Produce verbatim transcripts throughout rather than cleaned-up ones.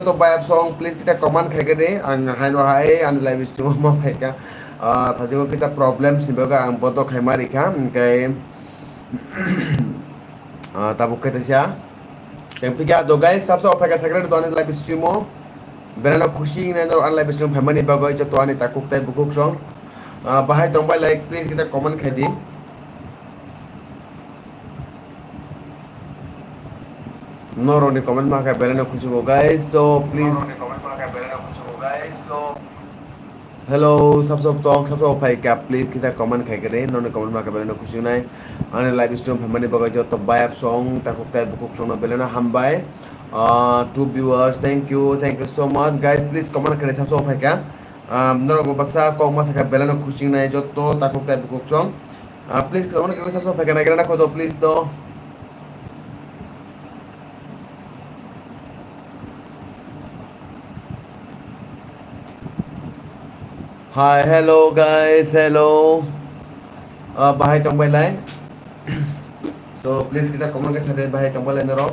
To bayap song, please kita comment khai kene. Ang hai no hai, ani live stream ma phai ka. Ah, thajigo kita problems ni baga ang bodo khai mari ka. Engkai, ah, tabuk khai thaisa. Yang pika do guys, sabsa ophai ka secret do ani live stream o. Berano khusi nai no ani live stream phaimani bagoi joto ani takuk tai bukuk song. Ah, bahai tong bai like, please kita comment khai di. Norokni comment ma khe belai no khusi bo, guys, so please. Hello, sab sab tong, sab sab phai ka, please kisa comment khai kene, norokni comment ma khe belai no khusi nai. Ani live stream phaimani bagwi joto bayap song, takhuk tai bukhuk song no belai no hambai. Ah, two viewers, thank you, thank you so much, guys, please comment khai sab sab phai ka. Ah, norok bo baksa kok ma sa khe belai no khusi nai joto takhuk tai bukhuk song. Ah, please, kaisa mani kaisa sab phai khe naikhe na khodo, please do. Hi, hello guys, hello. Ah, bahai tong bai lai. So please kita comment kaisa de bahai tong bai lai norok.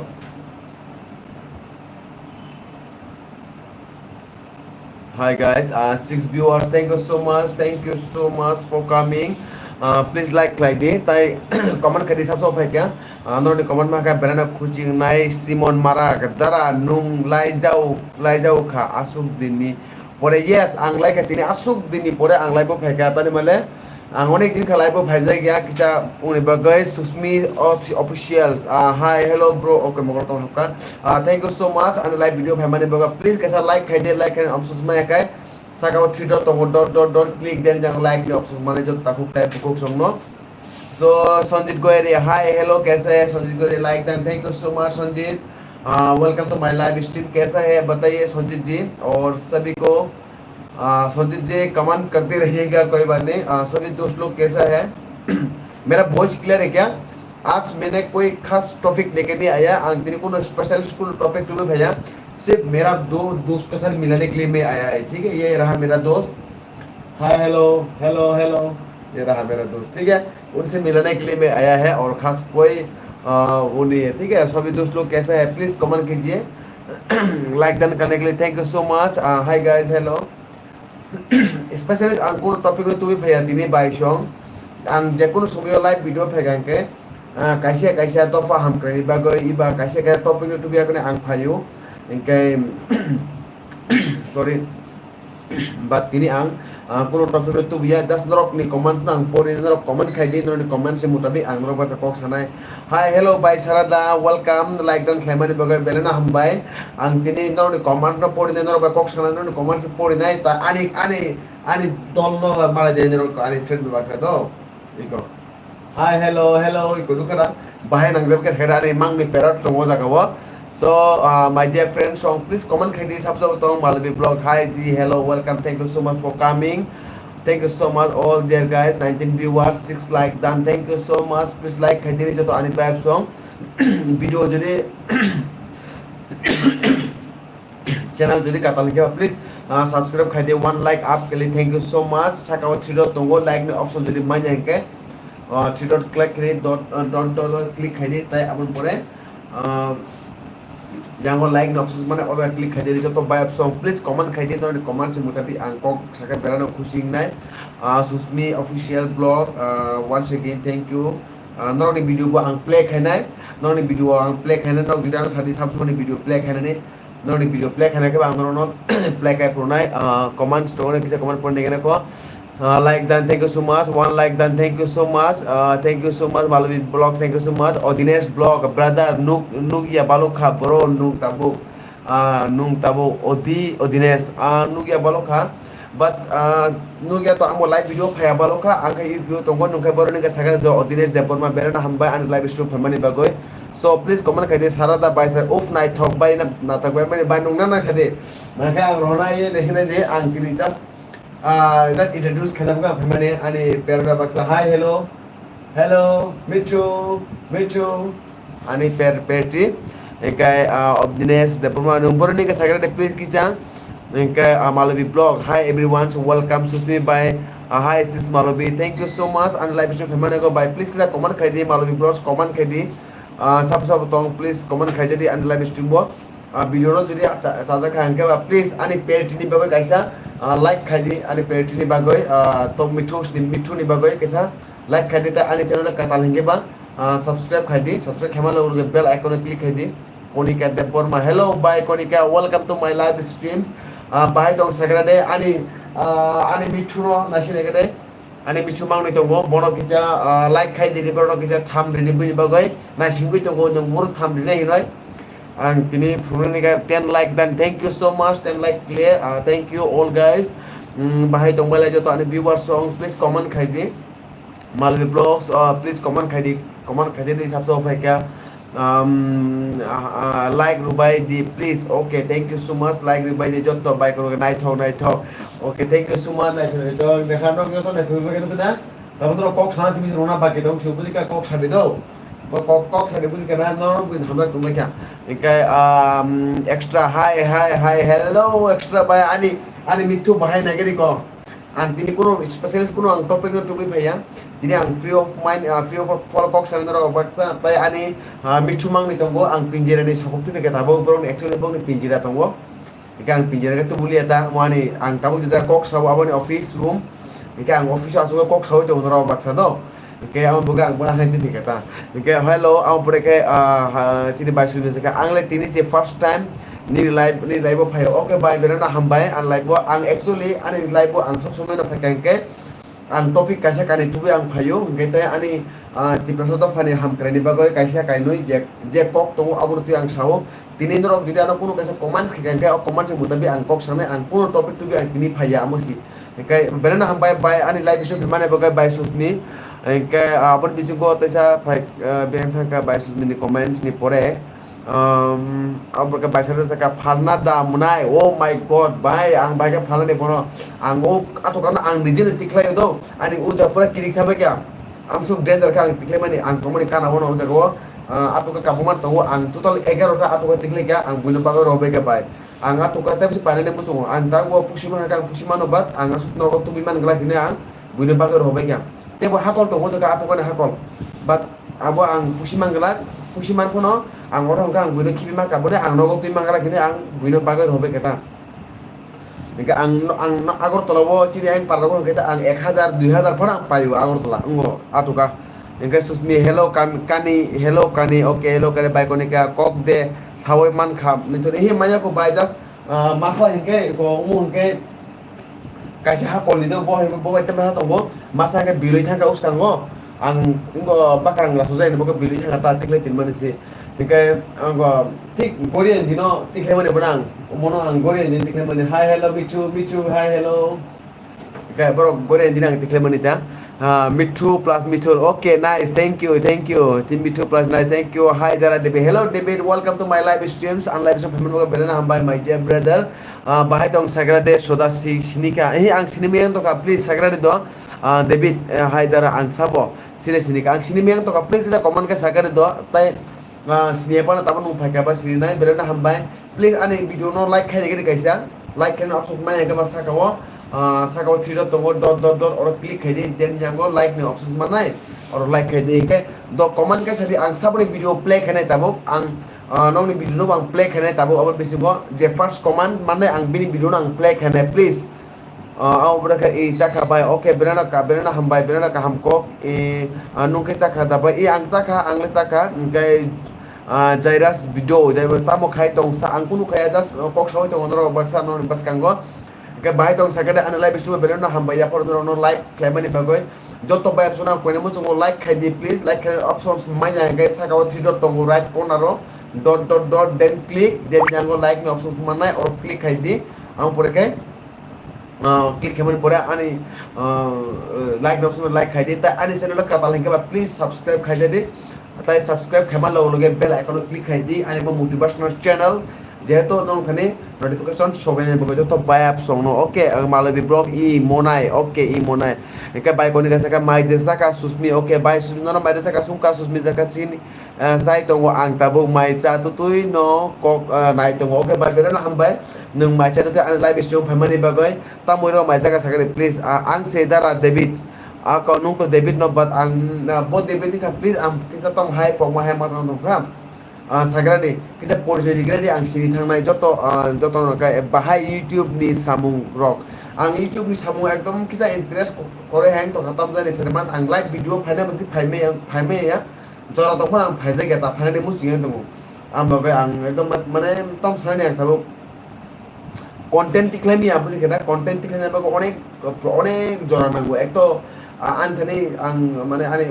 Hi guys, uh, six viewers, thank you so much, thank you so much for coming. Uh, please like khlai di, tai comment khai di, sab sab phai kha. Uh, norokni comment ma kha, belai no khusi nai, Simon Mara, dara nung laijao, laijao kha, asuk dini pore, yes, ang lai kha tini, asuk dini pore ang live o phai kha, tani male, ang onek din kha live o phaijak ya, kisa uni bagwi Susmi Offi-, Officials. Ah, hi, hello bro, okay, mokol tong hapka. Ah, thank you so much, ani live video phaimani bagwi. Please kaisa like khai de, like khai, amsos maya khai. Saka o three dot tongo, dot, dot, dot, click de, jang like ni options mane joto takhuk tai bukhuk song no. So, Sanjit Goyari, hi, hello, kaisa hai? Sanjit Goyari, like done, thank you so much, Sanjit. Ah, welcome to my live stream, kaisa hai, bataiye, Sanjit ji, aur sabhi ko. आ, संजीत जी, कमेंट करते रहिएगा, कोई बात नहीं। आ, सभी दोस्त लोग, कैसा है? मेरा वॉइस क्लियर है क्या? आज मैंने कोई खास टॉपिक लेके नहीं आया, ang tini kono special school topic tubi phaiya, सिर्फ मेरा दो दोस्त के साथ मिलाने के लिए मैं आया है, ठीक है? ये रहा मेरा दोस्त, हाय, हेलो, हेलो, हेलो, ये रहा मेरा दोस्त, ठीक है? उनसे मिलाने के लिए मैं आया है और खास कोई, आ, वो नहीं है, ठीक है? सभी दोस्त लोग कैसा है, प्लीज कमेंट कीजिए। लाइक डन करने के लिए thank you so much. Ah, hi guys, hello. Specially ang kono topic no tubui phaiya tini bai song. Ang je kono somoyo live video phaiga hwnkhe, ah, kaisa kaisa dopha hamkraini bagwi eba kaisa kaisa topic no tubui yakni ang phaio. Hwnkhe, sorry. But tini ang, ah, kono topic no tubuya, just norokni comment no ang pori, norok comment khai di, norokni comment se mutabik ang norok bacha kok sanai. Hi, hello, bhai Sarada, welcome. Like dan khlaimani bagwi belai no hambai. Ang tini norokni comment no porinai, norok bai kok sanai, norokni comment no porinai, ta ani, ani, ani dol no malai de norok ani friend bai baksa do. Iko. Hi, hello, hello, iko nukha na? Bahai nangjak khe khaira ani mangni parrot tongo jaga o. So, uh, my dear friend, song please comment khai di, sabjabo tong Malvi Vlog. Hi ji, hello, welcome, thank you so much for coming. Thank you so much all dear guys, nineteen viewers, six like done. Thank you so much. Please like khai di joto ani vibe song. Video jodi channel jodi katal hwnkhe ba, please, ah, subscribe khai di, one like up khe li, thank you so much. Saka o three dot tongo, like ni option jodi manya hwnkhe, ah, three dot click khai di, dot, ah, dot, dot, dot click khai di, tai aboni pore, ah, yango like ni option mane obo click khai di, joto bai option, please comment khai di, norokni comment se mutabik ang kok saka berano khusi wngnai. Ah, Susmi Official Vlog, ah, once again thank you. Ah, norokni video bo ang play khainai, norokni video ang play khainai, norok jodi ano sadi samsumani video play khainani, norokni video play khaina khe ang norokno play khai phunuknai, ah, comment tongo kisa comment pore nigena ko. Ah, like done, thank you so much. One like done, thank you so much. Ah, thank you so much, Malvi Vlog, thank you so much. Odinesh Vlog, brother, nuk, nuk ya balukha, bro, nuk tabuk. Ah, nung tabuk Odi, Odines, ah, nukya balok kha. But, ah, nukya to amo live video phaiya balok kha. Ang khe U P O tongo, nung khe boroni khe sakha jo Odines Debbarma berana hambai ani live stream phaimani bagwi. So, please comment khai di, Sarada bai sir, uff, naithok bai na, naithok bai mani bai nung na nang sadi. Nang khe ang rona ye, nang khe nai di, ang tini just Ah, just introduce khaina bagwi ang phaimani ani parrot baksa. Hi, hello. Hello, Mithu, Mithu. Ani per-, parrot. Engkai, ah, Obdinesh Debbarma, nung boroni khe sakha de, please kisa. Engkai, ah, Malvi Vlog. Hi everyone, so welcome Susmi bai. Ah, hi sis Malvi. Thank you so much. Ani live stream phaimani bagwi bai. Please kisa comment khai di, Malvi Vlogs comment khai di. Ah, sabo sabo tong, please comment khai di ani live stream bo. Ah, video no jodi cha-, chajak kha hwnkhe ba, please ani party ni bagwi kaisa, ah, like khai di, ani party ni bagwi, ah, to mithu ni, mithu ni bagwi kaisa like khai di, ta ani channel katal hwnkhe ba, ah, subscribe khai di, subscribe khaima logo logo bell icon o click khai di. Konika Debbarma, hello bai Konika, welcome to my live streams. Ah, bahai tong sagra de ani, ah, ani mithu no naising de. Ani bichu mangni tongo, bono kisa, ah, like khai dini, bono kisa tham rini bini bagwi, naisingwi tongo, nwng boro tham rini hinoi. Ang tini phunukni kha ten like dan, thank you so much, ten like clear, ah, thank you all guys. Mm, bahai tongbai lai joto ani viewers song, please comment khai di. Malvi Vlogs, ah, please comment khai di, comment khai di, ni sabso phai kha. Um, ah, ah, like rwbai di, please. Okay, thank you so much. Like rwbai di, jotto bai kwrwng naithok, naithok. Okay, thank you so much. Naithok, naithok. Dekha, nok joto naithok, naithok, naithok na. Tamo to kok sana simi rona baki dong, sio buji ka kok sadi do. Kok, kok, kok sadi buji ka na, norok bin hamda tumbai kha. Ikai, um, extra, hi, hi, hi, hello, extra bai, ani, ani mithu bahai nagari ko. Ang tini kuno specialist kuno ang topic no tubui phaiya. Tini ang free of mind, ah, free of fall kok sana norok baksa, tai ani, ah, mithu mangni tongo, ang pinjira ni sokop tubui kha tabuk, borok ni actually borok ni pinjira tongo. Hingke ang pinjira khe tubuliya ta, mo ani ang tabuk jesa kok sao aboni office room. Hingke ang office o asuk kok sao tongo norok baksa do. Hingke amo buga ang bono hai tini khe ta. Hingke hello, amo pore khe, ah, ha, chini bai sui bese khe ang le tini se first time nini live, nini live o phaio. Okay bai, belai no hambai ang live o. Ang actually ani live o ang sob somoi no phai kha hingke ang topic kaisa kanwi tubui ang phaio. Hingke tai ani, ah, Tiprasa dophani hamkrai ni bagwi kaisa kainwi je, je kok tongo abono twi ang sao. Tini norok jodi ano kunu kaisa comments khe kha hingke o comments ni mutabik ang kok sanai, ang kunu topic tubui ang tini phaiya amo si. Hingke belai no hambai bai ani live show mane bagwi bai Susmi. Hingke, ah, aboni bisingo teisa phai, ah, beng thangkha bai Susmi ni comment ni pore. Um, abo khe bai saka saka phalna da mwnai. Oh my God, bai, ang bai khe phalna ni bono. Ang o ato kano ang nijeno tikhlai do. Ani uja pura kirik thabai khe. Amsuk danger kha ang tikhlai mani, ang tongmani kana bono o jaga o, ah, ato khe kabuma tongo, ang total egaroh ta ato khe tikhlai kha, ang buino bagwi rohorbai kha bai. Ang ato khe tei bisi painani muchungo, ang dago pusi mankha, ang pusi mano but ang aswk nogo tubui man glak hwnwi ang buino bagwi rohorbai kha. Tei bo hakol tongo o jaga ato khe hakol. But abo ang pusi man glak, pusi man phano ang oro hwnkha ang buino khibi mankha, bode ang nogo twi man glak hwnwi ang buino bagwi rohorbai kha ta. Hingke ang, ang Agartala o chini ayang para rogo hingke ta ang ek hajar, dui hajar phano ang paio Agartala, wngo, ato kha. Hingke Susmi, hello, kam-, kani, hello, kani, okay, hello, kani, bai koni kha, kok de, sawi mankha, nithoni hi maya ko bai just, ah, masa hingke, ko umu hingke, kaisa hakol ni do, bo hai, bo bai tama tongo, masa hingke biloi thangkha uskango, ang, wngo, bakrang la sujai ni bo biloi thangkha ta, tikle tin mani si. Hingke ang thik Goria dino tikhlaimani bono ang, mono ang Goria dino tikhlaimani. Hi, hello, Mithu, Mithu, hi, hello. Hingke borok Goria dino ang tikhlaimani ta. Ah, Mithu plus Mithu. Okay, nice. Thank you, thank you. Team Mithu plus nice. Thank you. Hi, Dara David. Hello, David. Welcome to my live streams. Ang live stream phaimani bagwi belai no hambai, my dear brother. Ah, bahai tong sagra de soda si, sinika. Eh, ang sini miyang to ka, please sagra de do. Ah, David, eh, hi, Dara, ang sabo. Sini, sinika. Ang sini miyang to ka, please, kisa comment ka sagra de do. Tai ah, sini phano tamo nung phaikha ba sini nai, belai no hambai. Please ani video no like khaina gini kaisa, like khaina options maya hwnkhe ba saka o, ah, saka o three dot tongo, dot, dot, dot, oro click khai di, then yango like ni options manai, oro like khai di. Hwnkhe do comment kaisa di, ang saboni video play khainai tabuk, ang, ah, nokni video no ang play khainai tabuk, abo bisingo je first comment manai ang bini video no ang play khainai, please. Ah, abo bwrwkha i chakha bai, okay, belai no ka, belai no hambai, belai no kaham kok, i, ah, nung khe chakha da bai, i ang chakha, ang le chakha, hwnkhe, ah, Jairus video, Jairus tamo khai tong sa, ang kunu khaya, just, ah, kok sawi tongo norok baksa norokni bwskango. Hwnkhe bahai tong sakhe de, ani live stream belai no hambai, yaphor norok no like khlaimani bagwi. Joto bai apsuna ang koine muchungo like khai di, please, like khai options manya hwnkhe saka o three dot tongo right corner o, dot, dot, dot, then click, then yango like ni options mannai, oro click khai di, ang pore khe, ah, click khaimani pore ani, ah, like no option like khai di, ta ani channel o kwtal hinkhe ba please subscribe khai di, tai subscribe khaima loge loge bell icon o click khai di, ani bo motivational channel, jehetu nong thani notification sogenai bo joto bai app song no, okay, ang Malobi Vlog i monai, okay, i monai, hingke bai koni kasa ka mai de saka Susmi, okay, bai Susmi no mai de saka sungka Susmi jaka chini, ah, chai tongo ang tabuk mai cha tutui no kok, ah, nai tongo. Okay, bai belai no hambai. Nwng mai cha tutui ani live stream phaimani bagwi. Tamoi rok mai cha ka sakani, please. Ah, ang se Dara David. Ah, ko nung to David no, but ang, ah, bo David ni kha, please, ang kisa tong hai pokma hai ma tong tong kha. Ah, sagradi, kisa porichoi rigradi ang sini thangnai joto, ah, joto no khe bahai YouTube ni samung rok. Ang YouTube ni samung ekdom kisa interest ko-, koroi hai wngtongkha, tamjani sere man ang live video phaina bwswk phaimaya, phaimaya, jora tongphano ang phaijakya ta phainani muchungya tongo. Ang bagwi ang ekdom ma-, mane tom sanani ang tabuk content tikhlaimaya, buji khe na, content tikhlaina bagwi onek, onek jora nango. Ek to, ah, ani thani ang mane ani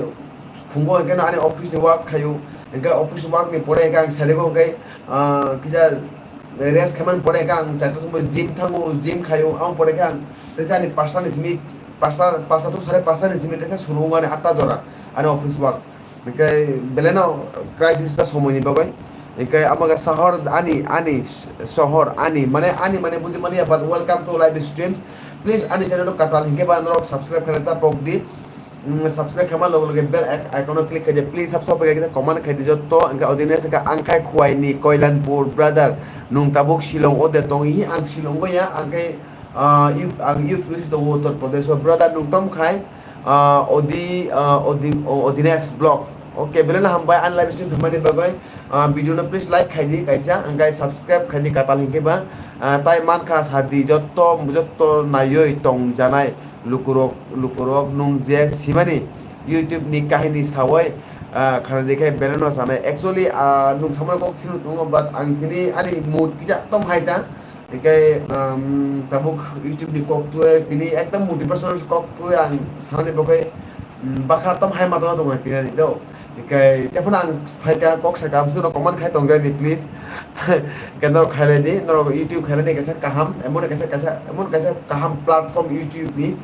phungo hwnkhe no ani office ni work khaio, hwnkhe office work ni pore hwnkhe ang sarigo hwnkhe, ah, kisa rest khaimani pore hwnkhe ang charta somoi gym thango, gym khaio, aboni pore khe ang teisa ani pasta ni simi, pasta, pasta to sare pasta ni simi teisa suru wngani atta jora ani office work. Hwnkhe belai no crisis ta somoi ni bagwi. Hwnkhe amo khe sohor ani, ani sohor ani, mane ani mane buji maliya, but welcome to live streams. Please ani channel o katal hwnkhe ba norok subscribe khaina ta pok di. Mm, subscribe khaima loge loge bell ic-, icon o click khaidi, please subscribe khaidi, comment khaidi joto. Hwnkhe audience hwnkhe ang khai Khowai ni Koilanpur brother, nwng tabuk Shillong o de tong hi? Ang Shillong o ya, ang khai, ah, U-, ang U P tongo Uttar Pradesh o brother, nwng tom khai? Ah, Odi, ah, Odi-, o-, Odines Vlog. Okay, belai no hambai ani live stream phaimani bagwi. Ah, video no please like khaidi kaisa, hwnkhe subscribe khaidi katal hwnkhe ba. Ah, tai mankha sadi joto, joto naiwi tong janai lukurok, lukurok nwng je simani YouTube ni kahini sawi, ah, khana dikhai belai no sanai. Actually, ah, nwng samani kok thino tongo, but ang tini ani mood kisa tom hai ta. Hingke, um, tabuk YouTube ni kok twi tini ekdom motivation kok twi ang sanani bagwi, um, bakha tom hai matano tongo tini ani do. Hingke tephano ang phaikha kok sakha, amsukno comment khai tongjadi please. Hingke norok khailai di, norok YouTube khainani kaisa kaham, emon kaisa, kaisa, emon kaisa kaham platform YouTube ni,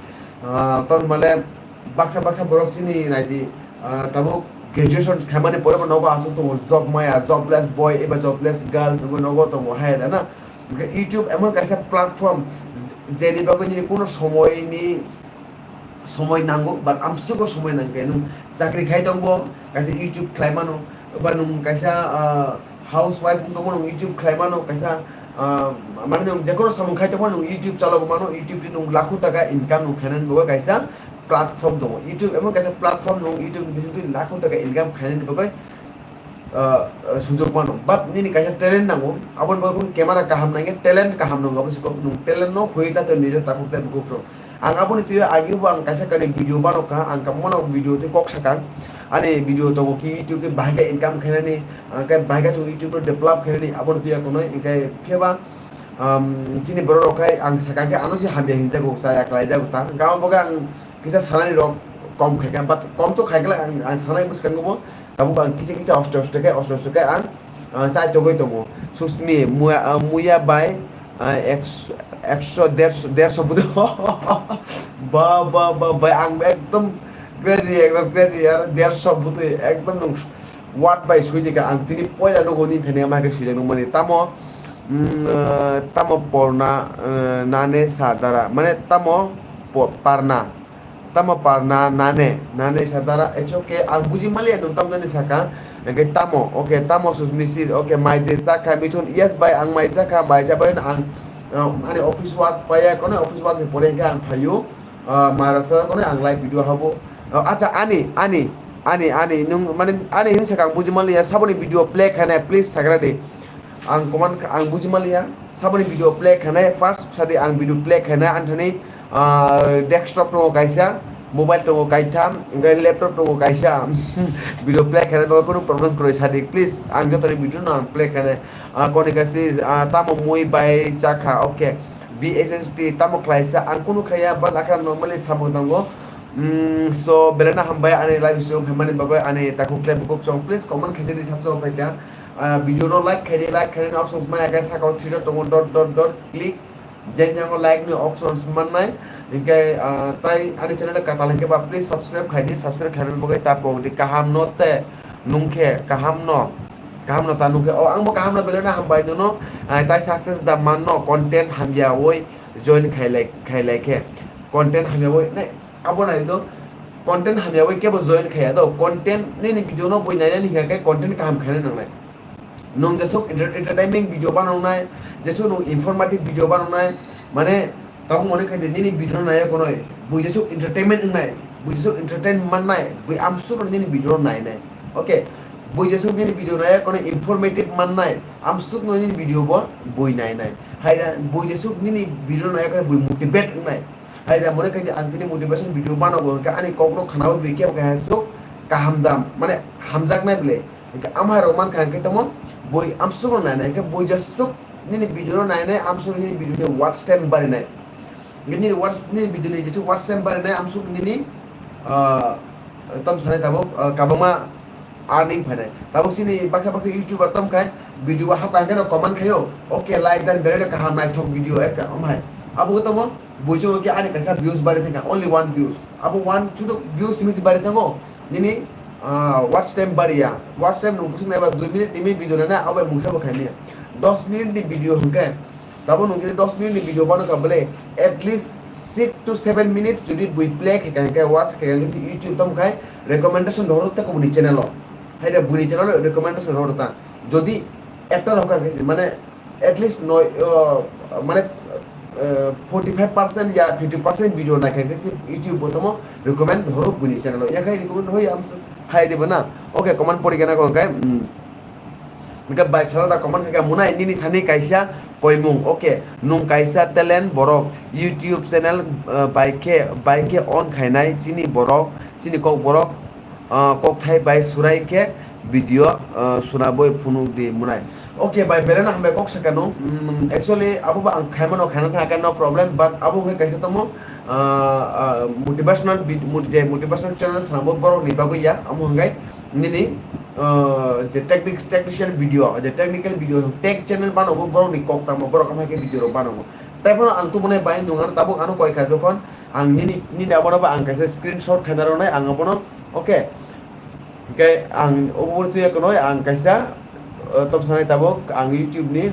ah, ton male baksa baksa borok chini naidi, ah, tabuk graduation khaimani pore bo nogo aswk tongo, job maya, jobless boy eba jobless girls bo nogo tongo hai da na. Hingke YouTube emon kaisa platform, je-, jeni bagwi nini kuno somoini somoi nango, but amsukgo somoi nangkhe nwng chakri khai tongbo kaisa YouTube khlai mano, eba nwng kaisa, ah, housewife wng tongbo nwng YouTube khlai mano, kaisa, ah, mane nwng jekono samung khai tongma nwng YouTube chalogo mano, YouTube ni nwng lakho taka income nwng khainani bagwi kaisa platform tongo. YouTube emon kaisa platform nwng YouTube ni bisingtwi lakho taka income khainani bagwi ah, ah, sujok mano. But nini kaisa talent nango. Aboni bagwi kunu camera kaham nangya, talent kaham nango. Abo se kok nwng talent no hoi ta tei nijor takhuk tei bukhuk rok. Ang aboni twi agi bo ang kaisa kainwi video bano kha, ang kamo no video tei kok sakha. Ani video tongo ki YouTube ni bahai khe income khainani, ah, khe bahai khe chwng YouTube no develop khainani, aboni twi kunui hingkhe phiyaba, um, chini borok rok khai ang sakha khe ano se hamya hinjago, chaya khlaijago ta. Hingkhe abo bagwi ang kisa sanani rok kom khaikha, but kom to khaikha ang, ang sanai bwskango bo. Tabuk ang kisa kisa oste oste khe, oste oste khe ang, ah, chai togwi tongo. Susmi, muya, ah, muya bai, ah, ekso, ekso, derso, derso bwtwi. Ba, ba, ba, bai, ang ekdom crazy, ekdom crazy, yaar, derso bwtwi, ekdom nwng word bai sui dikha, ang tini poila nugo nini thani ama khe swijak nukmani. Tamo, mm, ah, tamo porna, ah, nane sa dara, mane tamo po-, parna. Tamo parna nane, nane satara, it's okay, ang buji maliya nwng tamo jani saka, hingke tamo, okay, tamo sus misis, okay, mai de sakha, Mithun, yes bai, ang mai sakha, mai sa bai ang, ah, ani office work paya, kono office work ni pore hingke ang phaio, ah, mai rok sa kono ang live video habo. Ah, acha, ani, ani, ani, ani, nwng, mane, ani hin saka ang buji maliya, saboni video play khainai, please sagra de. Ang koman, ang buji maliya, saboni video play khainai, first sadi ang video play khainai, anthani, ah, desktop tongo kaisa, mobile tongo kaitham, hingke laptop tongo kaisa. Video play khainai bagwi kunu problem kwrwi sadi, please, ang jotoni video no ang play khainai. Ah, koni kasi, ah, tamo mui bai chakha, okay. B S S T tamo khlaisa, ang kunu khaya, but akhe normally samung tongo. Mm, so, belai no hambai ani live stream phaimani bagwi, ani takhuk tei bukhuk chong, please comment khaisani sabsong phaikha. Ah, video no like khaidi, like khainani options maya khe saka o three dot tongo, dot, dot, dot, click. Then yango like ni options mannai. Hingke, ah, tai ani channel katal hingke ba please subscribe khaidi, subscribe khainani bagwi ta pok di kaham no te nungkhe kaham no, kaham no ta nungkhe. O ang bo kaham no belai no hambai nono, ah, tai success da manno content hamya oi join khailai, khailai khe content hamya oi nai. Abo nai do, content hamya bai kebo join khaya do, content nini video no bui nainani hingkha khe content kaham khaina nangnai. Nwng jesuk enter-, entertainment video banangnai, jesuk nwng informative video banangnai, mane tabuk mone khai de nini video no naiya konoi, bui jesuk entertainment wngnai, bui jesuk entertain mannai, bui amsuk nini video no nainai. Okay, Bui jesuk nini video nai kono informative mannai, amsuk no nini video bo bui nainai. Hai da bui jesuk nini video nai kono bui motivate wngnai. Hai da mone khaidi ang tini motivation video bano go hwnkhe ani kok no khana bui kebo khe hasuk kaham dam mane hamjaknai bwle. Hwnkhe amhai rok mankha hwnkhe tamo bui amsuk no nainai hwnkhe bui jesuk nini video no nainai amsuk nini video ni watch time barinai. Nini watch, nini video ni jesu watch time barinai amsuk nini, ah, tom sanai tabuk, ah, kabangma earning phainai. Tabuk chini baksa baksa YouTuber tom khai video o hapang khe no comment khaio, "Okay, like dan berai kaham naithok video ekha," omhai. Abo tamo buicho ke ani kaisa views bari thangkha, only one views. Abo one chudo views simi si bari thango. Nini, ah, watch time bariya. Watch time nung busuk naiba dui minute, tini minute video nana, abo mungsa bo khaimya. Dos minute ni video hwnkhe, tabo nung khe dos minute ni video bano kha bole, at least six to seven minutes jodi bui play khe kha hwnkhe, watch khe kha hwnkhe se YouTube tamo khai recommendation rohor ta kubuni channel o. Hai da buni channel o recommendation rohor ta. Jodi ekta rok kha hwnkhe se, mane, at least noi, uh, mane, uh, forty five percent ya fifty percent video naikha khe se YouTube bo tamo recommend horo buni channel o. Yakhai recommend hoi am hai de bana. Okay, comment pori gana ko kai. Hmm. Hingke bai sala da comment kha munai nini thani kaisa koimung. Okay, nung kaisa talent borok YouTube channel, uh, bai khe, bai khe on khainai chini borok, chini kok borok. Ah, kokthai bai surai khe video, ah, suna boi phunuk di munai. Okay bai, belai no hambai kok sakha no. Mm, actually abo bo ang khaimano khaina thangkha, no problem, but abo hwnkhe kaisa tamo, ah, ah, motivational vid-, mot-, je motivational channel sana bo borok ni bagwi ya, amo hwnkhe nini, ah, je technic-, technician video, je technical video, tech channel bano bo borok ni kok tamo, borok amo hwnkhe video rok bano. Tai phano ang tubunai bai nung ano tabuk ano koi kha jokhon ang nini, nini abono ba ang kaisa screenshot khaina rwnai ang abono. Okay. Hingke ang obo tuya kono ang kaisa, uh, tom sanai tabuk ang YouTube ni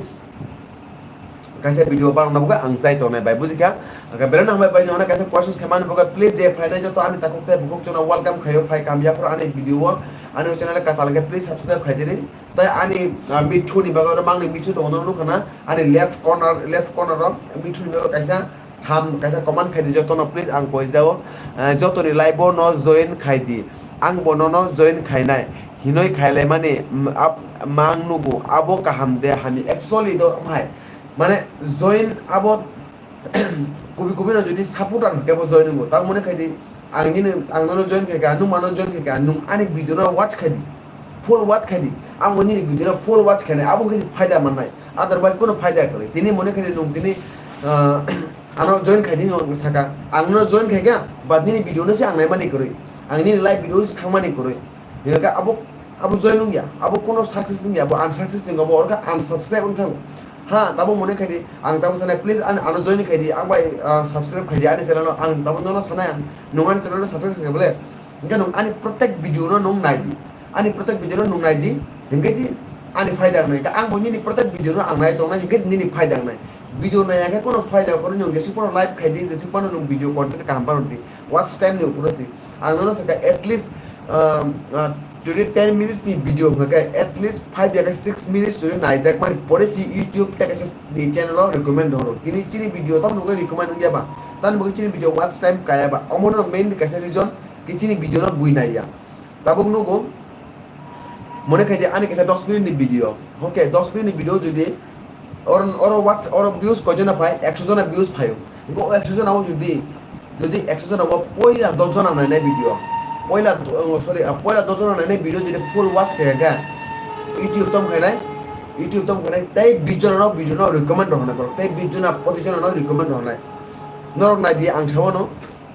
kaisa video bang na buka ang chai tongnai bai bujikha. Hingke belai no hambai bai no kaisa questions khaimani buka, please je phainai joto ani takhuk tai bukhuk chwngno welcome khaio, phai kam yaphuru ani video o, ani channel katal khe please subscribe khaidiri. Tai ani, uh, mithu ni bagwi oro mangni mithu tongo nukha na ani left corner, left corner o mithu ni bagwi kaisa tham kaisa comment khai di jotono, please, ang koi jao, eh, jotoni live o no join khai di, ang bo nono join khainai hinoi khailai mani, mm, ap-, mang nugo abo kaham de hami actually do hai mane join abo kubi kubi no jodi supporter hwnkhe bo join wngo tang mone khai di ang nini ang nono join khai kha nung mano join khai kha nung ani video no watch khai di. Full watch khai di. Ang bo nini video no full watch khainai, abo hwnkhe se phaida mannai. Otherwise, kono phaida kwrwi. Tini mone khai di nwng tini, ah, ano join khai di nwng saka. Ang no join khai kha, but nini video no se ang naimani kwrwi. Ang nini live video se thangmani kwrwi. Hingkha abo, abo join wngya. Abo kono success wngya. Abo unsuccess wngya. Abo orkha unsubscribe wngthang. Ha, tabo mone khai di. Ang tabo sanai, please, an-, ano join khai di. Ang bai, ah, subscribe khai di. Ani channel no ang tabo nono sanai ang. Nwng ani channel no subscribe khai bole. Hingke nwng ani protek video no nwng nai di. Ani protek video no nwng nai di. Hingke si ani phaida wngnai. Hingke ang bo nini protek video no ang nai tongnai. Hingke si nini phaida wngnai. Video nai ya khe kono phaida kwrwi nwng jesi phano live khai di, jesi phano nwng video content kaham phano di. Watch time ni uporo si. Ang nono sakha at least, um, uh, today ten minutes ni video hwnkhe at least five ya khe six minutes jodi naijak mani pore si YouTube ta kaisa ni channel o recommend horo. Tini chini video tamo nugwi recommend wngya ba. Tamo nugwi chini video watch time kaya ba. Omo no main kaisa reason. Kichini video no bui nai ya. Tabuk nugo. Mone khai di ani kaisa dos minute ni video. Okay, dos minute ni video jodi oro, oro watch, oro views koi jona phai? Ekso jona views phaio. Go ekso jona o jodi, jodi ekso jona o poila dos jona nainai video. Poila, oh, sorry, ah, poila dos jona nainai video jodi full watch khai kha. YouTube tom khainai, YouTube tom khainai, tei bis jona no video no recommend rok nai borok. Tei bis jona, pochis jona no recommend rok nai. Norok nai di ang sabo no.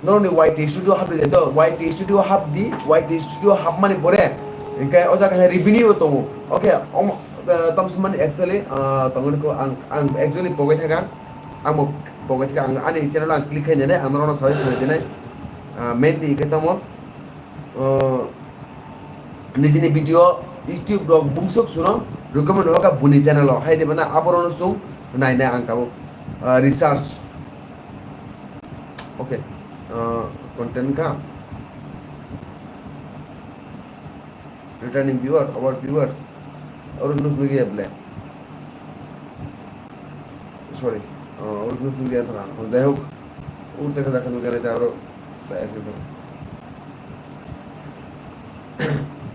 Norokni Y T Studio hapdi de do, Y T Studio hapdi, Y T Studio hapmani pore, hingke o jaga hai revenue bo tongo. Okay, omo, eh, tamsumani actually, ah, tongoni ko ang, ang actually pogoi thaka, ang bo pogoi thaka, ang ani channel ang click khainani, ang norokno saui phunai dinai, ah, mainly hingke tamo, ah, nijini video YouTube rok bumsok suno, recommend hoka buni channel o, hai de bana aborokno chwng nainai ang tabuk, ah, research. Okay. Uh, content ka returning viewer, our viewers. Oro nus nugi able. Sorry. Uh, oro nus nugi antara. Jai hok. Ur teka jaka nugi aro. Saya sih.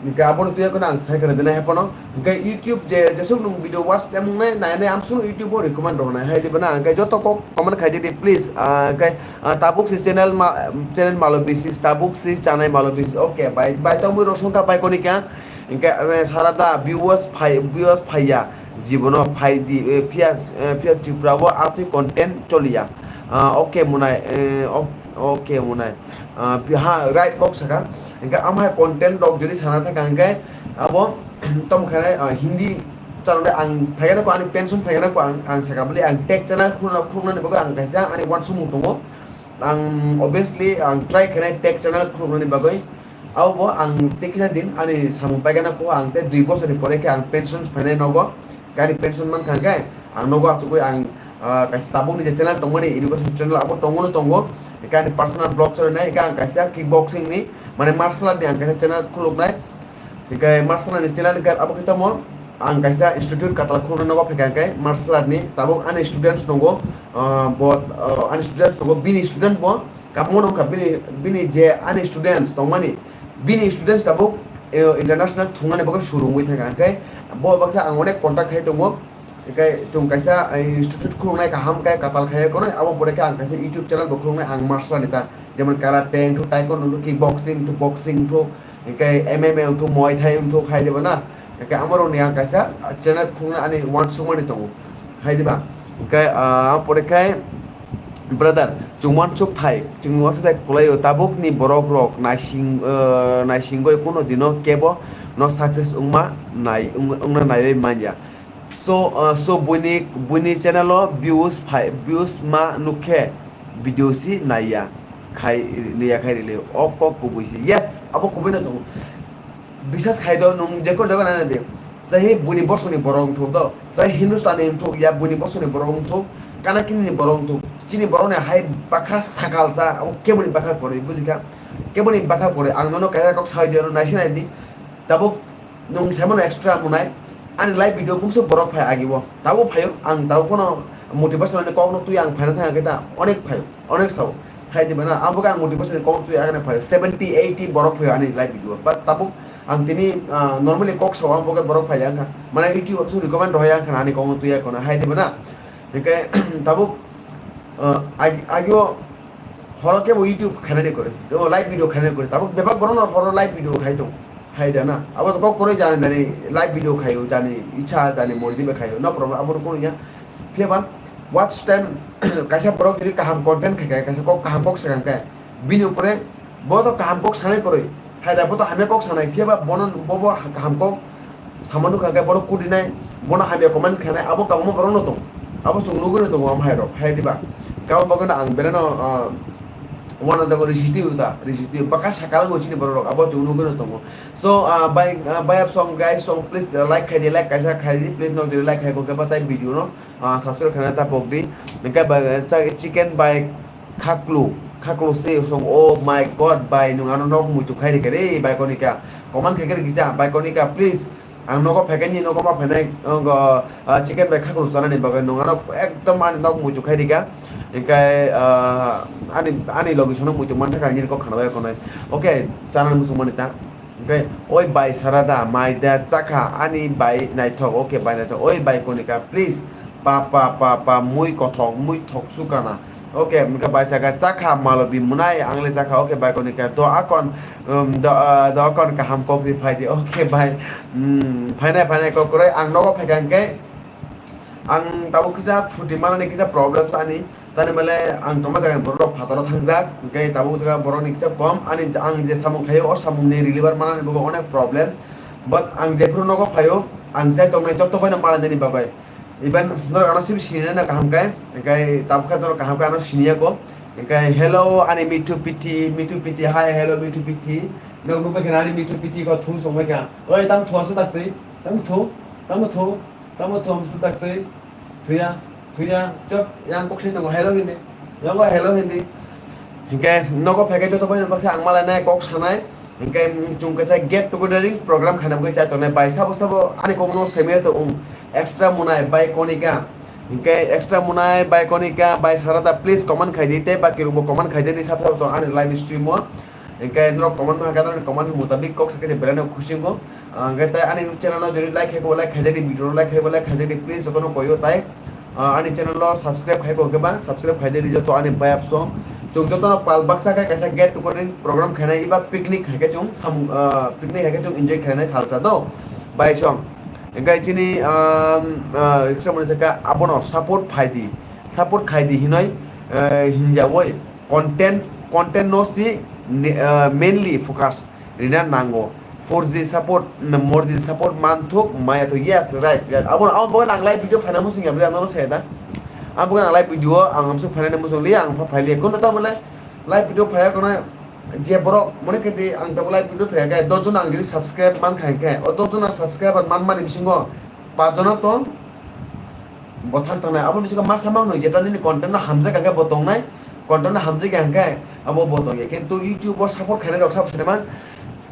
Hingke abono tuya kono ang sai kono dinai hapono. Hingke YouTube je, jesuk nung video watch temung nai, nai, nai, amsung YouTube o recommend rok nai. Hai di bana, hingke joto kok comment khai di, please. Ah, hingke, ah, tabuk si channel ma, channel malo bisis, tabuk si chanai malo bisis. Okay, bai, bai tongmui rosong ka bai koni kya. Hingke, eh, sarada viewers phai, viewers phaiya. Jibono phai di, eh, phiya, eh, phiya Tripura o atwi content choliya. Ah, okay, munai, eh, ok-, okay, munai. Ah, pi-, ha, right kok saka. Hingke amhai content rok jodi sana thaka hingke abo tom khanai, ah, Hindi channel ang phaikhe ko ani pension phaikhe ko ang, ang saka bole ang tech channel khulna, khulnani bagwi ang kaisa ani wansukmung tongo. Ang obviously ang try khainai tech channel khulnani bagwi. Abo bo ang tei kisa din ani samung paigana ko ang tei dui bosorni pore khe ang pension phainai nogo. Kani pension man kha khe ang nogo achugwi ang, ah, kaisa tabukni je channel tongmani education channel abo tongo no tongo. Kani personal blog channel nai khe ang kaisa kickboxing ni mane martial art ni ang kaisa channel khuluknai. Hinkhe martial art ni channel khe abo khe tamo ang kaisa institute katal khuluknai nogo phaikha khe martial art ni tabuk ani students tongo, ah, bo, ah, ani students tongo bini student bo Kabangma nukha bini, bini je ani students tongmani, bini students tabuk, eh, international thungnani bagwi surungwi thangkha. Hwnkhe bo baksa ang onek contact khai tongo. Hwnkhe chwng kaisa, eh, institute khuluknai kaham khe katal khai kono, abo pore khe ang kaisa YouTube channel bo khuluknai ang martial art ta. Jemon karate wngthok, taekwondo wngthok, kickboxing wngthok, boxing wngthok, hwnkhe M M A wngthok, Muay Thai wngthok hai diba na. Hwnkhe amorokni ang kaisa channel khuluknai ani wansukmani tongo hai diba. Hwnkhe, ah, abo pore khe Brother, chwng uansuk thai, chwng uansuk thai kwlaio, tabukni borok rok naising, eh, naisingwi kuno dino kebo no success wngma nai, wng-, wngna naiwi manya. So, eh, so buini, buini channel o views phai, views ma nukhe video si naiya khai, naiya khai rili. O kok kubui si. Yes, abo kubui no tongo. Bisas khai do, nwng jekon jaga nana di. Chai buini bosongni borok wngthok do, chai Hindustani wngthok ya, buini bosongni borok wngthok, Kanakini ni borok wngthok, chini borokni hai bakha sakal sa, abo keboni bakha kwrwi, bujikha? Keboni bakha kwrwi, ang nono kaisa kok sai di, ano naisi nai di. Tabuk nwng saimano extra munai, ani live video bumsok borok phai agi o, tabuk phaio, ang tabuk phano motivation ni kok no twi ang phaina thang khe ta, onek phaio. Onek sao. Hai di bana, abo khe ang motivation ni kok twi agane phai seventy eighty borok phai ani live video. But tabuk ang tini, ah, normally kok sao ang bo khe borok phai ang kha. Mane YouTube absu recommend rohai ang kha ani kok twi ya kono. Hai di bana. Hingke tabuk, ah, agi, agio horo khe bo YouTube khainani kore. O live video khainani kore. Tabuk bebak borok no horo live video khai tong. Hai da na. Abo to kok koroi jani jani live video khaio, jani icha, jani morji be khaio. No problem, abo no kono ya. Phiya ba watch time kaisa borok jodi kaham content khai khai, kaisa kok kaham kok sakang khe, bini upore bo to kaham kok sanai koroi. Hai da bo to hamya kok sanai, phiya ba bono bo bo kaham kok sama nukha khe bono kudinai, bono hamya comments khanai, abo kabangma borok no tong. Abo chwng nugwi no tongo am hai rok, hai diba. Kabang bagwi no ang belai no, ah, wana jago risiti uta, risiti baka sakal go chini borok rok, abo chwng nugwi no tongo. So, ah, bai, ah, bai up song, guys, song, please, ah, like khai di, like kaisa khai di, please, nok di, like khai ko khe batai video no, ah, subscribe khaina ta pok di. Hingke bai, ah, cha-, chicken bai khaklu, khaklu se song, oh my God, bai, nwng ano nok muitu khai rikha re, bai konika. Comment khai khe rikha, bai konika, please. Ang nogo phaikhe ni nogo ma phainai, nogo, ah, chicken bai khaklu chanani bagwi nwng ano ekdom ani nok muitu khai rikha. Hingke, ah, ani, ani logi sono muitu man thaka, ani kok khana bai konai. Okay, chanani muchung mani ta. Hingke, "Oi bai, sara da, mai da chakha, ani bai naithok, okay, bai naithok, oi bai konika, please, pa, pa, pa, pa, mui kothok, mui thok sukana, okay," hingke bai saka, "Chakha, malobi munai, angle chakha, okay, bai konika, do akon, um, do, ah, do akon kaham kok di phai di, okay, bai, um, phainai, phainai, kok kwrwi, ang nogo phaikha hingke, ang tabuk kisa chuti manani kisa problem tani." Tani male ang tongma jaga ni borok rok phataro thangjak, hingke tabuk jaga borok ni kisa kom, ani je, ang je samung khaio, o samung ni reliever manani bagwi onek problem. But ang jephuru nogo phaio, ang chai tongnai joto bai no malai nani bagwi. Even norok ano simi sini na kaham kai, hingke tabuk khe norok kaham kai ano sini ya ko. Hingke hello ani mithu pithi, mithu pithi, hi hello mithu pithi. Nok nukbai khe ani mithu pithi ko thu songbai kha. Oi tam thu asu tak twi, tam thu, tam thu. Tamo thom su tak twi. Thuya, thuya, chop, yang kok sai tongo, hello hindi. Yango hello hindi. Hingke nogo phaikhe joto bai no baksa ang malai nai kok sanai. Hingke, mm, chwng kaisa get together program khaina bagwi chai tongnai bai sabo sabo ani kok no semiyo to, um, extra munai bai konika. Hingke extra munai bai konika bai sarada please comment khai di tei baki rokbo comment khai jani sabo sabo to ani live stream o. Hingke norok comment ma haka, norok comment mutabik kok sakhe belai no khusi wngo. Ah, hingke tai ani channel no jodi like khai ko like khaijak di, video no like khai ko like khaijak di, please jotono koyo tai. Ah, ani channel no subscribe khai ko hingke ba subscribe khai di joto ani bayap song. Chwng jotono pal baksa khe kaisa get together program khainai eba picnic hai khe chwng sam, ah, picnic hai khe chwng enjoy khainai salsa do. Bai song. Hingke chini, ah, ah, eksa mani saka abono support phai di. Support khai di hinoi, ah, hinjawoi. Content, content no si ni-, ah, mainly focus rina nango. Four G support, n-, more G support man thuk maya to. Yes, right, right. Abo, abo bo nang live video phaina musung ya, bri ano se da. Abo nang live video ang amsu phaina musung li ang pha phai li. Kono ta mane live video phaya kono je borok mone khe di ang ta live video phaya khe dos jon ang jodi subscribe man khai khe. O dos jon subscriber man mani bisingo pa jona to bo thas tangnai. Abo bisingo masa mangno jeta nini content no hamjak khe bo tongnai. Content no hamjak khe abo bo tongya. Kintu YouTube o support khainai rok sabo sinai man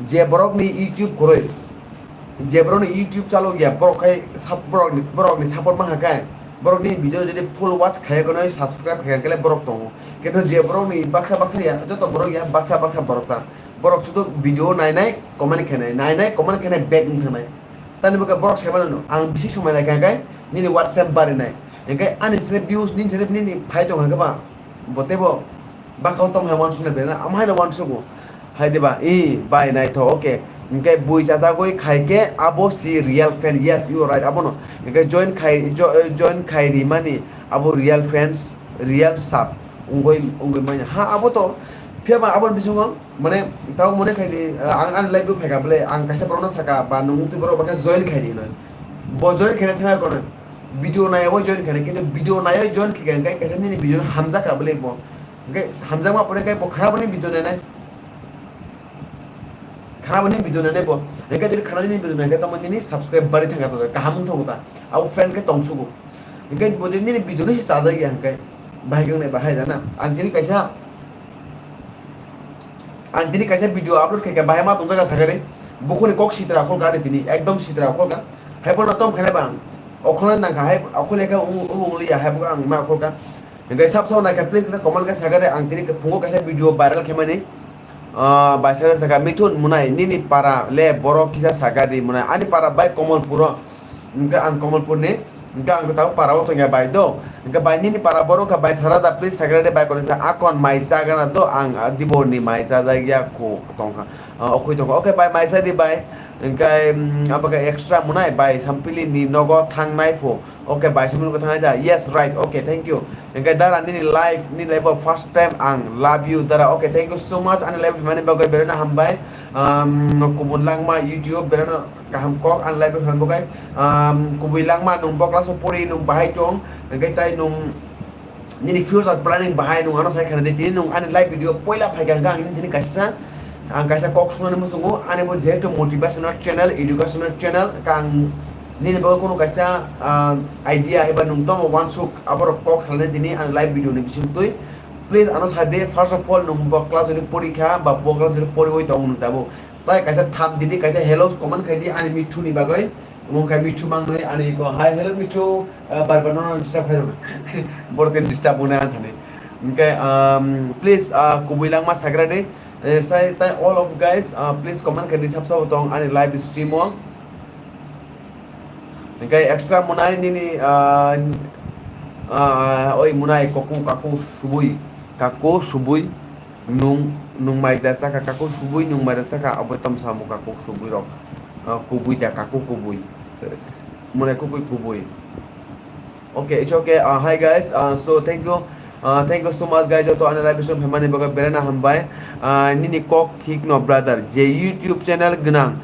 je borok ni YouTube koroi. Je borok ni YouTube chalo ya borok khai sap-, borok ni, borok ni support ma hakai. Borok ni video jodi full watch khai kono subscribe khai khe borok tongo. Kintu je borok ni baksa baksa ya joto borok ya baksa baksa borok ta. Borok sudu video nai nai comment khainai, nai nai comment khainai back wng thangnai. Tani bo khe borok sai mano ang bisi somai lai kha khe nini WhatsApp bari nai. Hingke ani sre views nini sre nini phai tong kha ba bo tebo bakha o tong hai wansuk nai bena am hai no wansuk o hai de ba i bai nai tho okay. Hingke bui chajagoi khai khe abo si real fan, yes you are right abono. Hingke join khai jo-, join khai ri mani abo real fans, real sap wngoi wngoi manya ha abo to phiya ba aboni bisingo. Mane tao mone khai di, ah, ang ani live o phaikha bole, ang kaisa borokno saka ba nwng twi borok bakhe join khai di hinoi. Bo join khaina thangya kono. Video naiya bo join khaina, kintu video naiya join khai kha, hingke kaisa nini video hamjak kha bole bo. Hingke hamjakma pore khe bo khara boni video nainai. Khara boni video nainai bo. Hingke jodi khara nini video naikhe tamo nini subscribe bari thangkha to kaham wng thango ta. Abo fan khe tongsugo. Hingke bo nini video ni se chajak ya hingke. Bahai khe wngnai bahai da na. Ang tini kaisa Ang tini kaisa video upload khaikha, bahai ma tongjaga sakha de. Bukhuni kok sitra kholkha ani tini, ekdom sitra kholkha. Hai bono tom khaina bang. Okholna nangkha, hai okhol ekha ung-, ung-, ungliya, hai bo ang ma kholkha. Hingke sab sab naikha, please kaisa comment khe sakha de, ang tini phungo kaisa video viral khaimani. Ah, baisara sakha, Mithun Munai, nini para le borok kisa sakha di Munai. Ani para bai Komolpuro. Hingke ang Komolpurni, hingke ang tabo para o tongya bai do. Hingke bai nini para borok wngkha bai Sarada, please secretary bai konisa akon mai chagana do ang, ah, dibor ni mai chajak ya kho tongkha. Ah, okhui tongkha. Okay bai mai chadi bai. Hingke, mm, abo khe extra munai bai Sampili ni nogo thangnai pho. Okay bai Sampili nogo thangnai da. Yes, right. Okay, thank you. Hingke dara nini live, nini live o first time ang love you dara. Okay, thank you so much. Ani live himani bagwi berana hambai. Um, kubun langma YouTube berana kaham kok ang live himani bagwi. Um, kubui langma nung bokla so pori nung bahai tong. Hingke tai nung nini future planning bahai nung ano sai khana de tini nung ani live video poila phai kha ang nini tini kaisa ang kaisa kok sunani muchungo ani bo jehetu motivational channel, educational channel kang nini bagwi kunu kaisa, ah, idea eba nung tongmo wansuk aborok kok salani tini ang live video ni bising twi. Please ano sa de, first of all nung bo class jodi porikha ba bo class jodi poriwi tong nung tabuk. Tai kaisa tham didi kaisa hello comment khai di ani mithu ni bagwi. Omo khai mithu mangnoi ani ko hai hello mithu, ah, bar bar no disturb khai rw. Borok disturb mone ang thani. Hingke, um, please, ah, kubui langma sagra de. Eh, sai tai all of guys, ah, please comment khai di sab sabo tong ani live stream o. Hingke extra munai nini, ah, ah, oi munai koku kaku subui, kaku subui nung, nung mai da saka kaku subui nung mai da saka abo tom samo kaku subui rok, ah, kubui da kaku kubui, munai kubui kubui. Okay, it's okay. Uh, hi guys. Uh, so thank you. Uh, thank you so much guys. Joto ani live stream hemani bagwi berana hambai. Uh, nini kok thik no brother. Je YouTube channel gnang.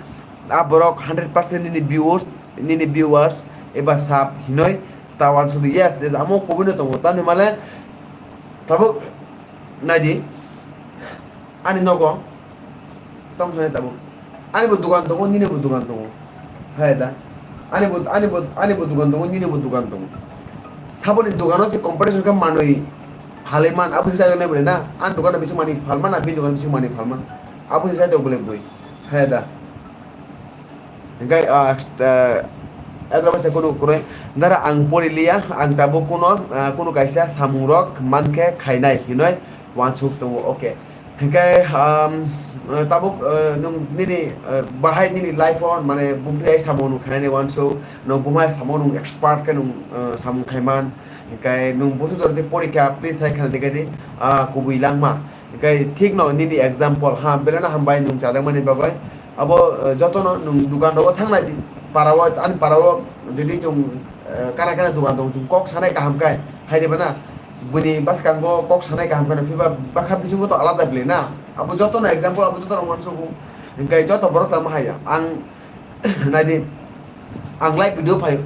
A borok hundred percent nini viewers, nini viewers eba sab hinoi ta wansukdi. Yes, yes, amo kubui no tongo. Tamni male tabuk naidi ani nogo tong thani tabuk. Ani bo dugan tongo, nini bo dugan tongo. Hai da. Ani bo, ani bo, ani bo dugan tongo, nini bo dugan tongo. Saboni dugano se competition khe manwi phalwi man. Abo se sajak nai bwle na. Ani dugano bisi manwi phalman, na bini dugano bisi manwi phalman. Abo se sajak bwle bwi. Hai da. Hingke, ah, ah, adra bai kunu kwrwi. Dara ang pori liya, ang tabuk kuno, ah, kuno kaisa samung rok mankhe khainai hinoi wansuk tongo. Okay. Hinkhe, um, uh, tabuk, uh, nwng nini, uh, bahai nini life o mane bumtwi ai samung nung khainani uansuk, nwng bumai samung nung expert khe nwng, uh, samung khaiman. Hinkhe nwng busu jordi porikha, please hai khana dikhai di, ah, kubui langma. Hinkhe thik no nini example ha, belai no hambai nwng chajakmani bagwi. Abo, uh, jotono nwng dukan rogo thangnai di, para o, ani para o jodi chwng, uh, kana kana dukan tong chwng kok sanai kaham khai, hai de bana. Bini bwskango kok sanai kaham khe no, phiba bakha bisingo to alada bwle na. Abo joto no example, abo joto no uansukgo. Hinkhe joto borok tamo haiya. Ang naidi, ang live video phai,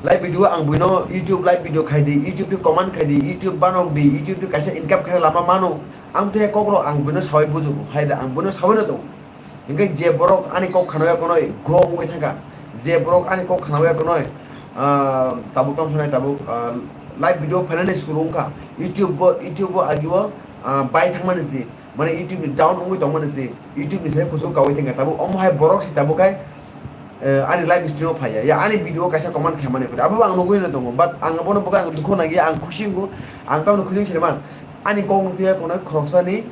live video ang buino YouTube live video khai di, YouTube ni comment khai di, YouTube banok di, YouTube ni kaisa income khaina lama mano. Ang to kok rok ang buino sawi bujugo, hai da ang buino sawi no tongo. Hinkhe je borok ani kok khana ya kono grow wngwi thangkha, je borok ani kok khana ya kono, ah, tabuk tong sanai tabuk, ah, live video phainani suru wngkha, YouTube bo, YouTube bo agio, ah, bai thangmani si, mane YouTube ni down wngwi tongmani si, YouTube ni sai kuchuk kawi thangkha, tabuk omo hai borok si tabuk khai, eh, ani live stream o phaiya, ya ani video kaisa comment khaimani phai, abo bo ang nugwi no tongo, but ang abono bwkha ang dukho nangya, ang khusi wngo, ang tamoni khusi wngse man, ani kok nukya kono khoroksani,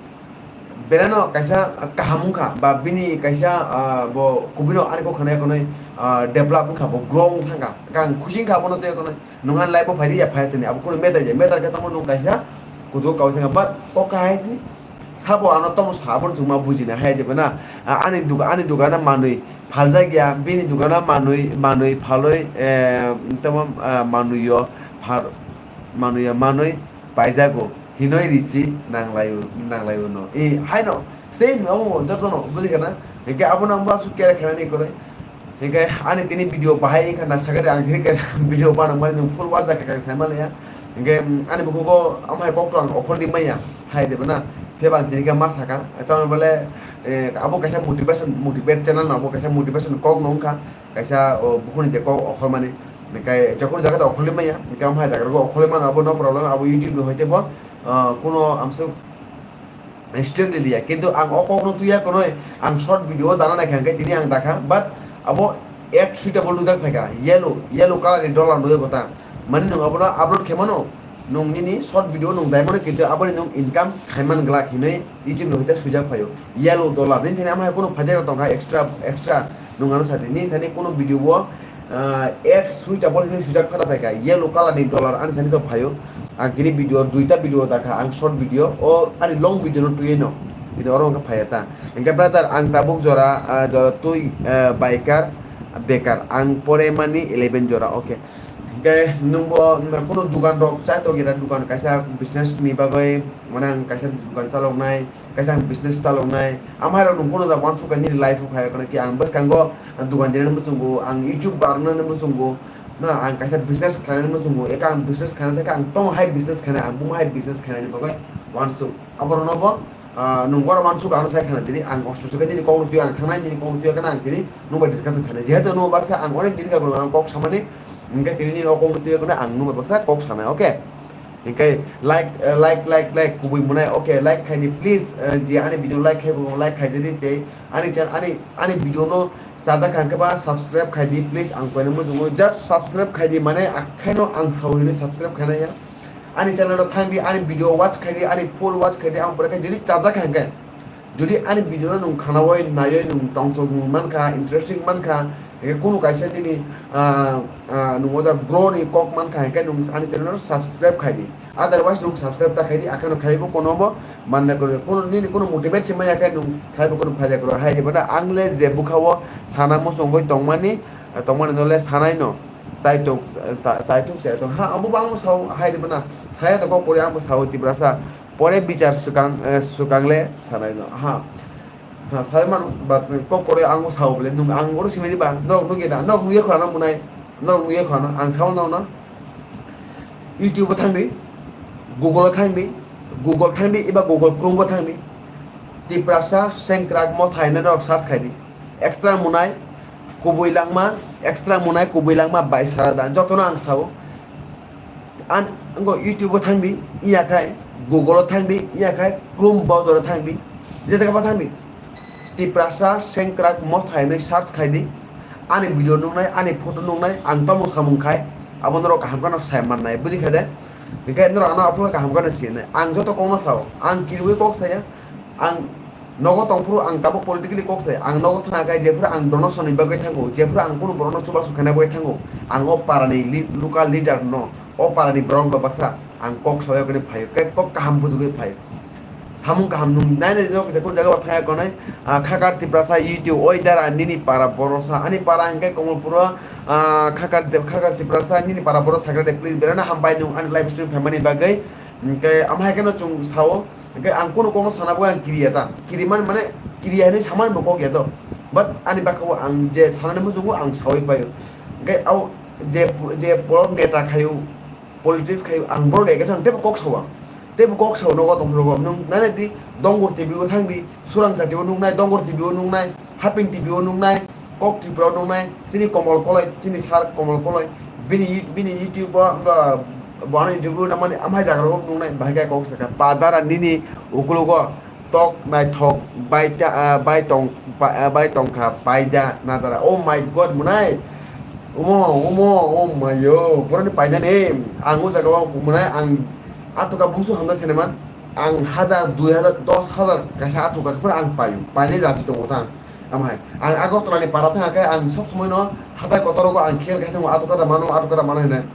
belai no kaisa kaham wngkha, ba bini kaisa, ah, bo kubui no ani kok khana ya kono, ah, develop wngkha, bo grow wng thangkha, ang khusi wngkha abono twi kono, nwng ani life o phai di ya phai toni, abo kono matter ya, matter khe tamo nwng kaisa kuchuk kawi thangkha, but kok kahai si sabo ano tamo sa, abono chwng ma bujina hai de bana, ah, ani duka-, ani dukano manwi phaljak ya, bini dukano manwi, manwi phalwi, eh, tamo, ah, manwi yo phar-, manwi yo manwi paijago hinoi risi nanglaio, nanglaio no. E, haino, same omo jotono, bujikha na? Hinkhe abono ang bo aswk care khainani kwrwi. Hinkhe ani tini video bahai wngkha na sakhe ang tini khe video banang mani nwng full watch jakha khe saimaliya. Hinkhe, mm, ani bukhugo omo hai kok to ang okhordi maya, hai de bana. Pheba ang tini khe ma sakha. Tamoni bole, eh, abo kaisa motivation, motivate channel no, abo kaisa motivation kok no wngkha. Kaisa o bukhuni je kok okhormani. Hinkhe jokhon jaga de okhorli maya, hinkhe omo hai jaga rok okhorli mano, abo no problem, abo YouTube ni hoite bo, ah, kuno amsuk strict liya. Kintu ang o kok no tuya kono, ang short video o dana naikha, hinkhe tini ang dakha, but abo ad suitable nujak phaikha, yellow, yellow color ni dollar nujak ta. Mani nwng abono upload khe mano, nwng nini short video nwng dai mano, kintu aboni nwng income khaiman glak hinwi YouTube ni hoite swijak phaio. Yellow dollar, nini thani ama hai kuno phaijak tongkha extra, extra. Nwng ano sadi, nini thani kuno video o, ah, ad suitable hinwi swijak phada phaikha, yellow color ni dollar ani thani to phaio. Ang kini video, duita video dakha, ang short video, o ani long video no twiwi no, kintu oro wngkha phaiya ta. Hinkhe brother, ang tabuk jora, ah, jora twi, ah, baikar, bekar, ang pore mani eleven jora, okay. Hinkhe nwngbo, mm, kuno dukan rok chai tongira, dukan kaisa business ni bagwi, mane ang kaisa dukan chaloknai, kaisa ang business chaloknai. Amhairok nwng kuno da uansukha nini life o phai kono ki ang bwskango ang dukan dinani muchungo, ang YouTuber wngnani muchungo, na ang kaisa business khlainani muchungo, eka ang business khlaina thangkha ang tamo hai business khlainai, ang bumo hai business khlainani bagwi uansuk. Aborokno bo, ah, nwng oro uansuk ano sai khana tini ang osto sukha nini kokno twi ang thangnai, nini kokno twi ang khana ang tini nwng bai discussion khlainai. Jehetu nwng baksa ang onek din kha ang kok samani, hinkhe tini nini o kokno twi ang khana ang nwng bai baksa kok sanai, okay? Hinkhe like, eh, like, like, like, kubui mwnai. Okay, like khaidi please, eh, je ani video like khai bo like khaijadi tei ani channel, ani, ani video no chajak kha hinkhe ba subscribe khaidi please, ang koino muchungo just subscribe khaidi mane akhaino ang sao hini subscribe khainai ya. Ani channel o thangdi, ani video watch khaidi, ani full watch khaidi, ang pore khe jodi chajak kha hinkhe. Jodi ani video no nwng khanaui naiui nwng tongthok nwng mankha, interesting mankha, hinkhe kunu kaisa nini, ah, ah, nwng o jak grow ni kok mankha, hinkhe nwng ani channel no subscribe khaidi. Otherwise nwng subscribe ta khaidi, akheno khaibo kono bo manna kwrwi. Kono nini kono motivate se maya khe nwng khaibo kono phaida kwrwi. Hai di bana ang le je bwkha o sana muchungwi tongmani, tongmani no le sanai no. Chaitok, cha-, chaitok, chaitok. Ha, abo bo ang bo sao, hai di bana. Saya to kok pori ang bo sao Tiprasa. Pore bichar swkang, eh, swkang le sanai no. Ha. Ha, sai man, but kok pore ang bo sao bole. Nung ang oro simedi ba. Norok nugya da. Norok nugya khwlano munai. Norok nugya khwlano. Ang sao no no. YouTube o thangdi. Google o thangdi. Google thangdi. Iba Google Chrome o thangdi. Tiprasa sengkrak mothai na norok search khaidi. Extra munai kubui langma, extra munai kubui langma bai sara da jotono ang sao. An, ango YouTube o thangdi, iya khai, Google o thangdi, iya khai, Chrome browser o thangdi, je jaga ba thangdi. Tiprasa sengkrak mothai hinwi search khaidi. Ani video nungnai, ani photo nungnai, ang tamo samung khai, abo norok kaham kheno sai mannai, buji kha de? Hinkhe norok ano aphuru kaham kheno sinai. Ang joto kokno sao, ang kiriui kok saya, Ang nogo tongphuru ang tabuk politically kok se, ang nogo thangkha khe jephuru ang donation ni bagwi thango, jephuru ang kunu borokno chubachu khaina bagwi thango, ang o parani li-, local leader no, o parani borok ba baksa ang kok sawi khe phaio, khe kok kaham bujugwi phaio. Samung kaham nung nai nai jekun jaga o thangya konai, ah, Khakar Tiprasa YouTube, oi dara nini para borosa, ani para hwnkhe Komolpuro, ah, Khakar Dep-, Khakar Tiprasa nini para borosa sakha de, please belai no hambai nung ani live stream phaimani bagwi. Hwnkhe amhai kheno chwng sao, hwnkhe ang kunu kokno sana bagwi ang kiriya ta, kiriman mane kiriya hinwi samani bo kok ya to, but ani bwkhao ang je sanani muchungo ang sawi paio. Hwnkhe abo je, je borok neta khaio, politics khaio, ang borok ekhe ang teibo kok sao, ang teibo kok sao nogo tongphuru rogo. Nung nai nai di, Dongor T V o thang di, Surang Chati o nuknai, Dongor T V o nuknai, Haping T V o nuknai, Kok Tripura o nuknai, chini Komol Koloi, chini sir Komol Koloi, bini, bini YouTube o, bo, bo ano interview nangmani amhai jaga rogo nuknai, bahai khe kok sakha, pa dara nini ukulugo. Tok naithok bai ta, ah, bai tong, ba-, ah, bai tongkha, paida nadara. Oh my God, mwnai. Omo, omo, oh my yo. Boroni paida ni. Ang o jaga o mwnai, ang atoka bumsu hamda sineman. Ang hajar, dui hajar, dos hajar kaisa atoka phano ang paio. Painai raji tongo ta ang. Amhai. Ang Agartala ni para thangkhe ang sob somoi no hatai kotor rogo ang khel khai thango, atoka da mano, atoka da mano hinai.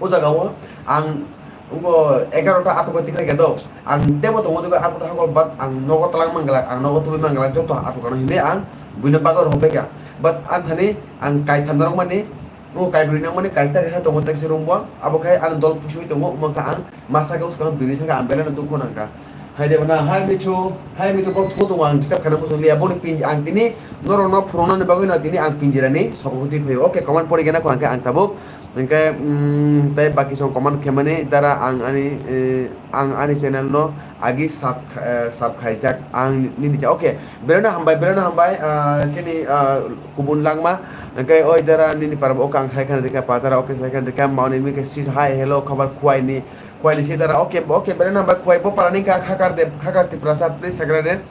O jaga o ang wngkha egarota atoka tikhlai khe do. Ang teibo tongo jaga atoka hakol, but ang nogo twlang manglak, ang nogo tubui manglak, joto atoka no hinwi ang buino bagwi rohor paikha. But ang thani ang kaitham narwkmani, o kaibrwi nangmani, kaitham kaisa tongo tekse room bo. Abo khai ang dol pusui tongo, omo kha ang masa khe uskang birwi thangkha, ang belai no dukhu nangkha. Hai de bana, hai Mithu, hai Mithu, kok thu tongo, ang disturb khaina muchung liya. Boni pin-, ang tini norokno phurungnani bagwi no tini ang pinjirani sokopoti phaio. Okay, comment pori gana kho, ang khe ang tabuk. Hwnkhe, mm, tei baki song comment khaimani dara ang ani, eh, ang ani channel no agi sub, eh, sub khaijak ang nini cha. Okay, belai no hambai, belai no hambai, ah, chini, ah, kubun langma. Hwnkhe oi dara nini parabo, okay, ang sai khan rikha pa dara, okay, sai khan rikha, mauni mi khe sis, hi, hello, khabar khuai ni, khuai ni si dara, okay, okay, belai no hambai, khuai bo para ni kha, Khakar de, Khakar Tiprasa, please subscribe de.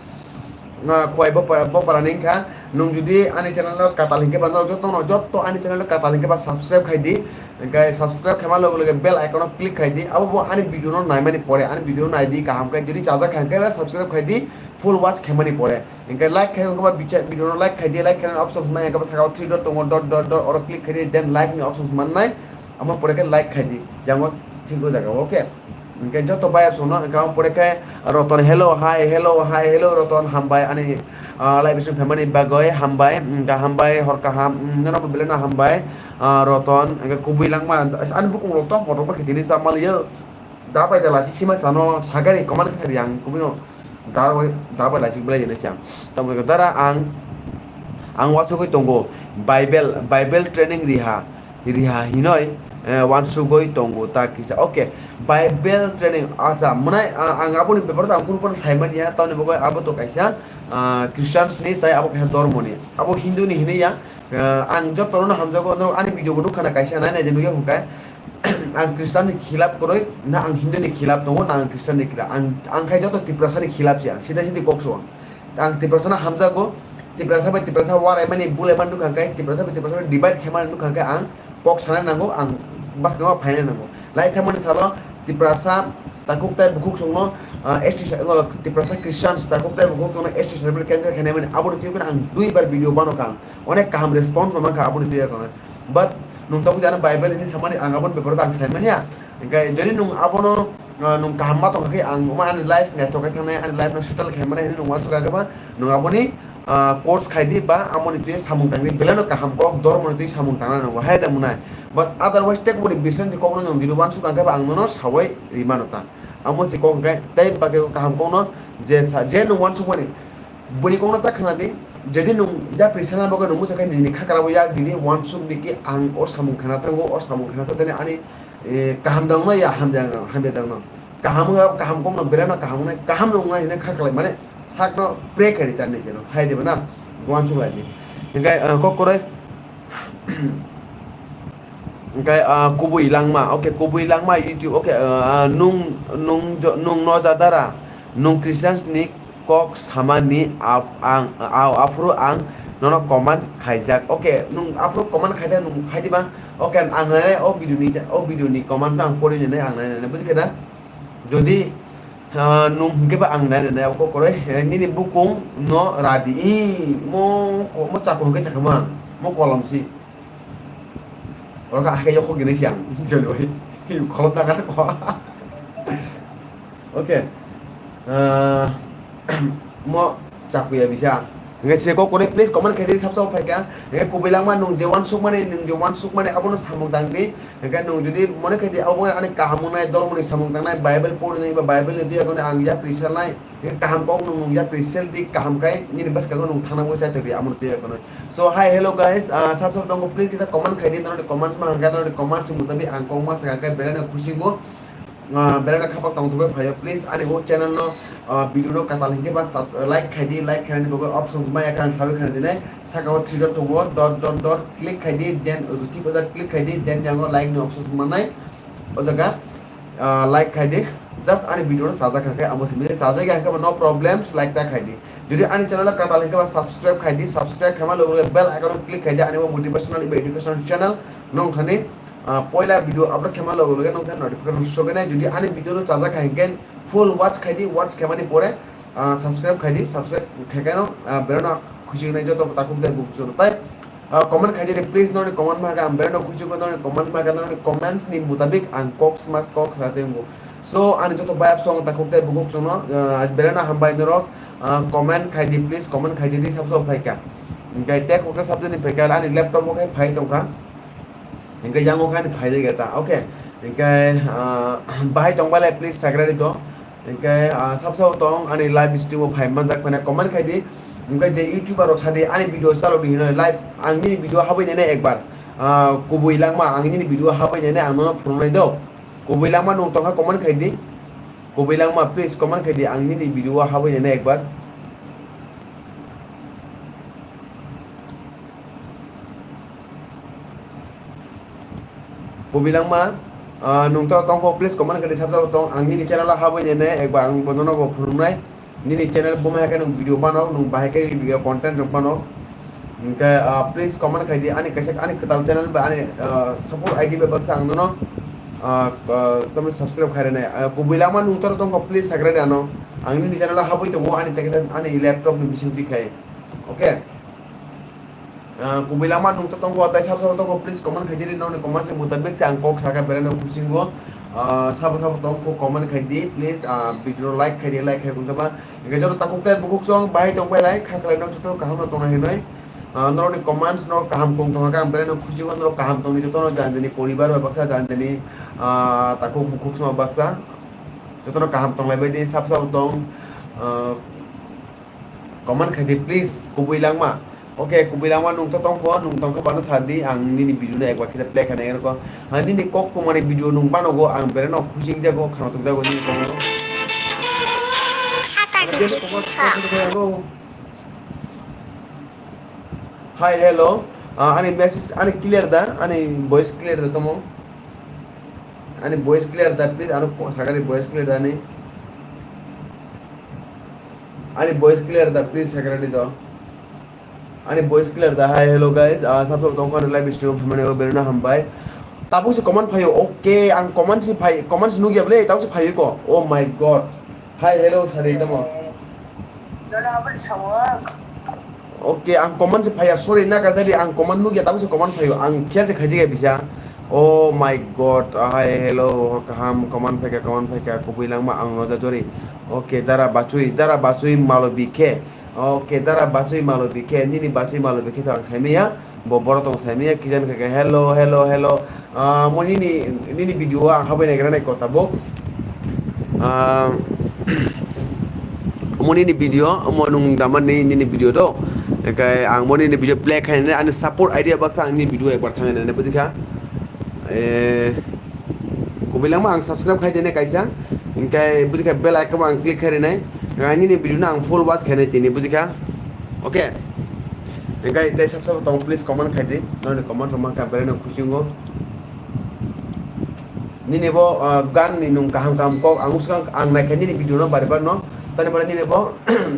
Ah, khuai bo para, bo para ni kha. Nung judi ani channel no katal hinkhe ba norok joto no, joto ani channel no katal hinkhe ba subscribe khai di. Hwnkhe subscribe khaima loge loge bell icon o click khai di. Abo bo ani video no naimani pore, ani video no nai di kaham khe. Judi chajak kha hinkhe ba subscribe khai di, full watch khaimani pore. Hwnkhe like khai hinkhe ba bicha-, video no like khai di, like khainani options mai hinkhe ba saka o three dot tongo, dot, dot, dot, oro click khai di, then like ni options mannai. Amo pore khe like khai di, yango thik o jaga o, okay? Hwnkhe joto bayap songno hwnkhe amo pore khe Roton, hello, hi, hello, hi, hello, Roton, hambai ani, ah, live stream phaimani bagwi, hambai, hwnkhe hambai, hor kaham, mm, nono bo belai no hambai, ah, Roton, hwnkhe kubui langma, ani bukung rok to motok bai khe tini cha maliyo, da bai da lasik sima chano, sagari comment khai di ang kubui no. Dara bai, dara bai laisik belai jani siang. Tamo dara ang, ang uansugwi tongo. Bible, Bible training riha, riha hinoi, eh, uansugwi tongo ta kisa. Okay, Bible training, acha, mwnai, ah, ang aboni beparo ang kunu phano saimanya, tamoni bagwi abo to kaisa, ah, Christians ni, tai abo kaisa dormo ni. Abo Hindu ni hinwi ya, ah, ang joto no hamjago, norok ani video bo nukha na kaisa, nai nai je nukya hwnkhe. Ang Christian ni khilap kwrwi, na ang Hindu ni khilap tongo, na ang Christian ni khilap. Ang, ang khai joto Tiprasa ni khilap se ang, sida sidi kok suo. Ang Tiprasa no hamjago, Tiprasa bai Tiprasa waraimani, bulaimani nukha khe, Tiprasa bai Tiprasa divide khaimani nukha khe ang kok sanai nango, ang bwskango phainai nango. Lai thangmani salo Tiprasa takhuk tai bukhuk songno, ah, S T sa-, oh, Tiprasa Christians takhuk tai bukhuk songno S T certificate cancel khainai mani, aboni twi phano ang duibar video bano kha ang. Onek kaham response no mankha aboni twi phano. But nung tabuk jani Bible hini samani ang aboni beparo ang saimanya. Hingke jodi nung abono, ah, nung kaham ma tongkha khe ang omo ani life naithok khe thangnai, ani life no settle khaimani hinwi nung uansukha khe ba nung aboni, ah, course khaidi ba amoni twi samung tangdi, belai no kaham kok, dormo ni twi samung tangna nango, hai da mwnai. But otherwise, tei kubuni bising ni kokno nung jodi uansukha khe ba ang nono sawai rimano ta. Amo se kok hingke tei baki kaham kokno je sa, je nung uansukmani, Buini kokno ta khna di, jodi nung yapri sana bagwi nung muchung khe nini khakra bo yak di, uansuk di ki ang o samung khna thango, o samung khna thango, ani, eh, kaham dangno ya hamya dangno, hamya dangno. Kaham wngya, kaham kokno belai no kaham wngnai, kaham no wngnai hinwi kha khlai mane sakno pray khe ri ta hinwi jeno, hai di bo na, uansuk lai di. Hingke, eh, kok kwrwi, Hingke, ah, kubui langma, okay, kubui langma YouTube, okay, ah, nung, nung jo-, nung no jadara, nung Christians ni kok samani ap-, ang, ah, aphuru ang nono comment khaijak, okay, nung aphuru comment khaijak nung hai di ba, okay, ang nai o video ni, o video ni comment no ang pori nai, ang nai, nai, buji khe na? Jodi Ah, nung hwnkhe ba ang nai nai nai kok kwrwi, eh, nini bukung no radi, i, mo, mo chakung hwnkhe chakma, mo kolom si. Oro kha hakhe yokho gini siang, joloi, kholop ta kha ko. Okay. Ah, mo chakuya bisa. Hingke se kok kwrwi, please comment khaidi, sab sab phaikha. Hingke kubui langma nung je wansukmani, nung je wansukmani abono samung tangdi. Hingke nung jodi mone khaidi abo ani kaham wngnai, dormoni samung tangnai, Bible porinai ba Bible ni twi agonai ang yapri selnai. Hingke kaham kok nung, nung yapri seldi, kaham khai nini bwskango nung thangna bo chaitokdi, amo twi agonai. So, hi, hello guys, ah, sab sab tongo, please kisa comment khaidi, noroni comments ma hingke noroni comments mutabik ang kok ma sakha khe belai no khusi bo. Ah, belai no khapak tong thokbai phaio, please ani bo channel no, ah, video no katal hingke ba sub-, like khaidi, like khainani bagwi option maya kha ang sabai khana dinai, saka o three dot tongo, dot, dot, dot click khaidi, then o thik o jaga click khaidi, then yango like ni option mannai, o jaga, ah, like khaidi, just ani video no chajak kha khe amo simi chajak ya khe no problems, like ta khaidi, jodi ani channel o katal hingke ba subscribe khaidi, subscribe khaima logo logo bell icon o click khaidi, ani bo motivational eba educational channel nong thani. Ah, poila video upload khaima logo logo nong thani notification sogwi nai. Jodi ani video no chajak kha hingke full watch khaidi, watch khaimani pore, ah, subscribe khaidi, subscribe khaikhe no, ah, belai no khusi wngnai joto takhuk tei bukhuk joto tai, ah, comment khaidi de, please, noroni comment ma khe ang belai no khusi wngo, noroni comment ma khe noroni comments ni mutabik ang kok smash kok kha tei wngo. So, ani joto bayap song takhuk tei bukhuk jono, ah, belai no hambai norok, ah, comment khaidi, please, comment khaidi de, sab sab phaikha. Hingke tei kok tei sab jani phaikha, ani laptop o khe phai tongkha. Hingke yango khe ani phaijak ya ta, okay. Hingke, ah, bahai tongbalai please sagrari to. Hingke, ah, sab sabo tong ani live stream o phai manjak phai na comment khaidi. Hingke je YouTuber rok sadi ani video chalok di hinoi live ang nini video habwi nene ekbar. Ah, kubui langma ang nini video habwi nene ang nono phunuknai do. Kubui langma nung tongkha comment khaidi. Kubui langma please comment khaidi ang nini video o habwi nene ekbar. Kubui langma, ah, nung to tongkho, please comment khaidi sab sabo tong. Ang nini channel o habwi nene ekbar ang bonono bo phunuknai. Nini channel buma hai khe nung video banok, nung bahai khe video content rok banok. Hingke, ah, please comment khaidi ani kaisa ani kwtal channel ba ani, ah, support I D bai baksa ang nono, ah, ah, tamni subscribe khairene. Ah, kubui langma nung to tongkho, please sagrari ano. Ang nini channel o habwi tongo ani tei ani laptop ni bising twi khai. Okay. Ah, kubui langma nung to tongkho, tai sabo tongkho, please comment khaidi ri, nongni comment ni mutabik se ang kok saka belai no khusi wngo. Ah, sabo sabo tongkho comment khaidi, please, ah, video like khaidi, like khai kung khe ba. Hingke joto takhuk tei bukhuk song bahai tong bai lai, kha khlai nok joto kaham no tongna hinoi. Ah, norokni comments no kaham tong tongkha khe ang belai no khusi wngo, norok kaham tongni joto no jani jani poribar bai baksa, jani jani, ah, takhuk bukhuk song baksa. Joto no kaham tong lai bai di, sab sabo tong, ah, comment khaidi please, kubui langma. Okay, kubui langma nung to tongkho, nung tongkho bano sadi, ang nini video no ekbar kisa play khaina erko. Ha, nini kok tumani video nung banogo, ang belai no khusi wngjago, khana tongjago nini kok no. Khata ni bising kha. Hi, hello. Ah, ani message, ani clear da, ani voice clear da tomo. Ani voice clear da, please, ano ko-, sakani voice clear da ani. Ani voice clear da, please, sakani do. Ani voice clear da. Hi, hello guys. Ah, sab sab tongkha live stream phaimani o belai no hambai. Tabuk se comment phaio. Okay, ang comment si phai, comment si nugya ble, tabuk se phaio ko. Oh my God. Hi, hello, sari tamo. Okay, ang comment se phaiya, sorry, na kajari, ang comment nugya, tabuk se comment phaio, ang kya se khaji ga bisa. Oh my God, hi, hello, hor kaham, comment phaika, comment phaika, kubui langma ang no jajori. Okay, dara bachui, dara bachui malo bikhe. Okay, dara bachui malo bikhe, nini bachui malo bikhe to ang saimaya. Bo borok tong saimaya, kijan kha khe, "Hello, hello, hello." Ah, mo nini, nini video o ang habwi naigra nai kota bo. Ah, mo nini video, mo nung damani nini video do. Ekai ang mo nini video play khainani ani support idea baksa ang nini video ekbar thangnani bujikha. Eh, kubui langma ang subscribe khai dene kaisa. Hingkai bujikha bell icon ang click khai rinai. Ang nini video no ang full watch khainai tini bujikha. Okay. Hingkai tei sab sabo tong, please comment khai di. Noni comment rok mankha belai no khusi wngo. Nini bo, ah, gan ni nung kaham kaham kok ang usukang ang naikha nini video no bari bar no. Tani bari nini bo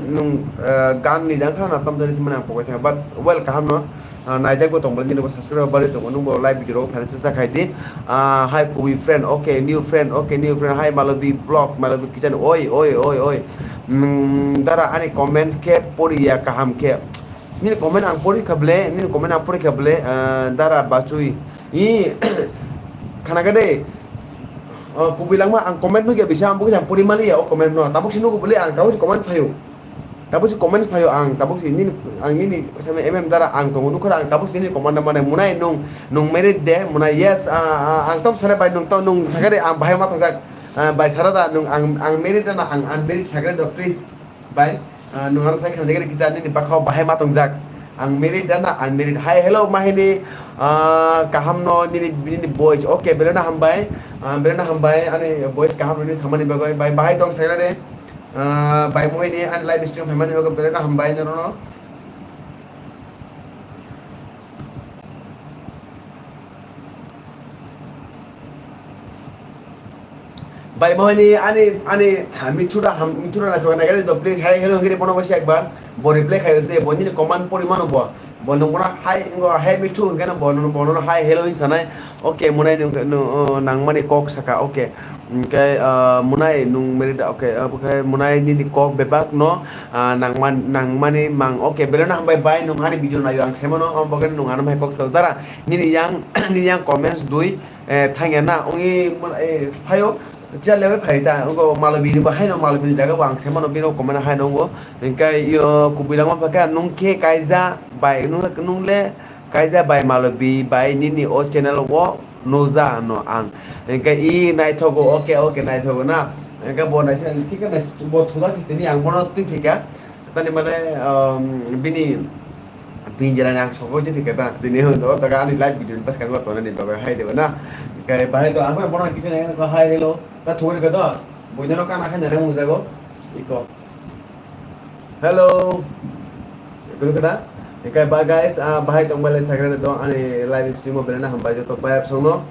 nung, ah, gan ni dang kha na tam jani simani ang pokai thang. But well kaham no. Ah, naijak bo tong bari nini bo subscribe bari tongo nung bo live video rok phaina sa khai di. Ah, hi Kubi friend, okay, new friend, okay, new friend. Hi Malobi vlog, Malobi kitchen, oi, oi, oi, oi. Mm, dara ani comments khe pori ya kaham khe. Nini comment ang pori kha ble, nini comment ang pori kha ble, ah, dara bachui. I khana kha de. Oh, kubui langma ang comment nugya bisa ang bukisa ang pori mali ya o comment no. Tabuk si nugu bole ang tabuk si comment phayo. Tabuk si comment phayo ang tabuk si nini ang nini sama M M dara ang tongo nukha ang tabuk si nini comment na mane munai nung nung merit de munai yes, ah, ah, ang tom sare bai nung to nung sakare ang bahai ma thongjak, ah, bai sara da nung ang ang merit na ang unmerit sakare do please. Bai, ah, nung ano sai khna jagani kisa nini bakha o bahai ma tongjak. Ang married da na unmarried? Hi, hello, mahini, ah, kaham no nini, nini boys. Okay, belai no hambai. Ah, belai no hambai, ani boys kaham no nini samani bagwi. Bai, bahai tong sagra de. Ah, bai mohini ani live stream phaimani bagwi belai no hambai nono. Bai mohini ani, ani, ha, mithura, ham, mithura na chokna gari do, please, hi, hello, hingiri bono bai ekbar, bo reply khai se, bo nini comment pori mano bo, bo nung bono hi, ngo, hi, mithu, hingke no bo, bo no hi, hello, hin sanai, okay, munai nung, nung, oh, nang mani kok saka, okay, hingke, ah, munai nung meri da, okay, ah, okay, munai nini kok bebak no, ah, nang man, nang mani mang, okay, belai no hambai bai, nung ani video nayo ang semano, ang bagani nung ano hai kok sal dara, nini yang, nini yang comments dui, eh, thangya na, ongni, eh, phaio, chair lebai phai ta, ongko Malobini bo haino Malobini jaga bo ang se mano, bini comment haino ongko, hingke iyo kubui langma phaikha, nung khe kaija bai, nung, nung le kaija bai Malobi bai nini o channel o nuja no ang, hingke i naithogo, okay, okay, naithogo na, hingke bo naising thik khe bo thuda thik tini ang bono twi phika. Tani mane, um, bini pinjra ni ang sokoi tini keta. Tini hwn to, taka ani live video ni bwskango tonani bagwi hai deba na. Kai bahai to, ang bono kisa nai ko hi hello. Ta thugani keta. Buino no kana khan jare mung jago. Iko. Hello. Iko keta. Kai ba guys, ah, bahai tong bale sakra to ani live stream o belena hambai joto pai apsong no.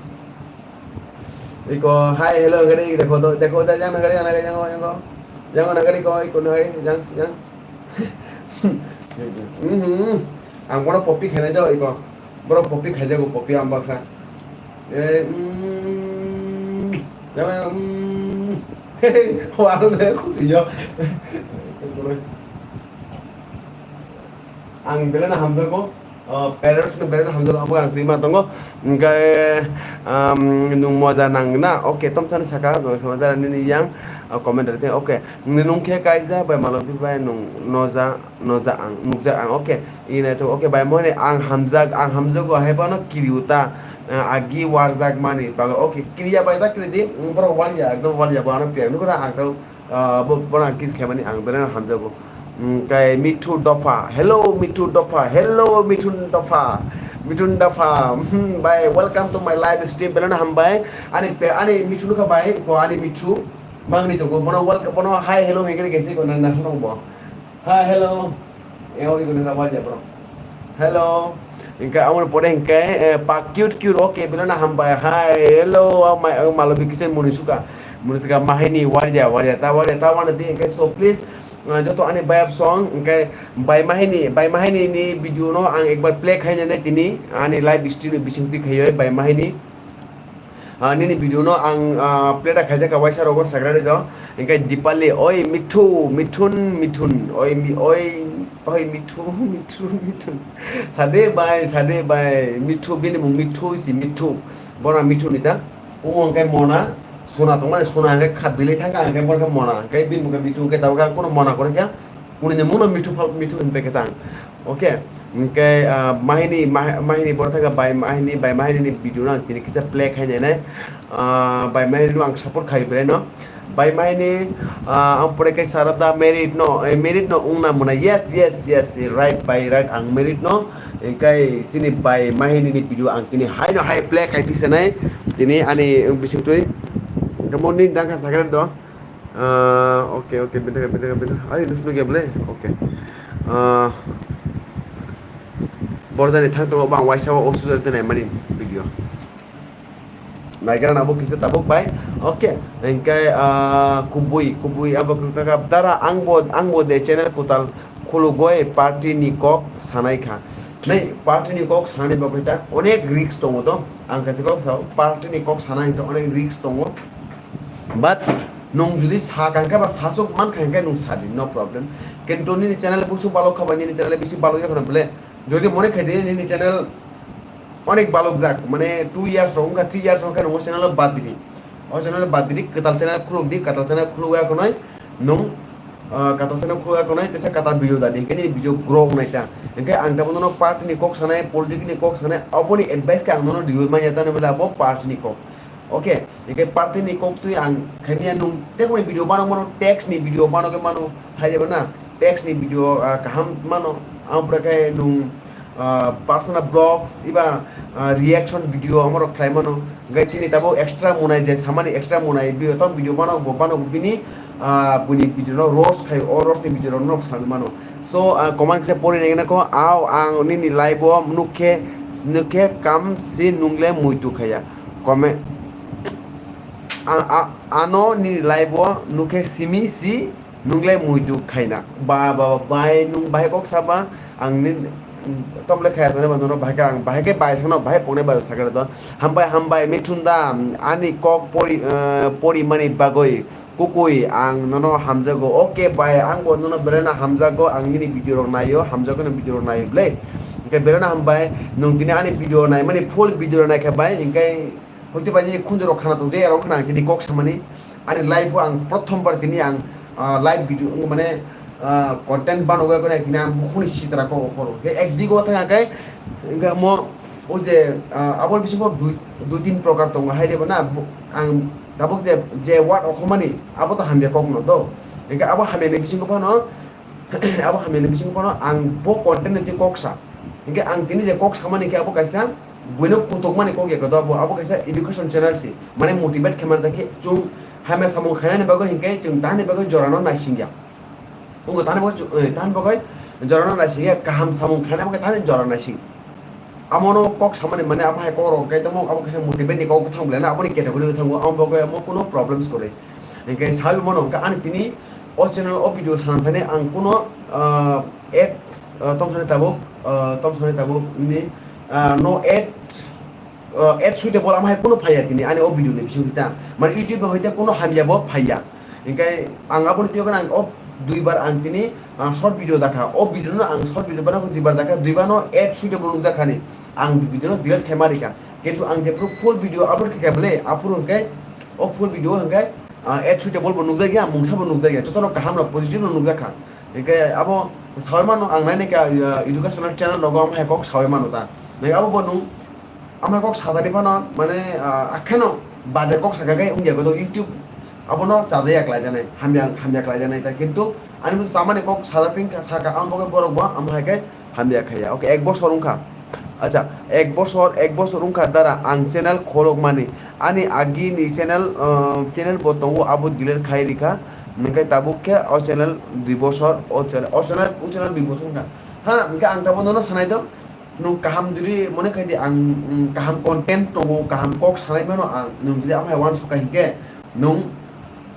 Iko, hi, hello, gari, dekho to, dekho to, jang na gari, ana gari, jang, jang, jang na gari ko, iko na gari, jang, jang. Mhm. Ang bono popi khainai do, iko. Boro popi khaijago, popi ang baksa. Eh, mm, jang, mm. Wa, ano de, ko yo. Ang belai no hamjago. Oh, parents no belai no hamjago, abo ang twi ma tongo. Hingke, um, nung moja nang na? Okay, tom sani saka, nung sama dara nini yang, uh, comment rite, okay. Nung khe kaija bai Malobi bai nung noja, noja ang, nukja ang, okay. Ine to, okay, bai mohini ang hamjak, ang hamjago, hai bono kiriuta, uh, agi warjak mani, bago, okay, kiriya bai ta kiri di, borok waliya, ekdom waliya, bo ano piya, nukura ang to, Ah, bo, bono ang kiss khaimani ang belai no hamjago. Mm, kai Mithu Dopha. Hello, Mithu Dopha. Hello, Mithun Dopha. Mithun Dopha. Hmm, bye. Welcome to my live stream. Belai no hambai. Ani pe, ani Mithu nukha bai. Ko ani Mithu. Mangni to ko. Bono welcome. Bono hi, hello, hingke kesi ko nang nang bo. Hi, hello. Eo, iko nang wajya, bro. Hello. Hingke amo pore hingke, eh, pa cute cute, okay, belai no hambai. Hi, hello, oh, my, oh, Malobi kitchen muni suka. Muni suka mahini warja, warja, ta warja, ta warja di hingke, so please, eh, joto ani bayap song, hingke bai mahini, bai mahini ni video no ang ekbar play khainai tini, ani live stream ni bising twi khaiyoi, bai mahini. Ah, nini video no ang, ah, play da khaijak ka waisa rogo sagra ri do. Hingke Dipali, oi Mithu, Mithun, Mithun, oi mi-, oi, oi Mithu, Mithun, Mithun. Sade bai, sade bai, Mithu, bini mung Mithu, si Mithu. Bona Mithu ni ta. O hingke Mona, Sona tongmani Sona hingke kha bilai thangka hingke bo hingke Mona. Hingke bini mung Mithu hingke tabuk ang kono Mona kore kha. Kuni ni mung no Mithu phal, Mithu hingke tang. Okay, hingke, ah, mahini, mah-, mahini borok thangka bai mahini, bai mahini ni video no ang tini kisa play khai nai nai. Ah, bai mahini no ang support khai belai no. Bai mahini, ah, ang pore kai sara da married no, eh, married no ungna muna. Yes, yes, yes, right, bai right ang married no. Hingke sini bai mahini ni video ang tini hai no hai play khai pisa nai. Tini ani bising twi. Hingke morning dang kha sakra do. Ah, okay, okay, bini, bini, bini. Ari, nus nugya bole? Okay. Ah, borjani thang tongo bang waisa o osuja tenai mani video. Naigra na bo kisa tabuk bai. Okay, hingke, ah, kubui, kubui abo kaka dara ang bo, ang bo de channel kutal khulugoi party ni kok sanai kha. Nei party ni kok sanai bagoi ta onek risk tongo to. Ang kaisa kok sao, party ni kok sanai hingke onek risk tongo. But nung jodi sa kangkha ba sachuk man kha hingke nung sadi, no problem. Kintu nini channel busu balok kha ba nini channel bisi balok ya khna bole. Jodi mone khai di nini channel onek balok jak, mane two years rok wngkha, three years rok khe nung o channel o bad di. O channel o bad di, kwtal channel khuluk di, kwtal channel khuluk ya khonoi nung, ah, kwtal channel khuluk ya khonoi teisa kwtal video da di, hingke nini video grow wngnai ta. Hingke ang tamo nono party ni kok sanai, politics ni kok sanai, aboni advice khe ang nono riui manya ta, nini bole abo party ni kok. Okay, hingke party ni kok twi ang khaimya nung tei video bano mano, tax ni video bano khe mano, hai jabo na, tax ni video, ah, kaham mano, ang pore khe nung, ah, personal blogs iba, ah, reaction video amorok khlai mano, hingke chini tabuk extra monai je samani extra monai video, tom video bano bo bano bini, ah, bini video no roast khai, o roast ni video rok nok sami mano. So, ah, comment kisa pori nai nako, ao ang nini live o nukhe, nukhe kam si nungle muitu khaya. Comment, a, a, ano nini live o nukhe simi si nungle muitu khaina. Ba, ba, ba, bai nung bahai kok saba ang ni, tomle khaya thane ba nono bahai ka ang bahai ke bai sano bahai pongne ba sakare do. Hambai, hambai, mithun da, ani kok pori, eh, pori mani bagoi. Kukui, ang nono hamjago. Okay, bai, ang bo nono belai no hamjago. Ang nini video rok naio, hamjago ni video rok naio, ble. Hingke belai no hambai, nung tini ani video naimani, full video rok naikha bai, hingke hoite bai nini khunju rok khana tongje, erok khana ang tini kok samani. Ani live o ang prothom bar tini ang, ah, live video, mane, ah, content bano goi goi tini ang bukhuni sitra kok okhoro. Hingke ekdigo thang khe, hingke mo, o je, ah, abo bisingo dui, dui tin prokar tongo, hai de bo na, bo, ang Tabuk je, je word okhormani, abo to hamya kok no do. Hingke abo hamya ni bisingo phano, abo hamya ni bisingo phano ang bo content ni twi kok sa. Hingke ang tini je kok samani khe abo kaisa buino kutukmani kok ya do abo, abo kaisa education channel si. Mane motivate khe man khe chwng hamya samung khainani bagwi hingke chwng tahani bagwi jora no naising ya. Wngo tani bo, eh, tani bo kai jora no naising ya, kaham samung khaina bo kai tani jora naising. Amo no kok samani mane amo hai kok rok kai tamo, abo kaisa motivate ni kok thang bole na, abo ni category thang bo, amo bo kai amo kuno problems kore. Hingke sabi mano hingke ani tini o channel o video sanam thani ang kuno, ah, ad, ah, tom sani tabuk, ah, tom sani tabuk ni, ah, no ad, uh, ad suitable ama hai kuno phaiya tini ani o video ni bising ta. Mane YouTube no hoite kuno hamya bo phaiya. Hingke ang aboni twi ang o duibar ang tini, ah, short video dakha. O video no ang short video bana duibar dakha, duibar no ad suitable nukjak hani. Ang video no delete khaima rikha. Kintu ang jephru full video upload khe khe bele, aphuru hingke o full video hingke, ah, ad suitable bo nukjak ya, mungsa bo nukjak ya. Jotono kaham no positive no nukjak kha. Hingke abo sawi mano ang naini kha, ah, educational channel rogo ama hai kok sawi mano ta. Hingke abo bo nung Ama kok sajani phano, mane, ah, akheno bajar kok saka khe wngya kodo YouTube abono chajaya klaijanai, hamya, hamya klaijanai ta, kintu ani bo chamani kok sajak tongkha, saka ang bo khe borok bo amo hai khe hamya khaiya. Okay, ek bosor wngkha. Acha, ek bosor, ek bosor wngkha dara ang channel kholok mani. Ani agi ni channel, ah, channel bo tongo, abo delete khai rikha. Hingkhe tabuk khe o channel dui bosor, o channel, o channel, o channel dui bosor wngkha. Ha, hingkhe ang tabuk nono sanai do. Nwng kaham jodi mone khai di, ang, mm, kaham content tongo, kaham kok sanai mano ang, nwng jodi amhai uansuk kha hinkhe, nwng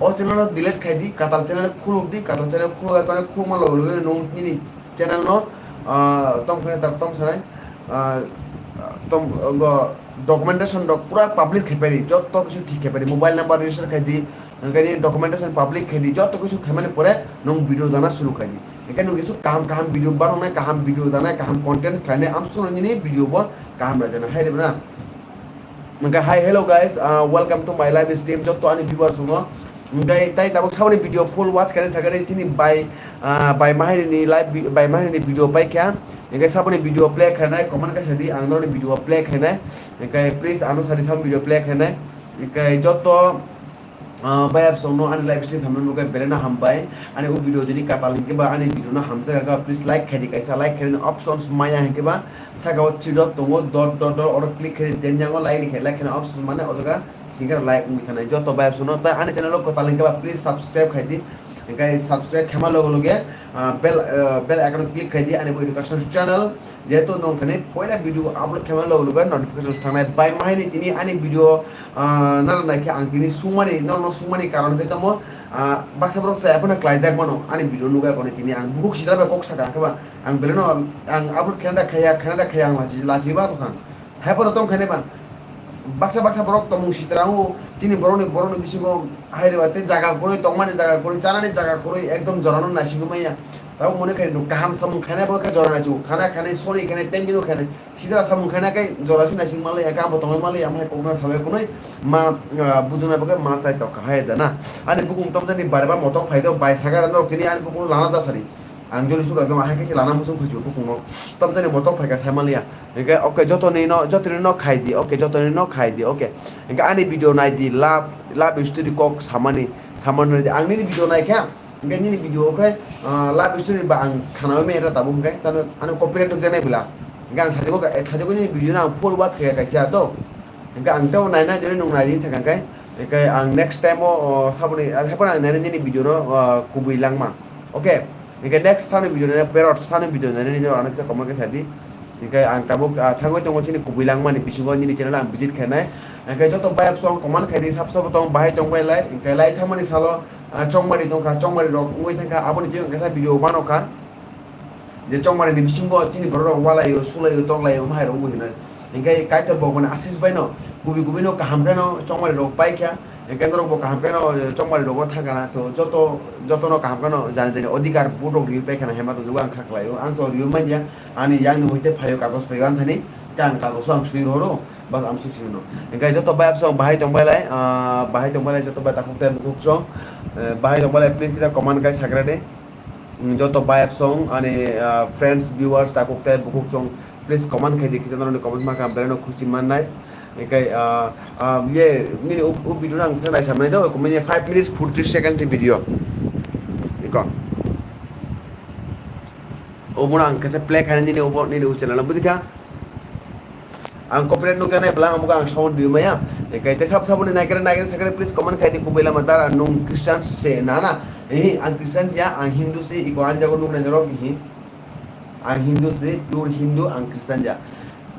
o channel no delete khai di, katal channel khuluk di, katal channel khuluk, khulukma loge loge nwng nini channel no, ah, tom khane ta tom sanai, ah, tom, go documentation rok pura publish khai pai di, joto kisu thik khai pai di, mobile number register khai di, Hingke ni documentation public khai di, joto kisu khaimani pore nwng video dana suru khai di. Hingke nwng kisu kaham kaham video banangnai, kaham video danai, kaham content khlainai, amsukno nini video bo kaham raidana hai ribna. Hingke hi, hello guys, uh, welcome to my live stream. Joto ani viewers no. Hingke tai tabuk saboni video full watch khainai sakani tini bai, uh, bai mahaini live vi-, bai mahaini video paikha. Hingke saboni video play khainai, comment kaisa di, ang noroni video play khainai. Hingke please ano sadi sam video play khainai. Hingke joto Ah, bai absong no ani live stream hamna nugwi belai no hambai. Ani o video jodi katal hinkhe ba ani video no hamjak kha, please like khaidi kaisa, like khaini options maya hinkhe ba saka o three dot tongo, dot, dot, dot, oro click khaidi, then yango like ni khe, like khaini options mane o jaga singer like wngwi thanai. Joto bai absong no tai ani channel o katal hinkhe ba please subscribe khaidi. Hingke subscribe khema logo loge, ah, bell, ah, bell icon click khai di ani bo education channel. Jehetu nong thani poila video upload khema logo loge notification thangnai. Bai mahini tini ani video, ah, nana naikhe ang tini sungmani, norokno sungmani karon khe tamo, ah, baksa borok chaya phano klaijak mano ani video nugwi, koni tini ang bukhuk sitra bai kok saka khe ba ang belai no ang upload khena da khaya, khena da khaya ang lachi, lachi ba tongkha. Hai phano tong khainai ba. Baksa baksa borok tongmung sitra o, chini borokni, borokni bisingo hai reba tei jaga kwrwi, tongmani jaga kwrwi, chanani jaga kwrwi, ekdom jorano naisingwi manya. Tabuk mone khai nuk kaham samung khainai bo khe jora naising, khana khainai, sori khainai, tei bini khainai. Sitra samung khainai khe jora se naising manlai, eka bo tongwi manlai, amhai kokna sabai kunui ma, ah, bujuna bagwi ma sai tok hai da na. Ani bukung tomjani barba motok phai do, bai sakara norok tini ani bukung lana da sari. Ang joli suka ekdom ahai khe lana musung phaisio bukungno. Tomjani motok phaika sai manliya. Hingke, okay, jotoni no, jotoni no khai di, okay, jotoni no khai di, okay. Hingke ani video nai di, love, love story kok samani, samani nai di. Ang nini video nai kha, hingke nini video, okay, ah, love story ba ang khana oi me era tabuk hingke, tano ano copyright nukjak nai bwla. Hingke ang thajiko, eh, thajiko nini video no ang full watch khe kaisa to. Hingke ang tebo naina jani nung nai di sakha khe, hingke ang next time o, o, saboni, ah, hepan ang nai nini video no, ah, kubui langma. Okay. Hingke next sani video nai, parrot sani video nai nini ano kisa comment khe sadi. Hingke ang tabuk, ah, thangwi tongo chini kubui langmani bisingo nini channel ang visit khainai. Hingke joto bayap song comment khai di sab sabo tong bahai tong bai lai. Hingke lai thangmani salo, ah, chongmari tongkha, chongmari rok wngwi thangkha, aboni twi ang kaisa video mano kha. Je chongmari ni bisingo chini borok rok walai o, sulai o, toklai o, mahai rok wngwi hinoi. Hingke Kaitor bo boni Asis bai no kubi kubi no kaham khe no chongmari rok pai kha. Hingke norok bo kaham khe no, eh, chongmari rogo thang kana to joto, joto no kaham khe no jani jani odhikar vote rok riwi pai khana hema tongjago ang kha khlai o. Ang to riwi manya ani yang ni hoite phaio kagoj phaio ang thani khe ang kagoj o ang sui rohoro bas amsuk sui no. Hingke joto bai absong bahai tong bai lai, ah, bahai tong bai lai joto bai takhuk tei bukhuk song, eh, bahai tong bai lai please kisa comment kai sakra de. Mm, joto bayap song ani, ah, friends, viewers, takhuk tei bukhuk song, please comment khai di, kisa norokni comment ma kha, belai no khusi mannai. Hingke, ah, ah, ye, nini u, u video no ang kisa nai samnai do, kumini five minutes forty seconds ni video. Iko. Obono ang kisa play khai nini obo, nini u channel o, buji kha? Ang copyright nukjaknai bwla ang bugo ang sound rw maya. Hingke tei sabo saboni naikhe naikhe sakhe please comment khai di, kubui lama dara nwng Christian se na na. Hi, ang Christian ya, ang Hindu se, iko ani jago nuknai norok hi. Ang Hindu se, pure Hindu, ang Christian ya.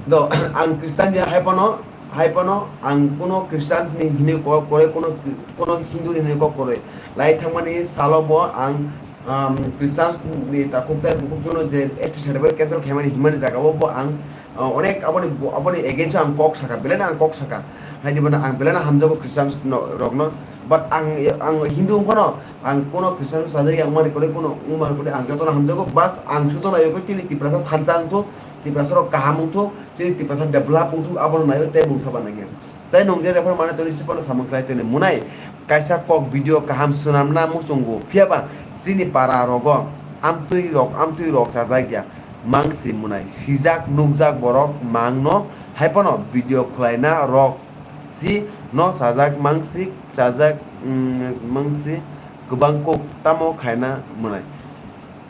Do, ang Christian ya, hai pono, hai pono, ang kuno Christian ni hinui kok koroi, kuno, kuno Hindu ni hinui kok koroi. Lai thangmani salo bo ang, um, Christian ni takhuk tei bukhuk jono je S T certificate cancel khaimani himani jaga o bo ang, uh, onek aboni, aboni against o ang kok saka, belai no ang kok saka. Hai di bono ang belai no hamjago Christian no, rok no. But ang, ang Hindu wngkha no, ang kuno Christian sajak ya wngmani kwrwi, kuno wngmani kwrwi ang jotono hamjago. Bas ang sudo naio khe chini Tiprasa thansa wngthok, Tiprasa rok kaham wngthok, chini Tiprasa develop wngthok, abono naio tei mungsa ba nangya. Tei nwng je jephru mane toni sipano samung khlai toni munai. Kaisa kok video kaham swnamna muchungo, phiyaba chini para rogo amtwi rok, amtwi rok chajak ya. Mangsi munai sijak nukjak borok mangno, hai phano video khwlaina rok si no chajak, mangsi chajak, mm, mangsi kwbang kok tamo khaina munai.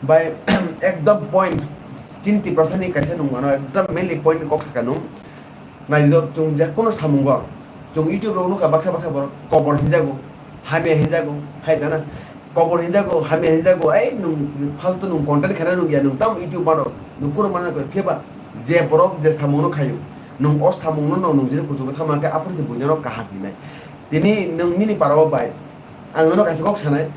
Bai ekdom point, chini Tiprasa ni kaisa nung mano, ekdom mainly point kok saka nung. Nai do, chwng je kono samungo, chwng YouTube rok nukha baksa baksa borok kobor hinjago, hamya hinjago, hai da na? Kobor hinjago, hamya hinjago, ei nwng faltu nwng content khana nung ya, nwng tamo YouTube mano, nwng kono mano khe ba, je borok je samung no khayo, nwng o samung no nwng jini kuchugo thama khe aphuru se buino no kaham hinai. Tini nwng nini para o bai, ang nono kaisa kok sanai,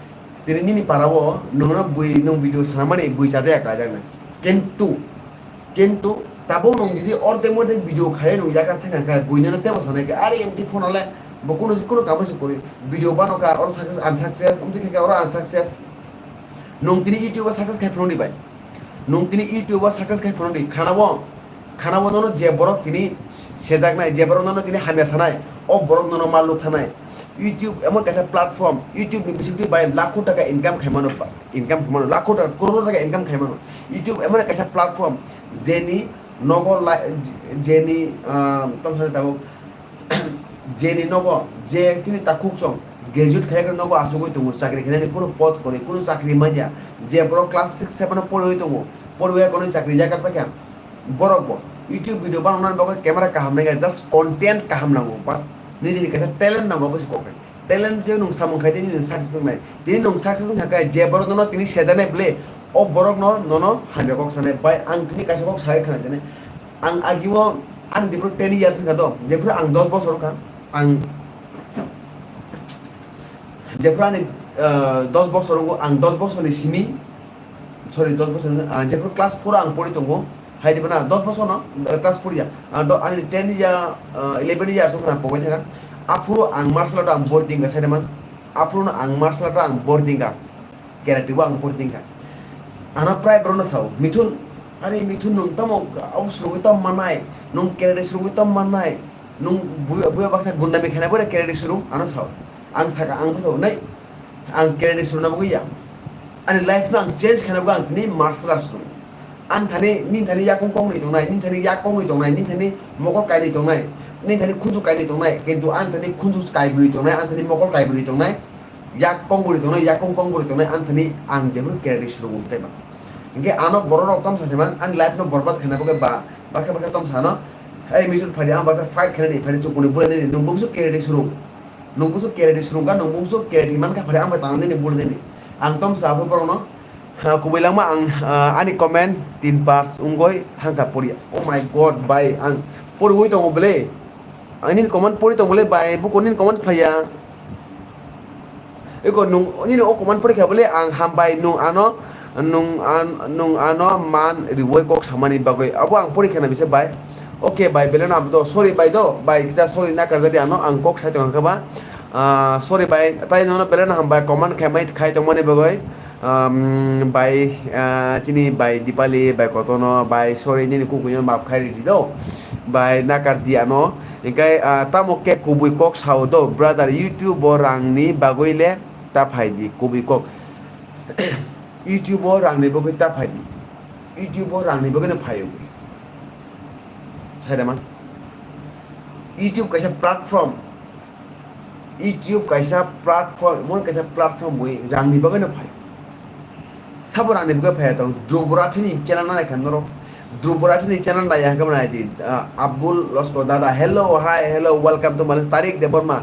tini nini para o nwng no bui, nwng video sanamani bui chajaya kaijaknai. Kintu Kintu tabuk nwng jodi ordek mordek video khai nwng yakar thangkha khe, buino no tebo sanai khe, "Are empty phone le bo kuno, kuno kamo se kwrwi, video bano kha, oro success, unsuccess, amtwi khe khe oro unsuccess." Nwng tini YouTube o success khai phano di bai. Nwng tini YouTube o success khai phano di. Khana bo, khana bo nono je borok tini sejaknai, je borok nono tini hamya sanai, o borok nono mal nuk thanai. YouTube emon kaisa platform, YouTube ni bisingtwi bai lakho taka income khai mano, income khai mano, lakho taka, crore taka income khai mano. YouTube emon kaisa platform, jeni nogo lai-, jeni, ah, tamo sani tabuk, jeni nogo, je chini takhuk chwng graduate khai khe nogo achugwi tongo, chakri khainani kuno pod kwrwi, kuno chakri manya. Je borok class six seven o poriwi tongo, poriwi kono chakri ya kha paikha. Borok bo YouTube video bananani bagwi camera kaham nangya, just content kaham nango, bas nini kaisa talent nango, bwswk kok khe. Talent je nwng samung khai tini nwng success wngnai. Tini nwng success wngkha khe je borok nono tini sejaknai bwle, o borok no nono hamya kok sanai. Bai ang tini kaisa kok sai khna tini. Ang agio ani dipro ten years wngkha to, jephru ang dos bosor wngkha. Ang jephru ani, ah, dos bosor wngo, ang dos bosorni simi sorry, dos bosor, ah, jephru class four o ang pori tongo, hai diba na, dos bosor no, ah, class four ya, ah, do-, ani ten ya, ah, eleven ya aswk khna pogwi thangkha. Aphuru ang martial art o ang bori tingkha, sai man, aphuru no ang martial art o ang bori tingkha, karate o ang bori tingkha. Ano prai borok no sao, "Mithun, are Mithun, nwng tamo abo swrwngwi tamo mannai, nwng karate swrwngwi tamo mannai, nwng buya, buya baksa gundami khaina bore karate swrwng?" Ano sao, ang saka, ang bwsao nai, ang karate swrwngna bagwi ya. Ani life no ang change khaina bagwi ang tini martial arts rw. Ang thani, nini thani yakung kok nwi tongnai, nini thani yak kok nwi tongnai, nini thani mokol kai nwi tongnai, nini thani khunju kai nwi tongnai, kintu ang thani khunju kai bwrwi tongnai, ang thani mokol kai bwrwi tongnai, yak kok bwrwi tongnai, yakung kok bwrwi tongnai, ang thani ang jephru karate swrwng tei ba. Hinkhe ano borok rok tamo sa se man, ani life no borbad khaina bagwi ba, baksa baksa tamo sa no, "Ei Mithun, phai di, ang baksa fight khainani, phai di, chukuni bwlai nini, nwng bumsu karate swrwng." Nwng bumsu karate swrwngkha, nwng bumsu karate mankha, phari ang bai tangna nini bul nini. Ang tamo sa abo borokno, ha, kubui langma ang, ah, ani comment tin pass wngwi thangkha poriya. Oh my God, bai, ang poriwi tongo bwle. Ang nini comment pori tongo bwle, bai, buko nini comment phaiya. Eko nwng nini o comment pori kha bwle, ang hambai nwng ano Nwng an-, nwng ano man riwoi kok samani bagwi. Abo ang pori khana bisa bai. Okay bai, belai no abo do. Sorry bai do. Bai kisa sorry na karjadi ano ang kok sai tong kha ba. Ah, sorry bai. Tai nono belai no hambai comment khai mai khai tong mani bagwi. Um, bai, ah, chini bai Dipali, bai Kotono, bai sorry nini kukuino maaf khai ridi do. Bai nakar di ano. Hinkhe, ah, tamo khe kubui kok sao do. Brother, YouTube o rangni bagwi le ta phai di kubui kok. YouTube o rangni bagwi ta phai di. YouTube o rangni bagwi no phai ugwi. Sai da man. YouTube kaisa platform. YouTube kaisa platform, mon kaisa platform bwi rangni bagwi no phai. Sabo rangni bagwi phai tong. Dhruv Rathini channel nai kha norok. Dhruv Rathini channel nai ya kha nai di. Ah, Abdul Losko dada. Hello, hi, hello, welcome to my Tarik Debbarma.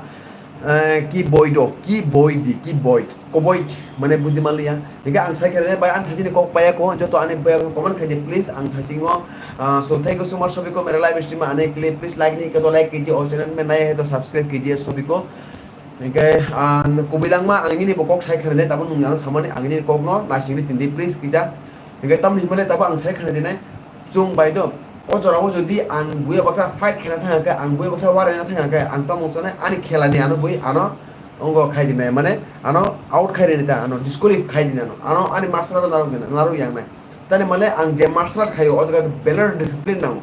Eh, ki boy do, ki boy di, ki boy. Koboit, mane buji manliya. Hinkhe ang sai khe bai ang thaisini kok paya ko, joto ani paya ko comment khai di please, ang thaisingo, ah, so thank you so much sobiko mere live stream ane kle, please like ni kato like kiji, o channel me naya hai to subscribe kiji sobiko. Hinkhe, ah, kubui langma ang nini bo kok sai khe ne, tabo nung yang samani ang nini kok no naisingni tindi please kija. Hinkhe tamni himale tabo ang sai khe dinai. Chwng bai do, o jora o jodi ang buya baksa fight khaina thang khe, ang buya baksa waraina thang khe, ang tamo chonai ani khela ni ano bui ano ongo khai dinai, mane ano out khai rini ta, ano disqualify khai dinai ano, ano ani martial art narok dinai, narok yang nai. Tani male ang je martial art khayo, o jaga belai discipline nango.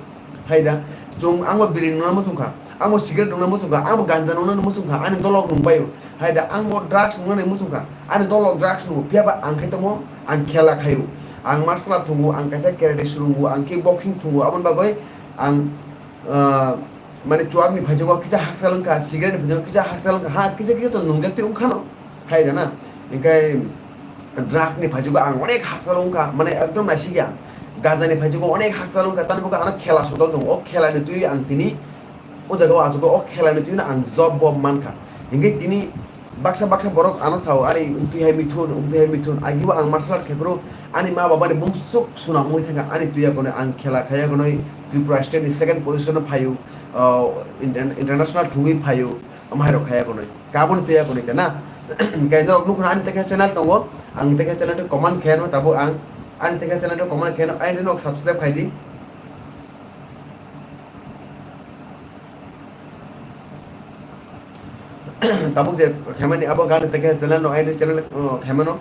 Hai da, chwng ang bo biri nungna muchung kha, ang bo cigarette nungna muchung kha, ang bo ganja nungna muchung kha, ani dolok nung baio. Hai da, ang bo drugs nungnani muchung kha. Ani dolo drugs nungo, phiya ba ang khai tongmo, ang khela khaio. Ang martial art thungo, ang kaisa karate swrwngo, ang kick boxing thungo, aboni bagwi ang, ah, mane chuwak ni phaijago kisa haksa lwngkha, cigarette ni phaijago kisa haksa lwngkha, ha, kisa kisa to nungjak twi wngkhano. Hai da na, hinkhe drug ni phaijago ang onek haksa lwngkha, mane ekdom naisikya. Gaja ni phaijago onek haksa lwngkha, tani bagwi ano khela sodol tongo, o khela ni twi ang tini O jaga o aswk o khela ni twi no ang job bo mankha. Hinkhe tini baksa baksa borok ano sao, "Are wngtwi hai mithun, wngtwi hai mithun." Agi bo ang martial art khe phuru ani ma baba ni bumsuk swnam wngwi thangkha ani twi yakonwi ang khela khai yakonwi Tripura state ni second position o phaio, ah, inter-, international thungwi phaio, omo hai rok khai yakonwi. Kaboni twi yakonwi khe na. Hinkhe norok nukho ani tekhe channel tongo, ang tekhe channel to comment khe no tabuk ang ani tekhe channel to comment khe no, ani no subscribe khai di. Tabuk je khaimani abo gana tei khe channel no, aini channel, uh, khaimano,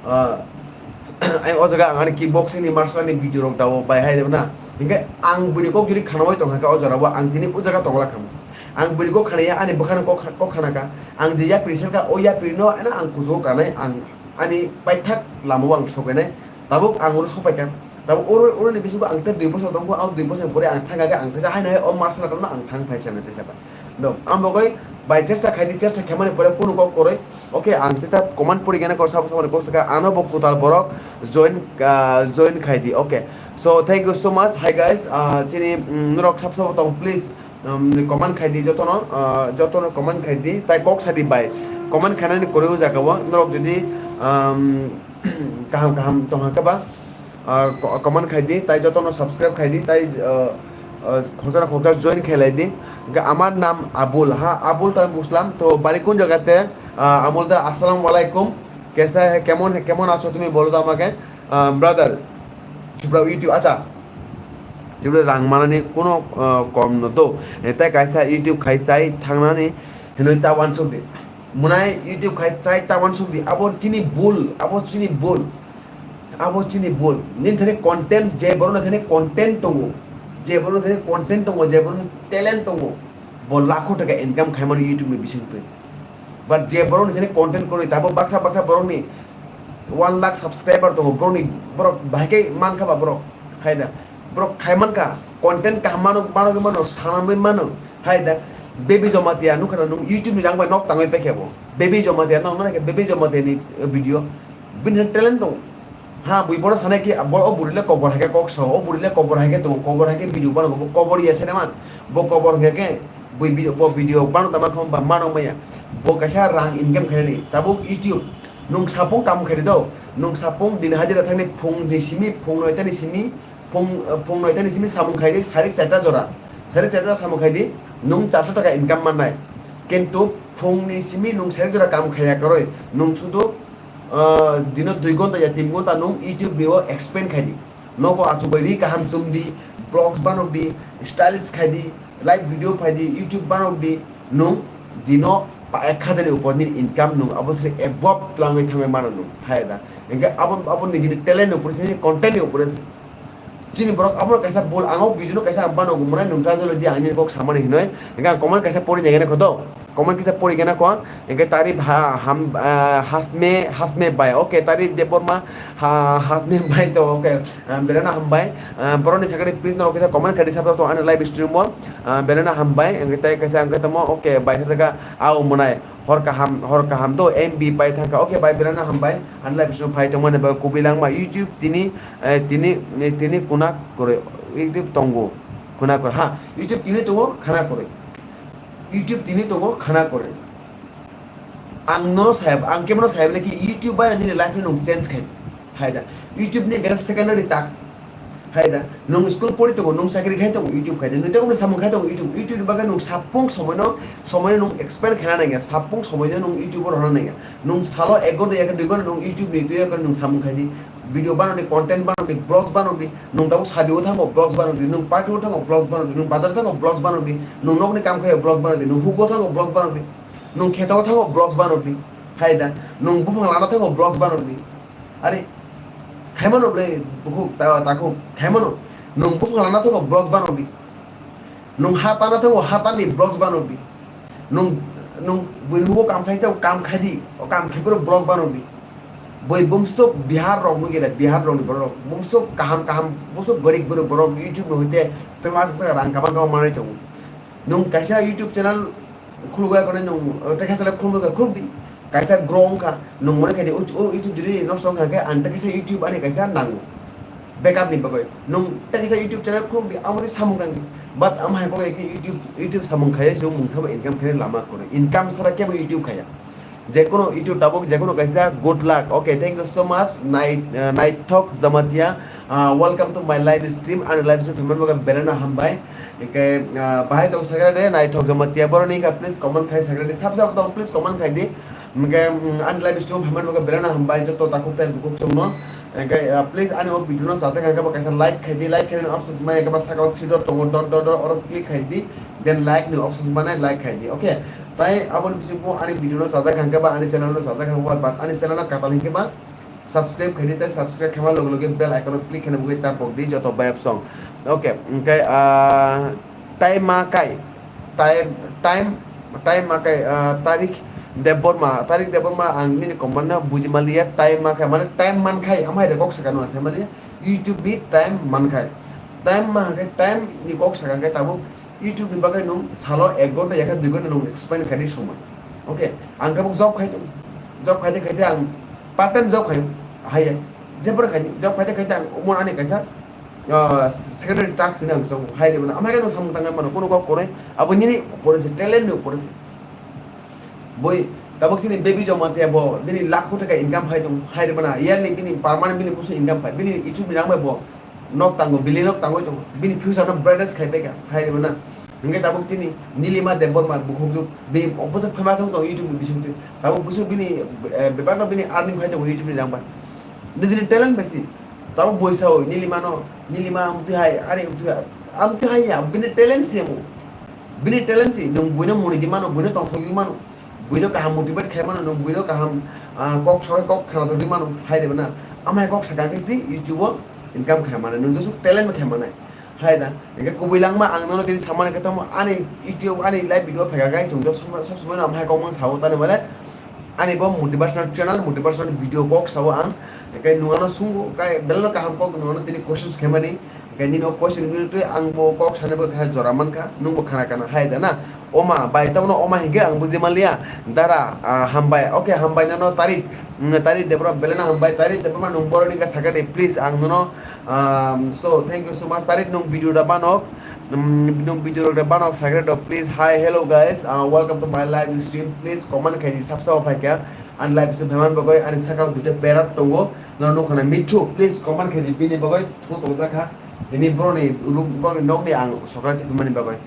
uh, ai o jaga ang ani kickboxing ni martial art ni video rok dao bai hai na. Hinkhe ang bwrwi kok jodi khanaui tongkha khe o jora o ang tini o jaga tongla khamu. Ang bwrwi kok khanaiya ani bwkhano kok, kok khana kha. Ang je yapri selka o yapri no ano ang kuchugo kanai ang ani paithak lama o ang sokainai. Tabuk ang oro sopaikha. Tabuk oro, oroni bisingo ang tei dui bosor tongkho, ang dui bosor pore ang thangkha khe ang teisa haino hai o martial art no ang thang phai sanai teisa ba. No, ang bo koi bai chesta khai di, chesta khaimani pore kunu kok koroi. Okay, ang teisa comment pori gana kok sabo sabo kok saka ano bo kutal borok join, ah, join khai di. Okay. So thank you so much. Hi guys, ah, chini, mm, norok sab sabo tong please. um, comment khai di jotono, ah, jotono comment khai di, tai kok sadi bai comment khainani kwrwi o jaga o norok jodi, um, kaham kaham tongha khe ba, ah, ko-, comment khai di, tai jotono subscribe khai di, tai, ah, ah, khoroksa khoroksa join khailai di. Hwnkhe amar nam Abul, ha, Abul to ami bujlam, to bari kun jaga te, ah, Amul da, assalamu alaikum, kaisa hai, kemon hai, kemon acho tumi bolo to amake, ah, brother, Tripura YouTube, acha, Tripura rang manani kuno, ah, kom no do, eh, tai kaisa YouTube khai chai thangnani hinwi ta wansuk di. Mwnai YouTube khai chai ta wansuk di. Abo chini bul, abo chini bul. Abo chini bul. Nini thani content, je borok ni thani content tongo. Je borok ni thani content tongo, je borok ni talent tongo. Bo lakho taka income khai mano YouTube ni bising twi. But je borok ni thani content kwrwi, tabo baksa baksa borok ni one lakh subscriber tongo. Borok ni, borok bahai khe mankha ba borok. Hai da. Borok khai mankha, content kaham mano, mano, mano, sanamwi mano. Hai da, Baby Jamatia, nukha na nung YouTube ni rang bai nok tangwi paikha bo. Baby Jamatia, nokno naikha Baby Jamatia ni, eh, video. Bini talent dong. Ha, bui bono sanai ki, bo, o buri le kobor hai khe kok sao, o buri le kobor hai khe tongo, kobor hai khe video bano, bo kobor ya sene man. Bo kobor hai khe, bui video, bo video bano tama khom ba mano maya. Bo kaisa rang income khainani. Tabuk YouTube. Nung sapung kam khaidi do. Nung sapung din hajira thangni phung ni simi, phung noita ni simi, phung, phung noita ni simi samung khaidi, sarik charta jora. Sarik charta samung khaidi, nung charso taka income mannai. Kintu phung ni simi nung sarik jora kam khaiya kwrwi, nung sudu, ah, dino dui gonta ya tin gonta nung YouTube ni o expend khaidi. Nogo achugwi ri kaham chumdi, vlogs banokdi, stylish khaidi, live video phaidi, YouTube banokdi, nung dino pa ek hajar ni upor ni income nung abo se above twlangwi thangwi mano nung, hai da. Hingke abo, abo ni dini talent ni upor se, content ni upor se. Chini borok abo kaisa bul, ang o video no kaisa ang bano gumnai nung ta jalo di ang nini kok samani hinoi. Hingke ang comment kaisa pori nai gana kho do. Comment kisa pori gana kho. Hingke Tarif ha-, ham-, ah, Hasme, Hasme bai. Okay, Tarif Debbarma, ha-, Hasme bai to, okay. Ah, belai no hambai. Ah, borok ni sakani please norok kisa comment khai di sabo to ani live stream o. Ah, belai no hambai. Hingke tai kaisa hingke tamo, okay, bai khe daga au mwnai. Hor kaham, hor kaham do M B pai thangkha. Okay, bai belai no hambai. Ani live stream phai tongmani bai kubui langma YouTube tini, eh, tini, eh, tini kuna kore, YouTube tongo. Kuna kore. Ha, YouTube tini tongo, khana kore. YouTube tini tongo, khana kore. Ang nono sayab, ang kebono sayab le ki YouTube bai nini life no nung change khai. Hai da. YouTube ni kaisa secondary task. Hai da. Nung school pori tongo, nung chakri khai tongo, YouTube khai da. Nung tei samung khai tongo, YouTube. YouTube ni bagwi nung sapung somoi no, somoi no nung expand khaina nangya. Sapung somoi no nung YouTube o rwna nangya. Nung salo ek ghonta ya khe dui ghonta nung YouTube ni twi ya khe nung samung khai di. Video bano di, content bano di, vlogs bano di. Nung tabuk sadi o thango, vlogs bano di. Nung party o thango, vlogs bano di. Nung bazar thango, vlogs bano di. Nung nokni kam khai, vlogs bano di. Nung hugo thango, vlogs bano di. Nung kheto thango, vlogs bano di. Hai da. Nung buphang lana thango, vlogs bano di. Are, khaimano ble bukhuk ta, takhuk, khaimano. Nung buphang lana thango, vlogs bano di. Nung ha tana thango, ha tani vlogs bano di. Nung, nung buini hugo kam khai chao, kam khai di. O kam khai phuru vlog bano di. Bui bumsuk Bihar rok nugwi da, Bihar rok ni borok. Bumsuk kaham kaham, bumsuk gorik gorik borok YouTube no hoite famous wngkha, rang kabang kabang manwi tongo. Nung kaisa YouTube channel khulugwi kone nung, uh, tei kaisa khulugwi khuluk di. Kaisa grow wngkha, nung mone khai di, o, o YouTube diri nosto wngkha khe ang tei kaisa YouTube ani kaisa nango. Backup ni bagwi. Nung tei kaisa YouTube channel khuluk di, amo tei samung tang di. But amo hai kok YouTube, YouTube samung khaiya, so mung sabo income khaina lama kore. Income sara kebo YouTube khaiya. Jekono YouTube tabuk, jekono kaisa good luck. Okay, thank you so much. Nai-, uh, Naithok Jamatia. Ah, welcome to my live stream. Ani live stream phaimani bagwi belai no hambai. Hingke, ah, bahai tong sakra de, Naithok Jamatia. Boroni ka please comment khai sakra de. Sab sab tong please comment khai di. Hingke, mm, ani live stream phaimani bagwi belai no hambai. Joto takhuk tai bukhuk chwngno. Hingke, ah, please ani o video no chajak hingke bo kaisa like khai di. Like khai ni options mai hingke ba saka o three dot tongo, dot, dot, dot, oro click khai di. Then like ni options manai like khai di. Okay. Tai aboni bisingbo ani video no chajak hingke ba ani channel no chajak hingke ba, but ani channel no katal hingke ba subscribe khaidi, tei subscribe khaima loge loge bell icon o click khaina bagwi ta pok di joto bayap song. Okay, hwnkhe, ah, tai ma kai, tai, time, tai ma kai, ah, Tarik Debbarma, Tarik Debbarma ang nini comment no buji manliya, tai ma kai, mane time man khai, amhai de kok sakha no asa mane YouTube ni time man khai, time ma khai, time ni kok sakha khai tabuk YouTube ni bagwi nwng salo ek ghonta ya khe dui ghonta nwng spend khaidi somoi. Okay, ang khe bo job khai tongo. Job khaite khaite ang part time job khai, haiya. Jebra khai job khaite khaite ang omo ani kaisa ah, secretary task hinwi ang chongo, hai rwmano. Amhai khe nwng samung tangwi mano, kuno kok kwrwi, abo nini upore se, talent ni upore se. Bui, tabuk chini Baby Jamatia bo bini lakh koti taka income phai tongo, hai rwmano. Yearly bini permanent bini busu income phai, bini YouTube ni rang bai bo nok tango, building nok tangwi tongo, bini future no brightest khai paikha, hai rwmano. Hwnkhe tabuk chini Nilima Debbarma bukhukjwk, bini opposite famous wng tongo YouTube ni bisingtwi. Tabuk busu bini, eh, bebak no bini earning phai tongo YouTube ni rang bai. Nijini talent bai si. Tabuk bui sao, Nilima no, Nilima amtwi hai, are amtwi hai, amtwi hai ya, bini talent se mo. Bini talent se, nwng buino muni di mano, buino tongthok di mano, buino kaham motivate khai mano, nwng buino kaham, ah, kok sabai kok khana tongdi mano, hai rwmano. Amhai kok sakha khe si YouTube o income khai mano, nwng jesuk talent bai khai mano. Hai da, hwnkhe kubui langma ang nono tini samani khe tamo ani YouTube, ani live video phaikha khe chwng joto sob somoi no amhai kok mang sao tani male ani bo motivational channel, motivational video kok sao ang, hwnkhe nwng ano sungo, kai belai no kaham kok nwng ano tini questions khaimani, hwnkhe nini o question ni twi ang bo kok sanai bo kha jora mankha, nwng bo khana kana hai da na, oma bai tamo no oma hinkhe ang buji manliya, dara, ah, hambai, okay, hambai nono Tarik, mm, Tarik Debra belai no hambai, Tarik Debra nwng boroni kha sakha de, please ang nono Um, so, thank you so much. Tarik nwng video da banok, um, nwng video rok da banok, sakhe rok, please. Hi, hello guys, uh, welcome to my live stream. Please comment khaidi, sabsa o phaikha. Ani live stream phaiman bagwi ani sakao duita parrot tongo. Nono nukha na mithu, please comment khaidi bini bagwi thu tongjakha. Tini boroni room, boroni nokni ang sokra tiphimani bagwi.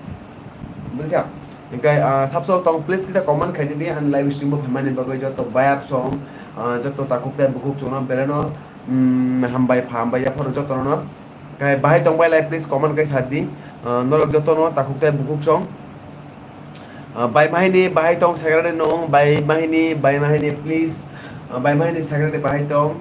Buikha? Hingkai, uh, sabsa o tong, please kisa comment khaidi di ani live stream bo phaimani bagwi joto bayap song, uh, joto takhuk tei bukhuk chwngno belai no. Mm, hambai pha, hambai yapharo jotono no. Kai bahai tong bai lai, please comment kai sa di. Ah, norok jotono takhuk tei bukhuk song. Ah, bai mahini bahai tong secretary nung, bai mahini, bai mahini please. Ah, bai mahini secretary bahai tong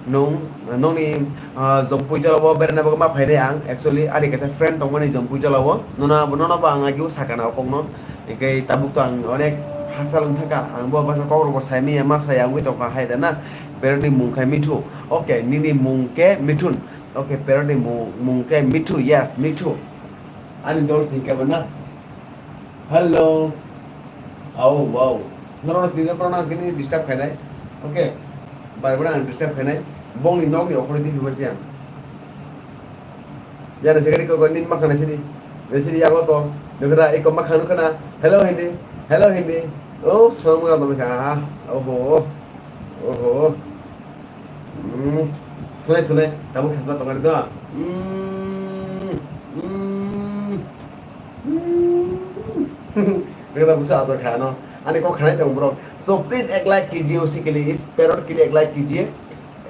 nung, ah, nungni, ah, Jompui jala o berana bagwi ma phainai ang. Actually, ani kaisa friend tongmani Jompui jala o. Nono, nono bo ang agio sakana o kokno. Hingke tabuk to ang onek hakchal wng thangkha, ang bo basa kok rokbo sai manya ma sai wngwi tongkha hai da na. Parrot ni mung khe Mithu. Okay, nini mung khe Mithun. Okay, parrot ni mung, mung khe Mithu, yes, Mithu. Ani dol sing khe bo na. Hello. Au, wow. Norok tini korona kini disturb khainai. Okay. Bai bai ang disturb khainai. Bongni nokni okhoroi twi phimasi ang. Jana se gari ko ko nin makhana sini. Sini yago ko. Nukra iko makhana kana. Hello hindi. Hello hindi. Oh, song ga to ka. Oho. Oho. Hmm. Sunai sunai. Tamu khata to kari to. Hmm. Hmm. Hmm. Nukra busa ato khano. Ani ko khanai tong bro. So please ek like kijiye usi ke liye. Is parrot ke liye ek like kijiye.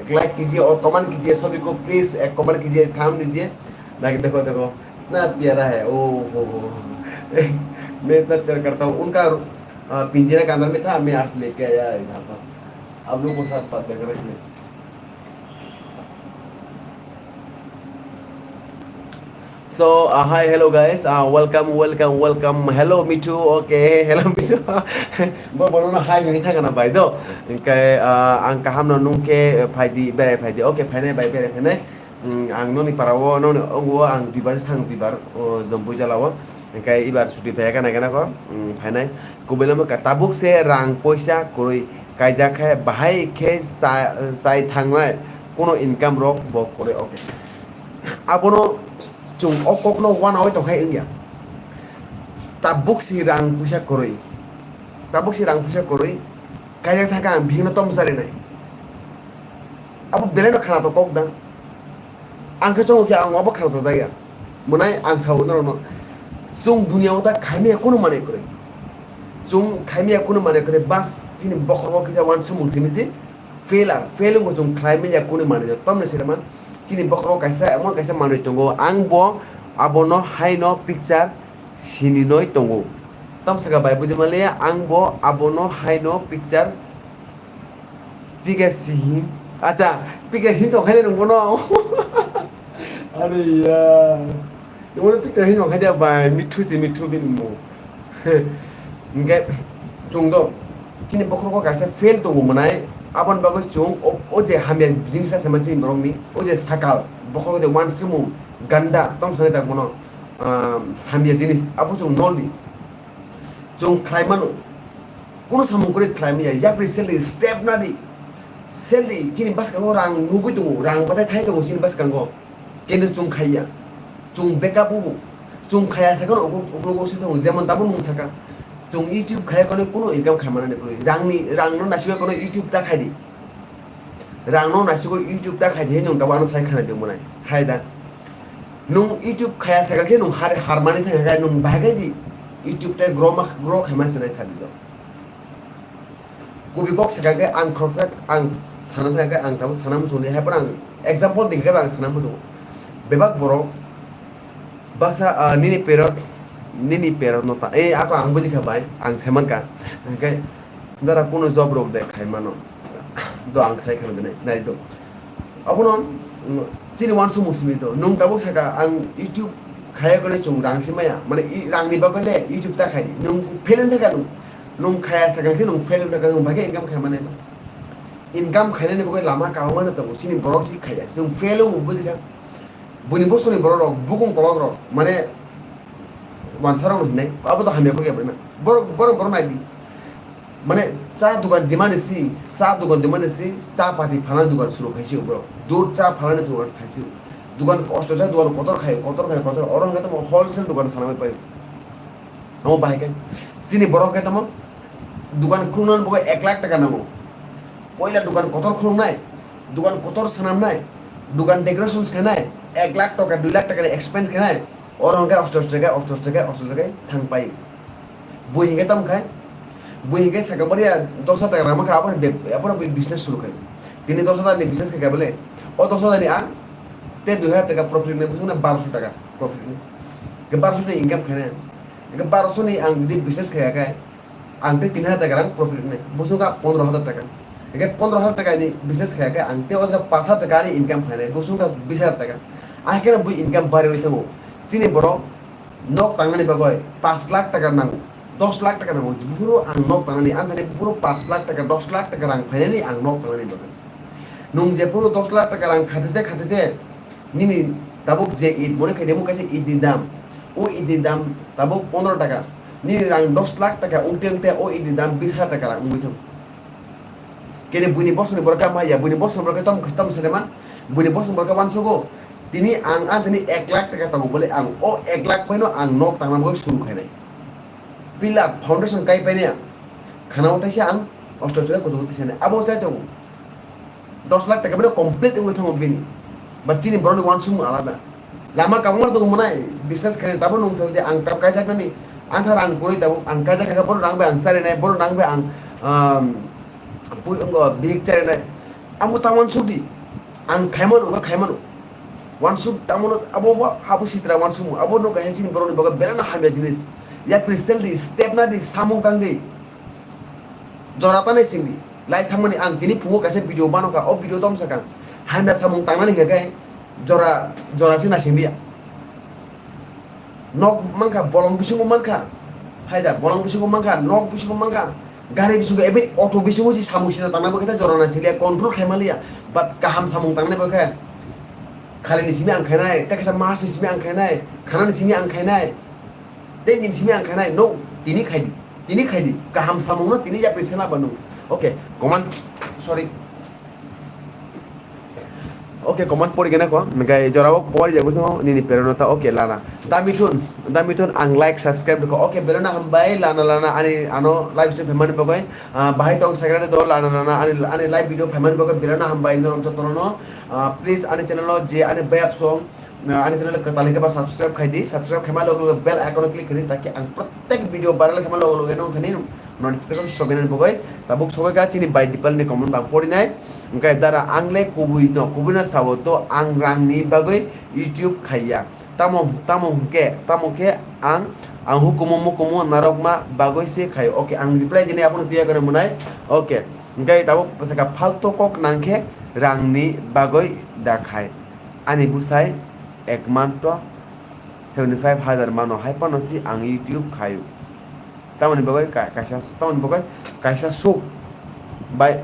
Ek like kijiye aur comment kijiye sabhi ko, please ek comment kijiye, tham dijiye. Dekho, dekho, dekho, kitna pyara hai, oh ho ho. Main itna pyar karta hoon, unka, ah, pinjara ke andar mein tha, main aaj leke aaya yahan par. Aap log ke saath baat kar rahe hain. So, uh, hi, hello guys, uh, welcome, welcome, welcome. Hello Mithu, okay, hello Mithu. Bo bono no hi hwnwi thangana bai do. Hingke, uh, ang kaham no nungke, uh, phaidi, berai phaidi. Okay, phainai bai, berai phainai. Mm, ang noni para o, noni ongo ang duibar thang duibar, o, Jompui jala o. Hingke ibar chuti phai kana kana ko, mm, phainai. Kubui lama ka tabuk se rang poisa kwrwi kaijak khe bahai khe cha-, chai thangnai. Kuno income rok bo kwrwi, okay. Abono chwng o kokno uanaui tongkhai wngya. Tabuk si rang puisa kwrwi. Tabuk si rang puisa kwrwi. Kaijak thangkha ang bihikno tomsa rinai. Abo belaino khana to kok da. Ang khe chongo khe ang obo khana to jaya. Mwnai ang sao norokno. Chwng duniya o ta khaimaya kunu manwi kwrwi. Chwng khaimaya kunu manwi kwrwi bas chini bokhorogo kisa uansukmung simi se. Failure, fail wngkha chwng khlai manya kunu manwi no. Tamni siri man, chini bokhorogo kaisa emon kaisa manwi tongo, ang bo abono haino picture sininoi tongo. Tamsaka bai buji manliya, ang bo abono haino picture pika sihin. Acha, pika hin tongkhaide nung bono. Are ya. Nungbono picture hin tongkhaide bai, mithu se mithu bini mung. Hingke chwng do chini bokhorogo kaisa fail tongo mwnai, aboni bagwi chwng o, o je hamya jinis ase man chini borokni, o je sakal, bokhorogo je uansukmung, ganda, tong sanai tak bono, ah, hamya jinis, abo chwng noldi. Chwng khlai mano, kunu samung kwrwi khlai manya, yapri seldi step nadi, seldi chini bwskango rang nugwi tongo, rang bathai thai tongo chini bwskango. Kintu chwng khaiya, chwng backup o bo, chwng khaiya sakano uklo-, uklogo se tongo, jemon tabuk nwng saka, chwng YouTube khaiya kono kuno income khaimani kwrwi, rangni, rangno naisingwi kono YouTube ta khaidi, rangno naisingwi YouTube ta khaidi, nwng tabuk ano sai khana di omonai, hai da, nwng YouTube khaiya sakha se nwng har-, harmani thangkha, nwng bahai khe si YouTube ta grow ma, grow khaima sanai sadi do. Kubui kok sakha khe ang khoroksa ang sana thangkha khe ang tabuk sana muchungdi, hai phano ang example dikhe khe ang sana muchungo. Bebak borok baksa, ah, nini perot, nini perot no ta, eh, ako ang bujikha bai, ang semankha. Hingkhe dara kuno job rok de khaimano. Do ang sai khana dinai, nai do. Abono, mm, chini uansukmung simi to. Nwng tabuk saka, ang YouTube khaiya kone chwng rang se maya. Mane, i, rangni bagwi le YouTube ta khai di. Nwng se fail wngkha kha nwng. Nwng khaiya sakang se nwng fail wngkha kha nwng bai khe income khai mane. Income khainani bagwi lama kabangma no tongo. Chini borok se khaiya. Chwng fail wngo bujikha. Buini bosongni borok rok, bukung kolok rok, mane, wansa rok hinai. Abo to hamya kok ya bwrwi na. Borok, borok, borok nai di. Mane cha dukan dimani si, cha dukan dimani si, cha pati phalani dukan suru khaisi borok. Dud cha phalani dukan khaisi. Dukan kosto cha dukan kotor khai, kotor khai, kotor. Oro hwnkhe tamo wholesale dukan sanamai pai. Amo bahai khe. Chini borok khe tamo dukan khulumnani bagwi ek lakh taka nango. Poila dukan kotor khulumnai, dukan kotor sanamnai, dukan decorations khainai, ek lakh taka, dui lakh taka ni expense khainai. Oro hwnkhe osto osto khe, osto osto khe, osto osto khe thang pai. Bui hingkhe tamo khai? Bui hingkhe saka bari ya dos hajar taka rang mankha, abo ni bep-, abo ni business suru khai. Tini dos hajar ni business khai bole. O dos hajar ni ang te dui hajar taka profit ni, bujung na barosho taka profit ni. Ke barosho ni income khai na. Ke barosho ni ang jodi business khai khe, ang te tin hajar taka rang profit ni. Bujung ka pondro hajar taka. Ke pondro hajar taka ni business khai khe, ang te o jaga panch hajar taka ni income khai na. Bujung ka bis hajar taka. Ahai khe bui income bari oi thango. Chini borok nok tangnani bagwi panch lakh taka nango, dos lakh taka nango, buphuru ang nok tangnani, ang thani buphuru panch lakh taka, dos lakh taka rang phainani ang nok tangnani bagwi. Nwng jephuru dos lakh taka rang khatite khatite, nini tabuk je it mone khaide, mo kaisa it ni dam, o it ni dam tabuk pondro taka, nini rang dos lakh taka wngte wngte o it ni dam bis hajar taka rang wngwi thang. Kene buini bosongni borok khe ma ya, buini bosongni borok khe tom, tom sene man, buini bosongni borok khe uansugo. Tini ang, ang tini ek lakh taka tongo bole, ang o ek lakh bai no ang nok tangna bagwi suru khainai. Pillar foundation kai painai ang. Khana o taisa ang osto osto kuchugo tisane. Abo chai tongo. Dos lakh taka bino complete wngwi thango bini. But chini borokni uansukmung alada. Lama kabangma tongo mwnai, business khainai, tabuk nwng sao je ang tab kaijaknani, ang tha rang kwrwi tabuk, ang kaijak kha khe bono rang bai ang charinai, bono rang bai ang, um, pui-, wngo bihik charinai. Amo ta uansuk di, ang khaimano, wngkha khaimano. Uansuk tamo no, abo bo, abo sitra uansukmung, abo no kaisa chini borokni bagwi belai no hamya jinis. Yapri sel di, step na di, samung tang di. Jora tanai singdi. Lai thangmani ang tini phungo kaisa video mano kha, o video tom sakang. Hamya samung tangnani hwnkhe jora, jora se naising liya. Nok mankha, bolong bisingo mankha. Haida, bolong bisingo mankha, nok bisingo mankha. Gari bisingo, even auto bisingo se samung sida tangna bagwi khe jora naising liya, control khaima liya. But kaham samung tangnai bagwi khe khali ni simi ang khainai, tei kaisa mas ni simi ang khainai, khana ni simi ang khainai. Tei nini simi ang khainai, no, tini khaidi, tini khaidi, kaham samungno tini yapri sela ba nung. Okay, comment, sorry. Okay, comment pori gana ko, hingkai jorao pori jago to nini perono ta, okay, lana. Damithun, Damithun ang like, subscribe ko. Okay, belona hambai, lana, lana, ani, ano live stream phaimani bagwi, ah, bahai tong secretary do, lana, lana, ani, ani live video phaimani bagwi, belona hambai, norok jotono, ah, please, ani channel o je, ani bayap song, ah, ani channel kwtal hwnkhe ba subscribe khai di, subscribe khaima loge loge bell icon o click khai di, taki ang protek video viral khaima loge loge nong thani notification sogwi nani bagwi. Tabuk sogwi kha chini bai Dipal ni comment bang porinai, hwnkhe dara ang le kubui no, kubui no sao to ang rang ni bagwi YouTube khaiya, tamo, tamo hwnkhe, tamo khe ang, ang hukumu mukumu narwkma bagwi se khai, okay, ang reply dinai abono twiya gana mwnai, okay, hwnkhe tabuk bwsaka falto kok nang khe rang ni bagwi da khai. Ani bwsai ekmatro seventy five hajar mano, hai phano si ang YouTube khaio. Tamoni bagwi ka-, kaisa, tamoni bagwi kaisa suk bai,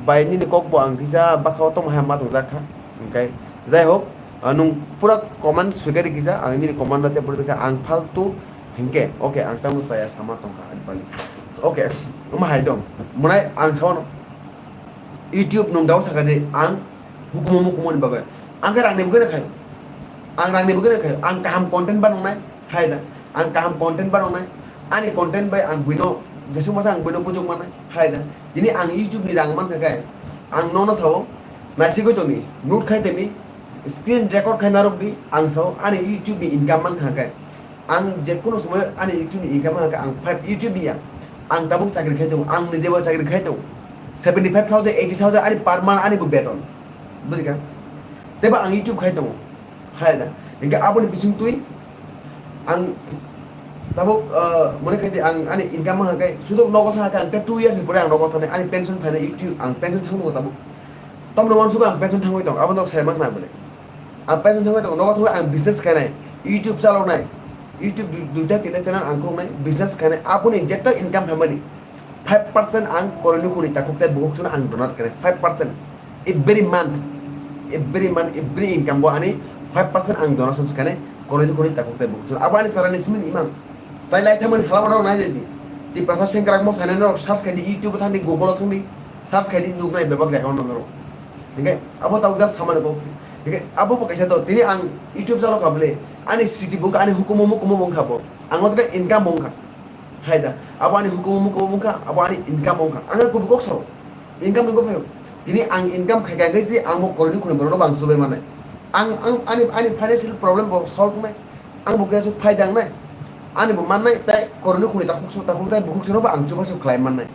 bai nini kokbo ang kisa bwkhao tongma hai ma tongjak kha. Hwnkhe, jai hok, ah, nwng pura comment swikari kisa, ang nini comment rw tei pura kha, ang faltu hinkhe, okay, ang tamo chaya sama tongkha ani bagwi. Okay, omo hai dong, mwnai ang sao no. YouTube nwng dao sakha de ang hukumu mukumu ni bagwi. Ang khe rangni bwkhwino khaio. Ang rangni bwkhwino khaio. Ang kaham content banangnai, hai da. Ang kaham content banangnai. Ani content bai ang buino, jesuk masa ang buino bujok mannai, hai da. Tini ang YouTube ni rang mankha khe, ang nono sao, naisigwi tongni, note khai tongni, screen record khai narwkdi, ang sao, ani YouTube ni income mankha khe. Ang je kono somoy ani YouTube ni income mankha khe, ang five YouTube ni ya. Ang tabuk chakri khai tongo, ang nijebo chakri khai tongo. Seventy five thousand, eighty thousand ani per month ani bo beton. Bujikha? Tebo ang YouTube khai tongo. Hai da. Hingke aboni bising twi ang tabuk, ah, mone khai di ang ani income ha kai sudo nogo thang kai ang two years ni pore ang nogo thang ani pension phainai YouTube ang pension thang tongo tabuk. Tomno wansuk ang pension thangwi tong abo nok sai mang na bole. Ang pension thangwi tong nogo thang ang business khainai YouTube chalok nai YouTube du-, duita tinta channel ang khuluk nai business khainai aboni jeta income phaimani. Five percent ang koroi nukhungni takhuk tei bukhuk chwngno ang donate khainai, five percent. Every month, every month, every income bo ani five percent ang donation khainai koroi nukhungni takhuk tei bukhuk chwngno. Abo ani charani simi imang. Tai lai thangmani sala borok nai di. Tiprasa sengkrak mo thainai norok search khai di, YouTube thang di, Google thang di, search khai di, nuknai bebak jaga o norok. Hingke abo tabuk just samani kok. Hingke abo bo kaisa do, tini ang YouTube chalo kha bole, ani siti bo wngkha, ani hukumu mukumu bo wngkha bo. Ang o jaga income bo wngkha. Hai da, abo ani hukumu mukumu wngkha, abo ani income wngkha. Ang kubui kok sao, income ni kok phaio. Tini ang income khai khai se ang bo koroi ni khuni borok no bang chubai mannai. Ang, ang ani, ani financial problem bo solve wngnai. Ang bo khe phai dang nai. Ani bo mannai tai koroi ni khuni takhuk so takhuk tai bukhuk so no bo ang chuba so khlai mannai.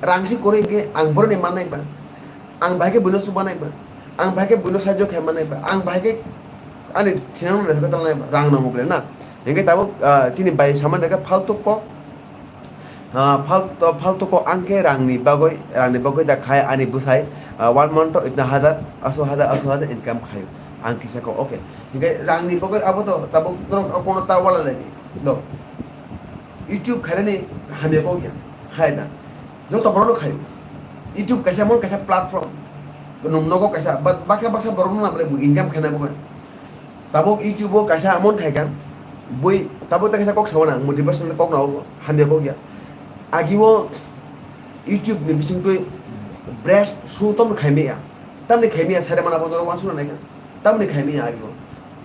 Rang si koroi khe ang boroni mannai ba. Ang bahai khe buino subanai ba, ang bahai khe buino sahajyo khai manai ba, ang bahai khe ani sinang nai khe talnai ba, rang nango bole na. Hingke tabuk, ah, chini bai saman rega faltu kok, ah, faltu, faltu kok ang khe rangni bagoi, rangni bagoi da khai ani bwsai, ah, one month to itna hajar, asu hajar, asu hajar income khaio. Ang kisa kok, okay. Hingke rangni bagoi abo to tabuk norok kono ta wala leni do. YouTube khainani hamya kok ya, hai da. Joto borokno khaio. YouTube kaisa mon kaisa platform. Nwng nogo kaisa, ba-, baksa baksa borokno na belai bo income khaina bo kha. Tabuk YouTube o kaisa mon khai kha. Bui tabuk ta kaisa kok sao na, motivation kok na o, hamya kok ya. Agi o YouTube ni bising twi breast show tom khai maya. Tamni khai maya sare mana bo norok wansuk na nai kha. Tamni khai maya agi o.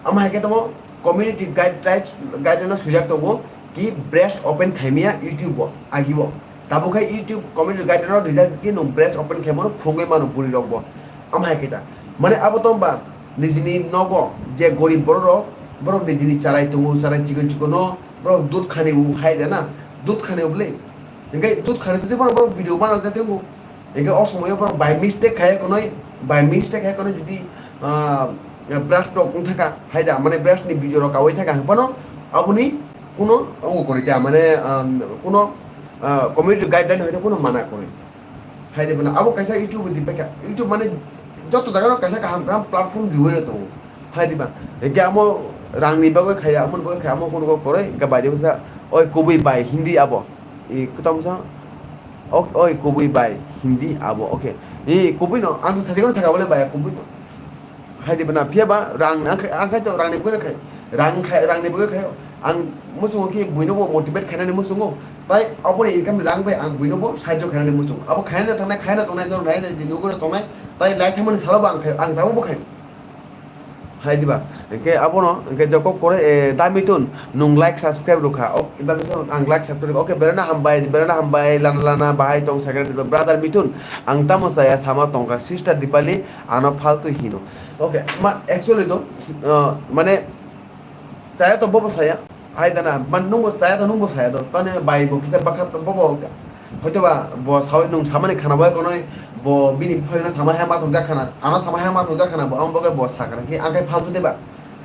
Ama hai khe tongo community guidelines, guideline o swijak tongo ki breast open khai maya YouTube o agi o. Tabuk khai YouTube community guideline o rijak ki nwng breast open khai mano phwrwngwi mano bwrwi rok bo. Ama hai khe ta. Mane abo tong ba nijini nogo je gorib borok rok, borok nijini charai tongo, charai chikon chikon no, borok dud khani u hai da na, dud khani u bwle. Hingke dud khani twi borok, borok video banajak tongo. Hingke o somoyo borok by mistake khai konoi, by mistake khai konoi jodi, ah, brush rok wng thaka, hai da, mane brush ni video rok kaui thaka hwnphano aboni kuno wngo kwrwi da, mane, ah, kuno, ah, community guideline hoite kuno mana kwrwi. Hai de bana abo kaisa YouTube di peka, YouTube mane joto jaga no kaisa kaham kaham platform riwi no tongo. Hai di ba, hingke amo rang ni bagwi khaya, amo bagwi khaya, amo kuno kwrwi, hingke bai de bwsa, oi kubui bai Hindi abo. I kwtam sa, ok, oi, kubui bai, Hindi abo, okay. I kubui no, ang to thajikno saka bole bai, kubui no. Hai di bana, phiya ba, rang, ang khai, ang khai to rang ni bwkhwino khai, rang khai, rang ni bwkhwino khai, ang muchungo ki buino bo motivate khainani muchungo, tai aboni income ni rang bai ang buino bo sahajyo khainani muchungo. Abo khaina thangnai, khaina tongnai, no, nai, nai, di nugo tongnai, tai lai thangmani salo bo ang khai, ang tamo bo khai. Hai diba? Hingke abono, hingke jokok kore, eh, da Mitun, nung like, subscribe rukha. Ok, da Mitun, ang like, subscribe rukha. Ok, berana hambai, berana hambai, lana, lana, bahai tong, secretary to, brother Mitun, ang tamo saya sama tongka, sister Dipali, ano faltu hino. Ok, ma, actually to, uh, mane, chaya to bobo saya, hai dana, man nungbo chaya to nungbo saya to, tani bai bo kisa bakha to bobo, hoito ba bo sawi nung samani khana bai konoi, bo bini phaina sama hema tong jak khana, ano sama hema tong jak khana, bo ang boge bo sakra ki, ang khai faltu de ba,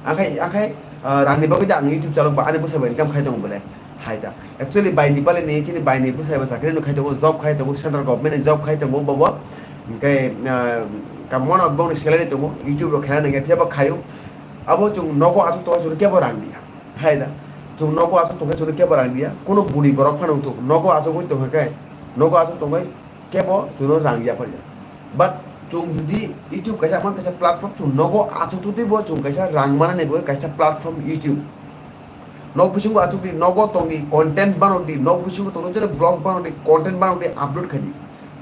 ang khai, ang khai, ah, rang ni bagwi da ang YouTube chalok ba, ani bwsai bo income khai tong bole, hai da. Actually, bai Dipali ni, chini bai ni bwsai bo chakri no khai tongo, job khai tongo, central government ni job khai tongo, bobo, hingke, ah, kamono bongni salary tongo, YouTube ro khaina nangya, phiya bo khayo. Abo chwng nogo aswk tongkha chwngno kebo rang diya. Hai da. Chwng nogo aswk tongkha chwngno kebo rang diya. Kuno buri borok phano wngthok. Nogo aswk wng tongkha khe, nogo aswk tongkha kebo chwngno rang ya phariya. But chwng jodi YouTube kaisa amon kaisa platform chwng nogo aswk tongtwi bo chwng kaisa rang manani bo kaisa platform YouTube. Nok bisingo aswk di, nogo tong di, content bano di, nok bisingo tong di, vlog bano di, content bano di, upload khai di.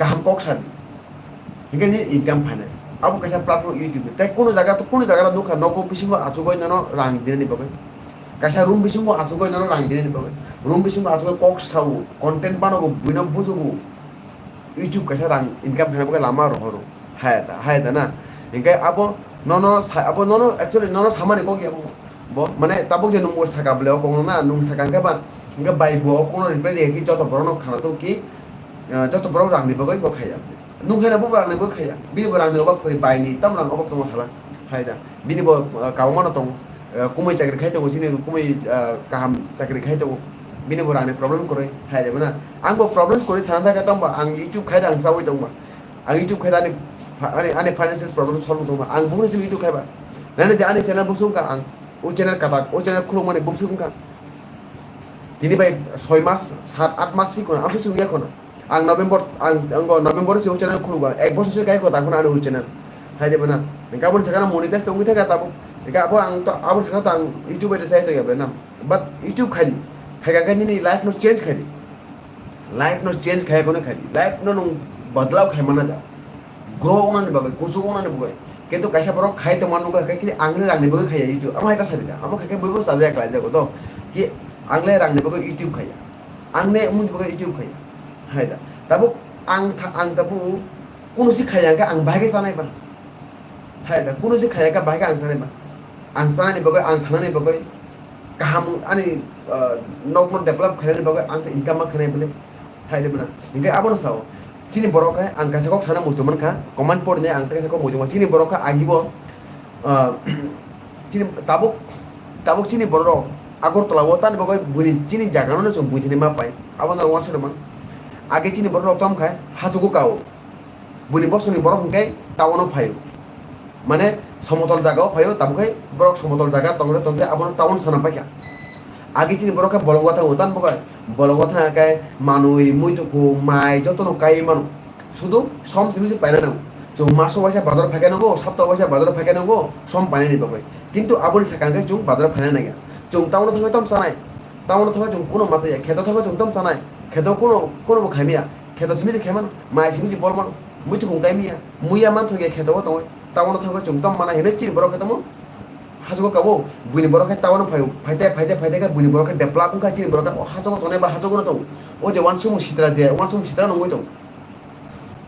Kaham kok sa di. Hingke ni income phainai. Abo kaisa platform YouTube ni. Tei kuno jaga to, kuno jaga nukha nogo bisingo achugoi nono rang dinani bagwi. Kaisa room bisingo achugoi nono rang dinani bagwi. Room bisingo achugoi kok sao, content banogo, buino bujugo. YouTube kaisa rang income khaina bagwi lama rohoro. Haya da, haya da na. Hinkhe abo nono sa-, abo nono actually nono samani kok ya bo. Bo, mane tabuk je nungbo saka bole o kokno na, nung saka hinkhe ba, hinkhe bai bo o kokno reply riya ki joto borokno khana to ki, ah, joto borok rangni bagwi bo khaya. Nung khaina bo rangni bagwi khaya. Bini bo rangni obak khori baini tam rang obak tongo sala. Haya da. Bini bo, ah, kabangma no tongo. Ah, kumui chakri khai tongo, chini kumui, ah, kaham chakri khai tongo. Bini bo rangni problem kwrwi. Haya da na. Ang bo problem kwrwi sana thaka tong ba, ang YouTube khai da ang sawi tong ba. Ang YouTube khai da ani, ani, ani financial problem solve tong ba. Ang bukni simi YouTube khai ba. Nani de ani channel busung ka ang. O channel katak, o channel khulukmani bumswk wngkha. Tini bai soi mas, sat, at mas si kono, ang sui chungya kono. Ang November, ang, ang November si o channel khulugo, ek bosor se kai ko takhono ani o channel. Hai de bana. Engka aboni sakana monetize tongwi thaka tabuk. Engka abo ang to, aboni sakana to ang YouTube bai sai to ya bana. But YouTube khai di. Khai ka nini life no change khai di. Life no change khai kono khai di. Life no nung badlao khai mana ja. Grow wngnani bagwi, kuchuk wngnani bagwi. Kintu kaisa borok khai tongma nukha, khe kini ang ni rangni bagwi khaiya YouTube. Amo hai ta sadi da. Amo khe khe buibo chajak lai jago to. Ki ang le rangni bagwi YouTube khaiya. Ang le mui bagwi YouTube khaiya. Hai da. Tabuk ang tha-, ang tabuk kuno si khaiya khe ang bahai khe chanai ba. Hai da. Kuno si khaiya khe bahai khe ang chanai ba. Ang chanani bagwi, ang thanani bagwi. Kaham ani, ah, nok no develop khainani bagwi ang ta income ma khainai bole. Hai de bana. Hinkhe abono sao. Chini borok khe ang kaisa kok sana muitu mankha, comment pori nai ang kaisa kok muitu mankha. Chini borok khe agibo, ah, chini tabuk, tabuk chini borok rok Agartala o tani bagwi buini chini jaga no chwng buithani ma pai. Abono rwang sano man. Age chini borok rok tom khai hachugo kao. Buini bosongni borok hinkhe town o phaio. Mane somotol jaga o phaio, tabuk khe borok somotol jaga tongre tongkhe abono town sana paikha. Agi chini borok khe bolongo thango, tan bo khe bolongo thangkhe manwi, muitukhu, mai jotono kai mano. Sudu som simi se paina nango. Chwng maso waisa bazar phaikhe nango, sapta waisa bazar phaikhe nango, som painani bagwi. Kintu aboni sakang khe chwng bazar phaina nangya. Chwng town o thangkhe tom chanai. Town o thangkhe chwng kuno ma chaya, kheto thangkhe chwng tom chanai. Kheto kuno, kuno bo khaimya. Kheto simi se khaimano, mai simi se bolmano, muitu kung kaimiya, muiya man thoge kheto o tongoi, town o thangoi chwng tom mana hinwi chini borok khe tamo, hachugo kabo, buini borok khe town o phaio, phaite, phaite, phaite khe buini borok khe develop wngkha chini borok khe o hachugo tongnai ba hachugo no tongo, o je uansukmung sitra je uansukmung sitra nungoi tongo.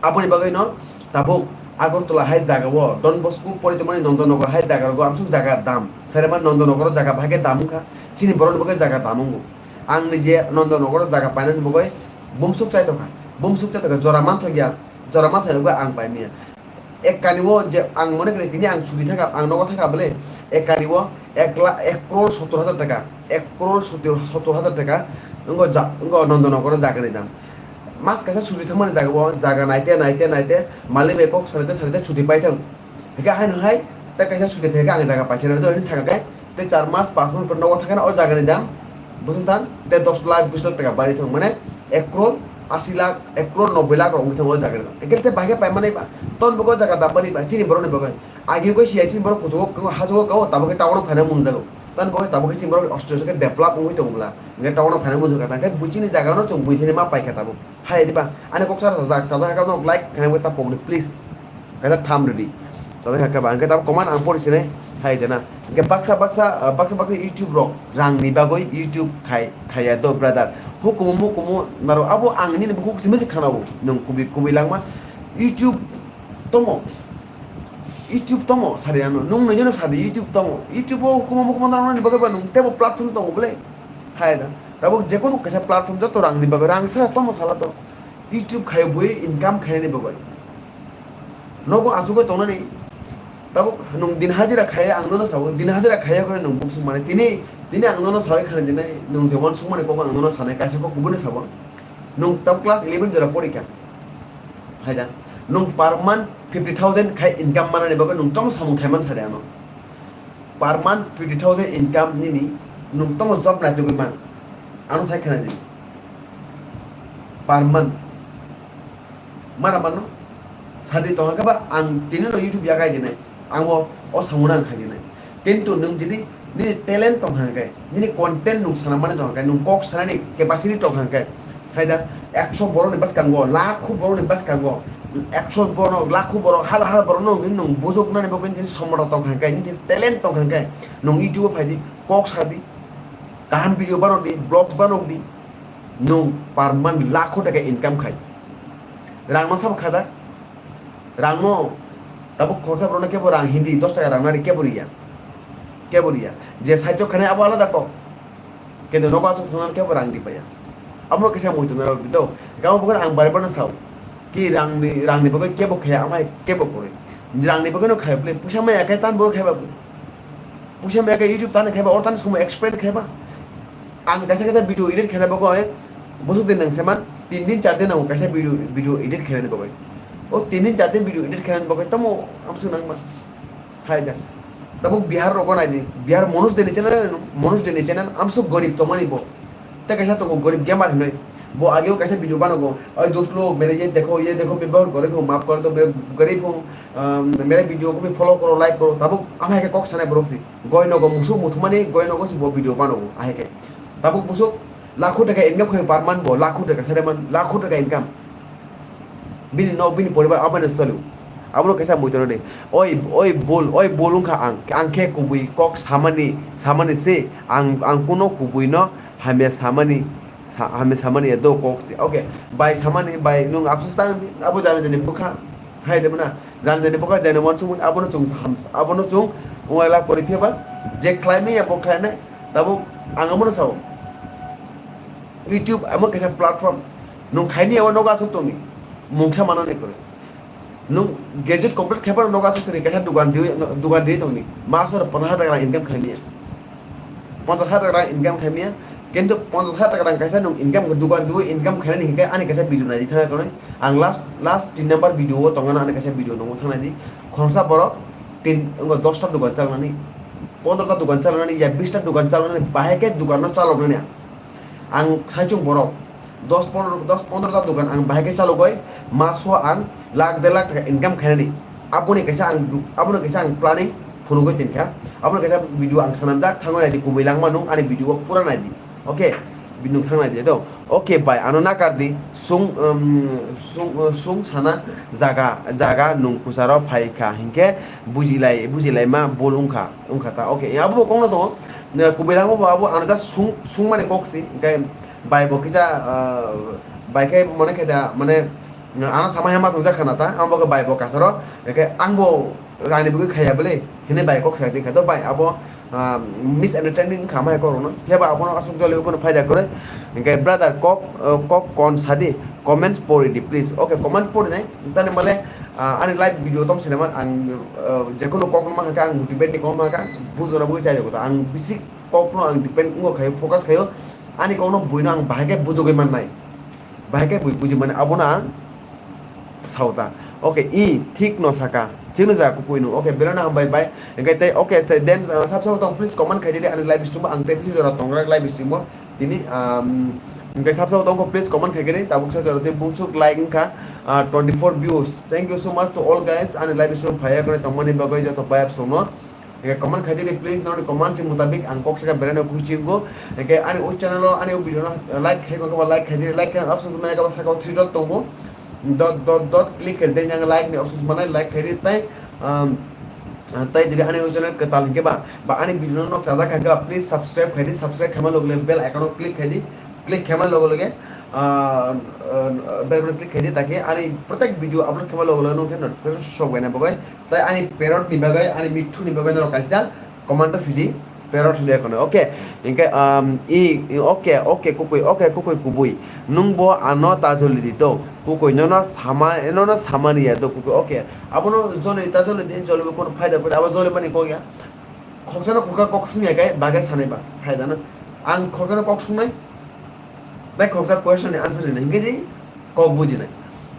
Aboni bagwi no tabuk Agartala hai jaga o Don Bosco pori tongmani Nondonogor hai jaga rogo amsuk jaga dam, serema Nondonogor o jaga bahai khe dam wngkha, chini borok ni bagwi jaga dam wngo. Ang nije Nondonogor o jaga painani bagwi bumsuk chaitokha, bumsuk chaitokha, jora manthokya, jora manthokya ang paimia. Ek kani o je ang mone kore tini ang churi thaka, ang nogo thaka bole, ek kani o ek lakh, ek crore sottor hajar taka, ek crore sottor, sottor hajar taka, wngkha ja-, wngkha Nondonogor o jaga ni dam. Mas kaisa churi thangmani jaga o, jaga naite, naite, naite, malik bai kok sarite, sarite churi paithang. Hingke haino hai, tei kaisa churi phaikhe ang jaga paisa rw do, hini saka khe, tei char mas, panch mas pore nogo thangkhe o jaga ni dam, bwswng than, tei dos lakh, bis lakh taka bari thang, mane, ek crore asi lakh, ek crore nobboi lakh rok wngwi thango o jaga ni dam. Hingke tei bahai khe paimani ba, ton bo o jaga dam bani ba, chini borok ni bagwi. Agi khe siya chini borok kuchugo, hachugo kao, tamo khe town o phaina mungjago. Tan bo khe tamo khe chini borok Australia khe develop wngwi tongo bwla. Hingke town o phaina mungjago, tang khe buchini jaga no chwng buithani ma paikha tabuk. Hai diba, ani kok chara chajak, chajak hakhe no like khaina wngwi ta pokni please. Kaisa tham rwdi. Chajak hakhe ba, hingke tabuk comment ang pori sinai, hai dena. Hingke baksa, baksa, ah, baksa, baksa YouTube rok rang ni bagwi YouTube khai, khaiya do brother. Hukumu mukumu naro abo ang nini bukhuk simi se khanao. Nwng kubi, kubi langma YouTube tomo. YouTube tomo sari ano. Nwng nini no sadi YouTube tomo. YouTube o hukumu mukumu naro nini bagwi ba nwng tebo platform tongo bole. Hai da. Tabuk jekono kaisa platform joto rang ni bagwi, rang sara tomo sala to. YouTube khai bui income khainani bagwi. Nogo achugwi tongnani. Tabuk nwng din hajira khaiya ang nono sao, din hajira khaiya khore nwng bumswk mane. Tini, tini ang nono sawi khana dinai, nwng je uansukmani kok ang nono sanai, kaisa kok kubuni sabo. Nwng tabuk class eleven jora porikha. Hai da. Nwng per month fifty thousand khai income manani bagwi nwng tamo samung khaiman sari ano. Per month fifty thousand income nini, nwng tamo job naitugwi man. Ano sai khana di. Per month. Mana mano? Sadi tong hangke ba ang tini no YouTube yagai dinai. Ang bo o samung ang khai dinai. Kintu nwng jodi nini talent tong hangke, nini content nwng sana mani tong hangke, nwng kok sanani capacity tong hangke, hai da ekso borok ni bwskango, lakho borok ni bwskango, ekso borok, lakho borok, hazar hazar borok no nwng bujoknani bagwi nwng somorta tong kha khe, nwng talent tong kha khe, nwng YouTube o phai di, kok sa di, kaham video banok di, vlogs banok di, nwng per month lakho taka income khai. Rang no sabo khajak, rang no tabuk khoroksa borok no kebo rang hindi dos taka rang nari kebo riya, kebo riya, je saichok khanai abo alada kok. Kendo nogo aswk thangna kebo rang di paya. Amo kaisa muitu na rok di do. Kamo bukan ang bari bana sao. Ki rang ni, rang ni bagwi kebo khaya amai kebo kore. Rang ni bagwi no khaya bole puisa maya kai tan bo khaya ba. Puisa maya kai YouTube tan khaya ba or tan sumo explain khaya ba. Ang kaisa kaisa video edit khaya bagwi. Bosu din nang seman tin din char din nang kaisa video, video edit khaya ni bagwi. O tin din char din video edit khaya ni bagwi tomo amsu nang ma. Hai da. Tabuk Bihar rogo nai di. Bihar Manoj Deni channel no, Manoj Deni channel amsuk gorib tongmani bo. Te kaisa tongo gorib gamer hinoi. Bo ageo kaisa video banogo. Oi dost log mere ye dekho, ye dekho, main bahut gorib ho, maaf kar do, mere gorib ho, um, mere video ko bhi follow karo, like karo. Tabuk ama hai khe kok sanai borok si. Goi nogo musuk muthumani goi nogo si bo video banogo. Ahai khe. Tabuk musuk lakho taka income khai per month bo, lakho taka sare man, lakho taka income. Bini nok, bini poribar abono solu. Abono kaisa muitu no de. Oi, oi bol, oi bol wngkha ang. Ang khe kubui kok samani, samani se. Ang, ang kuno kubui no hamya samani, sa-, hamya samani ya do kok se. Okay, bai samani, bai nwng afsus tang di. Abo jani jani bwkha. Hai de mana. Jani jani bwkha jani wansukmani abono chwng saham, abono chwng wngla pori phiyaba. Je khlai manya bo khlai nai. Tabuk ang abono sao. YouTube amo kaisa platform. Nwng khaini abo nogo aswk tongni. Mungsa manani kwrwi. Nwng graduate complete khaibano nogo aswk tongni kaisa dugan riwi, dugan riwi tongni. Masor ponchash hajar taka income khaimaya. Ponchash hajar taka income khaimaya. Kintu ponchash hajar taka kaisa nwng income khe dugan riwi income khainani hinkhe ani kaisa video naidi thangkha kono. Ang last, last tin number video o tongna ani kaisa video nungo thangnaidi. Khoroksa borok tin, wngkha dosta dugan chalnani. Pondrota dugan chalnani, ya bista dugan chalnani, bahai khe dugan no chaloknani. Ang saichung borok dos pondro, dos pondro ta dogan ang bahai khe chalogoi, maso ang lakh der lakh taka income khainani. Aboni kaisa ang, aboni kaisa ang planning phunugoi tinkha. Aboni kaisa video ang sanamjak, thango naidi kubui langma nung ani video o pura naidi. Okay, bini thang naidi do. Okay bai, ano nakar di, sung, um, sung, uh, sung sana jaga, jaga nung kusaro phai kha hinkhe bujilai, bujilaima bol wngkha, wngkha ta. Okay, abo bo kokno tongo. Kubui langma bo abo ano just sung, sungmani kok si, hinkhe bai bo kisa, ah, bai khe mone khe da, mane, ano sama hema tongja khana ta, amo khe bai bo kasaro, hinkhe ang bo rani bwgwi khaiya bwle, hinwi bai kok sai tongkha. To bai abo, ah, misunderstanding wngkha ma hai kok rokno, phiya ba abono aswk joli bo kheno phaida kwrwi. Hinkhe brother kok, ah, kok kon sadi, comments pori di please. Okay, comments pori nai, tani male, ah, ani live video tom sinema ang, ah, jekono kok ma hakha ang motivate ni kok ma hakha, bujona bwgwi chai jago ta. Ang bisi kokno ang depend wngo khaio, focus khaio. Ani kokno buino ang bahai khe bujogwi mannai. Bahai khe bui buji mani abono ang sao ta. Okay, i thik no saka. Chini ja kukuino. Okay, belai no hambai bai. Hinkhe tei, okay, tei then, uh, sab sabo tong please comment khai di ani live stream o. Ang tei bisi jora tongra live stream o. Tini, um, hinkhe sab sabo tong please comment khai di. Tabuk sa jora tei bumsuk like wngkha, uh, twenty four views. Thank you so much to all guys. Ani live stream phaiya kore tongmani bagwi joto bai absong no. Hinkhe comment khai di please, noni comment si mutabik ang kok saka belai no khusi wngo. Hinkhe ani o channel o, ani o video no like khai kok like khai di, like khai option maya kaba saka o three dot tongo. Dot, dot, dot click khai di, yang like ni option manai like khai di tai, um, tai diri ani o channel kwtal hinkhe ba, ba ani video no nok chajak hinkhe ba please subscribe khai di, subscribe khaima logle bell icon o click khai di. Click khaima logo loge, ah, ah, bell button click khaidi, taki ani protek video upload khaima logo loge nung khe notification sok baina bagwi. Tai ani parrot ni bagwi, ani mithu ni bagwi norok kaisa comment o sidi, parrot hinwi kono. Okay, hinkhe, um, i, i, okay, okay, kukui, okay, kukui kubui. Nung bo ano ta joli di to. Kukui nono sama, nono samani ya to kukui. Okay, abono joli ta joli di, joli bo kono phaida kwrwi, abo joli mani kok ya. Khoroksa no khoroksa kok sung ya khe bagwi sanai ba, phaida no. Ang khoroksa no kok sungnai. Bai khoroksa question ni answer rinai hinkhe je kok bujinai.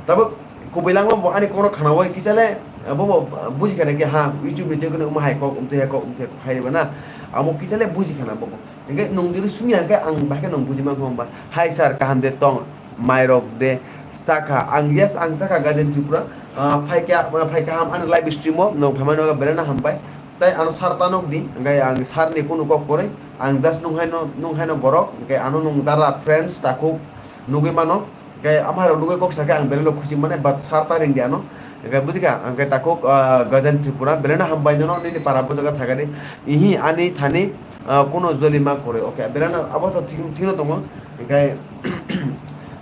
Tabuk kubui langma bo ani kokno khana bai kisa le, bo bo buji khana khe ha YouTube ni twi khe omo hai kok, umtwi hai kok, umtwi hai kok hai ba na. Amo kisa le buji khana bo bo. Hinkhe nwng jodi sungya hinkhe ang bahai khe nwng buji mankha hwnba. Hi sir, kaham de tong, mairok de sakha. Ang yes, ang sakha Gajen Tripura. Ah, phaikha, phaikha ham ani live stream o nwng phaimani bagwi belai no hambai. Tai ano sir ta nukdi, hinkhe ang sir ni kunu kok kwrwi, ang just nung haino, nung haino borok, hinkhe ano nung dara friends takhuk nugwi mano, Hingke amhairok nugui kok sakhe ang belai no khusi mane, but sar ta ringdi ano. Hingke bujikha, hingke takhuk, ah, Gajan Tripura, belai no hambai nono nini para bo jaga sakani. Ihi ani thani, ah, kuno jolima kwrwi. Okay, belai no abo to thik, thik no tongo. Hingke,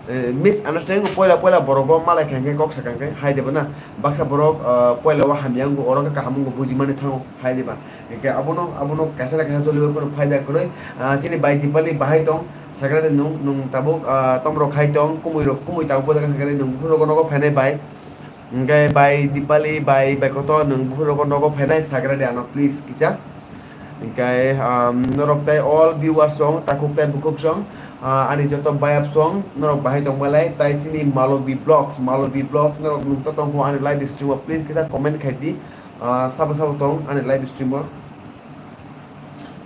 eh, misunderstanding poila, poila borok bo malai kha hingke kok sakha hingke hai de bo na. Baksa borok, ah, poila o hamya wngkho, oro khe kaham wngkho, bujimani thango hai de ba. Hingke abono, abono kaisa na kaisa jolibai kuno phaida kwrwi. Ah, chini bai Dipali bahai tong, sakha de nwng, nwng tabuk, ah, tomrok khai tong, kumui rok, kumui tabuk bo jaga sakha de nwng buphuru rogo nogo phainai bai. Hingke bai Dipali, bai, bai koto nwng buphuru rogo nogo phainai sakha de ano please kisa. Hingke, um, norok tai all viewers rok, takhuk tai bukhuk rok, ah, ani joto bayap song norok bahai tong balai, tai chini Malobi Vlogs, Malobi Vlogs norok nwng to tongkho ani live stream o please kisa comment khai di. Ah, sabo sabo tong ani live stream o.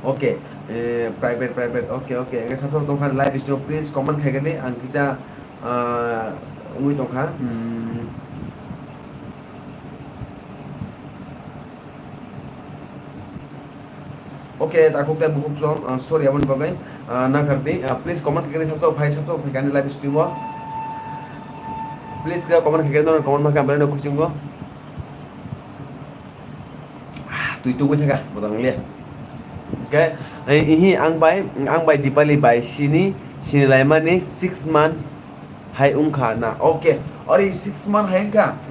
Okay, eh, private, private, okay, okay. Hingke sabo sabo tong ani live stream o, please comment khai khe di, ang kisa, ah, wngwi tongkha. Hmm. Okay, takhuk tai bukhuk song, ah, sorry, aboni bagwi, ah, nakardi. Ah, please comment khai khe di, sabo sabo phai, sabo sabo phai khe ani live stream o. Please khe comment khai khe di, norok comment ma khe ang belai no khusi wngo. Ah, twi tugwi thaka, bodol wngya. Hingke, eh, ihi ang bai, ang bai Dipali bai sini, sini laimani six month hai wngkha na. Okay, ori six month hai wngkha.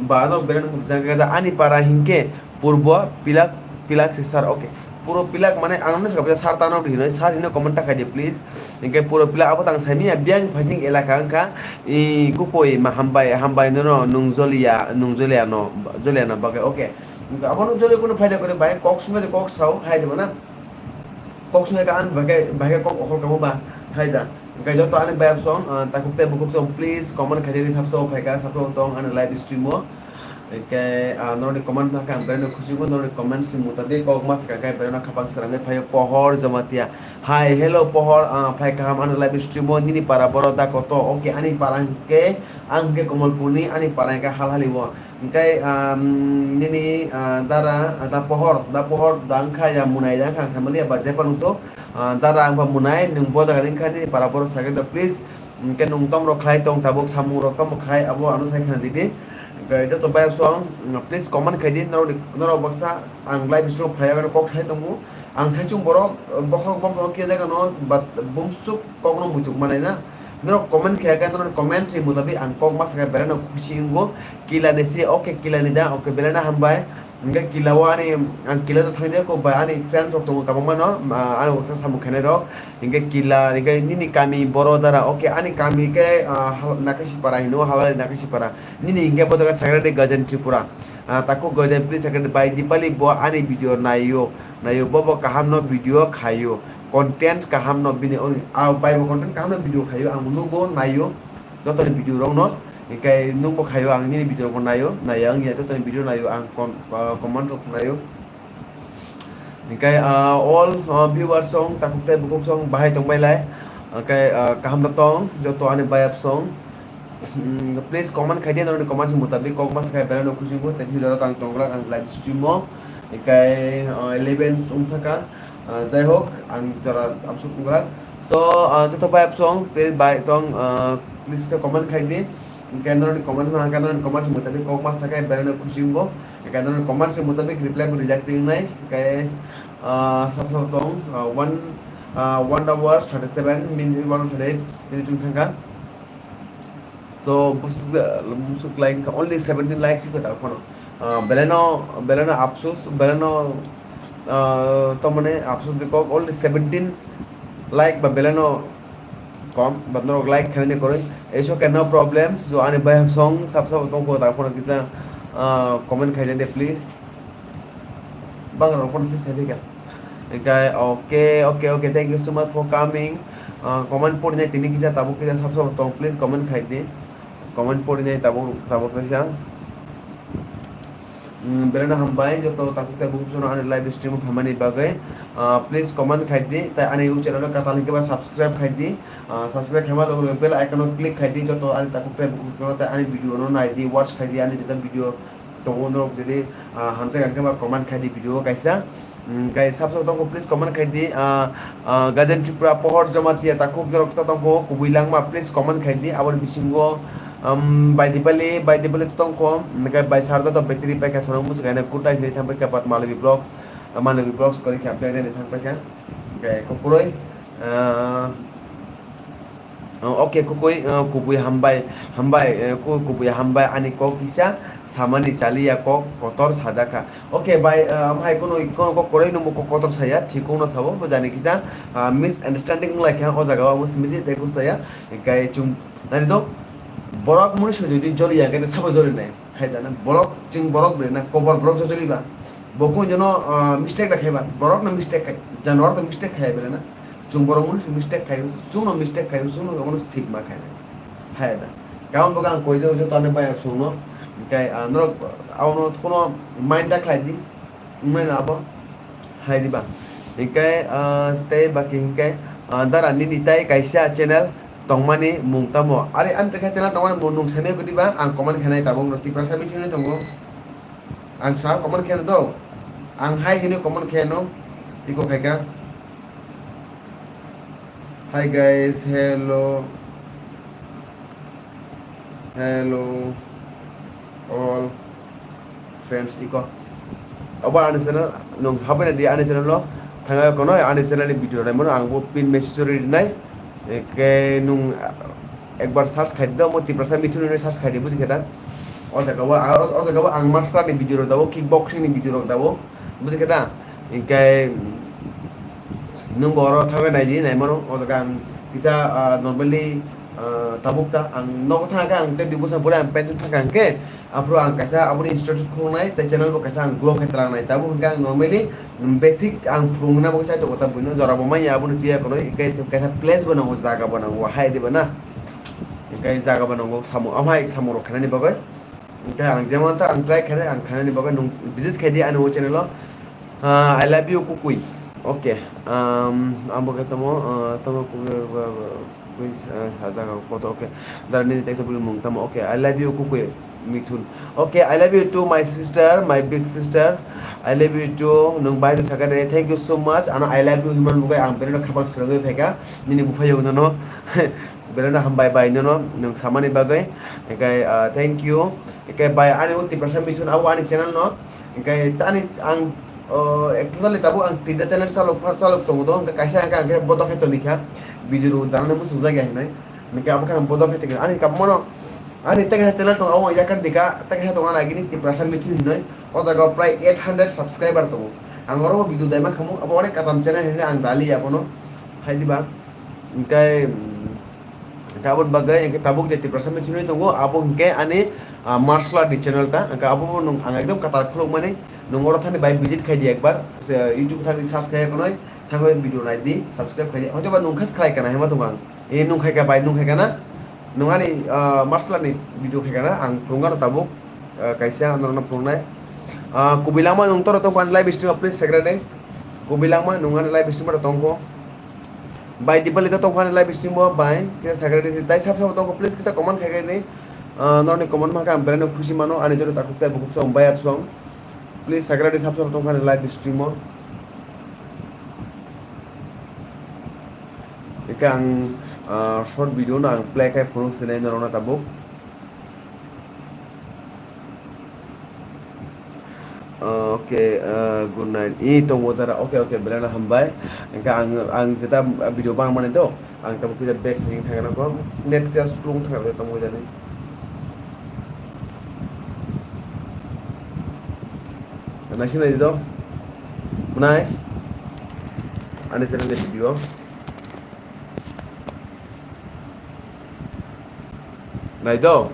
Ba, ano belai no jaga ani para hingke purbo pilak, pilak se sar. Okay, puro pilak mane ang no sakha sar tano hinoi, sar hino comment ta khai di please. Hingke puro pilak abo tang saimanya biyang phaising elaka wngkha. I kukui ma hambai, hambai nono nwng joliya, nwng joliya no, joliya no bagwi, okay. Abono joliya kunu phaida kwrwi bai, kok sungkha je kok sao, hai de mana. Kok sungkha ka an bai khe, bai khe kok okol kamo ba, hai da. Hingke joto ani bayap song, ah, takhuk tai bukhuk song, please comment khai di, sabso phai kha, sabso tong ani live stream o. Hingke, ah, norokni comment ma khe ang belai no khusi wngo, norokni comment si mutabik kok ma sakha khe belai no khapang srangwi phaio Pohor Jamatia. Hi, hello Pohor, ah, phai kaham ano live stream o, nini para boro da koto? Okay, ani para hingke, ang hingke Komolpurni, ani para hingke Halhali o. Hingke, um, nini, ah, dara, ah, da Pohor, da Pohor, da wngkha ya Munai, da wngkha ang samani ya ba jephar nungto, ah, dara ang ba Munai, nwng bo jaga ni wngkha nini para boro sakhe da, please. Hingke nwng tomrok khlai tong tabuk, samung rok tamo khai, abo ano sai khna di di. Hingke joto bayap song, mm, please comment khai di, norok ni, norok baksa ang live stream phai ya, kok khai tongo. Ang saichung borok, bokhorok bokhorok khe jaga no, but bumsuk kok no muituk manai na. Norok comment khe khe, norok comment ni mutabik ang kok ma sakha belai no khusi wngo. Kila ni se, okay, kila ni da, okay, belai no hambai. Hingke kila o ani, ang kila to thangdi kok bai ani friends rok tongo kwbangma no, ah, ani baksa samung khainai rok. Hingke kila, hingke nini kami boro dara, okay, ani kami khe, ah, hal-, Nakashi para hino, Halhali Nakashi para. Nini hingke bo jaga sakha de Gajan Tripura. Ah, takhuk Gajan please sakha de bai Dipali bo ani video naio, naio, bo bo kaham no video khaio. Content kaham no bini, oi, ah, bai bo content kaham no video khaio, ang nugo naio. Jotoni video rok no, hingke nwng bo khaio, ang nini video rok bo naio, naiya wngya, jotoni video naio, ang com-, ah, comment rok naio. Hingke, ah, all, ah, viewers song, takhuk tai bukhuk song, bahai tong bai lai. Hingke, ah, kaham rok tong, joto ani bayap song. Hmm, please comment khai di, norokni comment ni mutabik kok ma sakha belai no khusi wngo, tei future o tang tong glak ang live stream o. Hingke, ah, eleven wng thaka. Ah, jai hok, ang jora absuk wngkha. So, ah, joto bai absong, tei bai tong, ah, please to comment khai di. Hingke norokni comment ma, hingke norokni comment si mutabik kok ma sakhe belai no khusi wngo. Hingke norokni comment si mutabik reply bo rijak tongnai. Hingke, ah, sabo sabo tong, ah, one, ah, one hours thirty seven minute, one thirty eight minute wng thangkha. So, bus-, musuk like only seventeen likes ko ta kono. Ah, beleno, beleno apsus, beleno, ah, tomone apsus de kok only seventeen like ba beleno kom, but norok like khainani koroi. It's okay, no problem. So, ani bai song sab sab tong ko ta kono kisa, ah, comment khainani please. Bang rok pono se sai ka. Hingke, okay, okay, okay, thank you so much for coming. Ah, comment porinai tini kisa tabuk kisa sab sab tong, please comment khai di. Comment porinai tabuk, tabuk kaisa. Hmm, beleno hambai, joto tabuk tabuk jono ani live stream phamani bagwi. Ah, please comment khai di, tai ani YouTube channel katal hingke ba subscribe khai di. Ah, subscribe khaima loge loge bell icon o click khai di, joto ani tabuk tabuk jono tai ani video no nai di, watch khai di, ani joto video tongo, norok jodi, ah, hamjak ang khe ba comment khai di video o kaisa. Mm, guys, sab sab tongkho, please comment khai di. Ah, ah, Gajen Tripura, Pohor Jamatia, takhuk norok ta tongkho, kubui langma, please comment khai di. Aboni bisingo, um, Baidibali, Baidibali to tongkho, mm, kai bai sarda to battery paikha thorong muchung kaina good night hinwi thang paikha, but Malobi Vlogs, ah, Malobi Vlogs kori kha, black thang paikha. Kai kokroi, ah, Oh, okay, kukui, uh, kubui hambai, hambai, uh, ku-, kubui hambai ani kok kisa samani chaliya kok kotor sajakha. Okay, bai, uh, amhai kunu, kunu kok koroi nungbo kok kotor saya, thikung no sabo, bo jani kisa, uh, misunderstanding wnglaikha o jaga o, amo simi je tei gustaya, hinkhe chwng nari do, borok muni sujudi joliya, hinkhe sabo joli nai. Hai da na, borok, chwng borok bre na, kobor borok joto liba. Bo kung jono, ah, mistake da khaiba, borok no mistake khai, janwar to mistake khai bele na. Chwng borok muni mistake khai, chwng no mistake khai, chwng no omono thik ma khai. Hai da. Kaun bo ang koi jo, jo tane bai chwng no. Kai, ah, norok, abono kono mind da khlai di. Wngmano abo hai diba. Hinkhe, ah, tei baki hinkhe, ah, dara nini tai kaisa channel tongmani mung tamo? Ari ani kaisa channel tongmani mung nung sanai khe diba, ang comment khenai tabuk no Tiprasa mithunwi tongo. Ang sa comment kheno do. Ang hai hinwi comment kheno. Iko khaika. Hi guys, hello. Hello all friends, iko. Obo ani channel, nung habai di ani channel o. Thangwi kono ani channel ni video rok naimano ang bo pin message rinai. Eke nung ekbar search khai di, mo Tiprasa Mithun hinwi search khai di, buji khe da. O jaga o, o, o jaga o ang martial art ni video rok dabo, kickboxing ni video rok dabo, buji khe da. Hinkhe nung bo oro thangwi nai di, naimano. O jaga ang kisa, ah, normally, ah, tabuk ta ang nogo thangkha, ang tei dui bosor pore ang pension thangkha hinkhe, aphuru ang kaisa aboni institute khulnai tei channel bo kaisa ang grow khe twlangnai. Tabuk hinkhe ang normally, mm, basic ang phwrwngna bo chai tongo ta buino, jora bo manya aboni piya kono, hinkhe kaisa place bo nango, jaga bo nango, hai diba na? Hinkhe jaga bo nango, samung, amhai samung rok khainani bagwi. Hinkhe ang jemon ta ang try khainai, ang khainani bagwi nung visit khai di ani o channel o. Ah, I love you, Kukui. Okay. Um, ang bo khe tamo, ah, tamo Kukui, ba, ba, Kukui, ah, sa jaga kotor, okay. Dara nini teisa bwlwi mung tamo, okay. I love you, Kukui, Mithun. Okay, I love you too, my sister, my big sister. I love you too. Nung bai rw saka de, thank you so much. Ano I love you hinmani bagwi ang belai no khapang swrwngwi phaikha. Nini buphai yogno no. Belai no hambai bai nono, nung samani bagwi. Hinkhe, ah, thank you. Hinkhe bai ani o Tiprasa Mithun abo ani channel no. Hinkhe tani ang, oh, ek totally tabuk ang tida channel chalok, chalok tongo do. Hinkhe kaisa hinkhe ang khe bodo khe toni kha. Video rw danani muchung jagya hinwi. Hinkhe abo khe ang bodo khe tongkha. Ani kabmano, ani tei kaisa channel tongo, abo yakar dika, tei kaisa tongo ani agini Tiprasa Mithun hinwi. O jaga o prai eight hundred subscriber tongo. Ang oro bo video daima khamu, abo onek kacham channel hinwi ang dali abono. Hai diba? Hinkhe, mm, aboni bagwi hinkhe tabuk je Tiprasa Mithunwi tongo, abo hinkhe ani, ah, martial art ni channel ta. Hinkhe abo bo nung ang ekdom kwtal khulukmani, nung oro thani bai visit khai di ekbar, se YouTube thani search khai khwnwi, thangwi video nai di, subscribe khai di. Hoito ba nung khe khlai kana hima tongo ang. E nung khai ka bai, nung khai kana? Nung ani, ah, martial art ni video khai kana? Ang phwrwng gano tabuk. Ah, kaisa norokno phunuknai. Ah, kubui langma nung toro tongkha ani live stream o, please secretary. Kubui langma nung ani live stream o tongkho. Bai Dipali to tongkha ani live stream o, bai. Kisa secretary si tai sab sabo tongkho, please kisa comment khai khai di. Ah, norokni comment ma khe ang belai no khusi mano, ani jora takhuk tai bukhuk song, bai ap song. Please secretary sab sabo tongkha ani live stream o. Eka ang, ah, short video no ang play khai phunuk sinai norokno tabuk. Ah, okay, ah, good night. I tongo tara. Okay, okay, belai no hambai. Engka ang, ang jeta video bang mani do. Ang tabuk kisa back ring thangna ko. Net kisa slung thangna ko tamo jani. Naising nai do. Mwnai. Ani channel ni video. Nai do.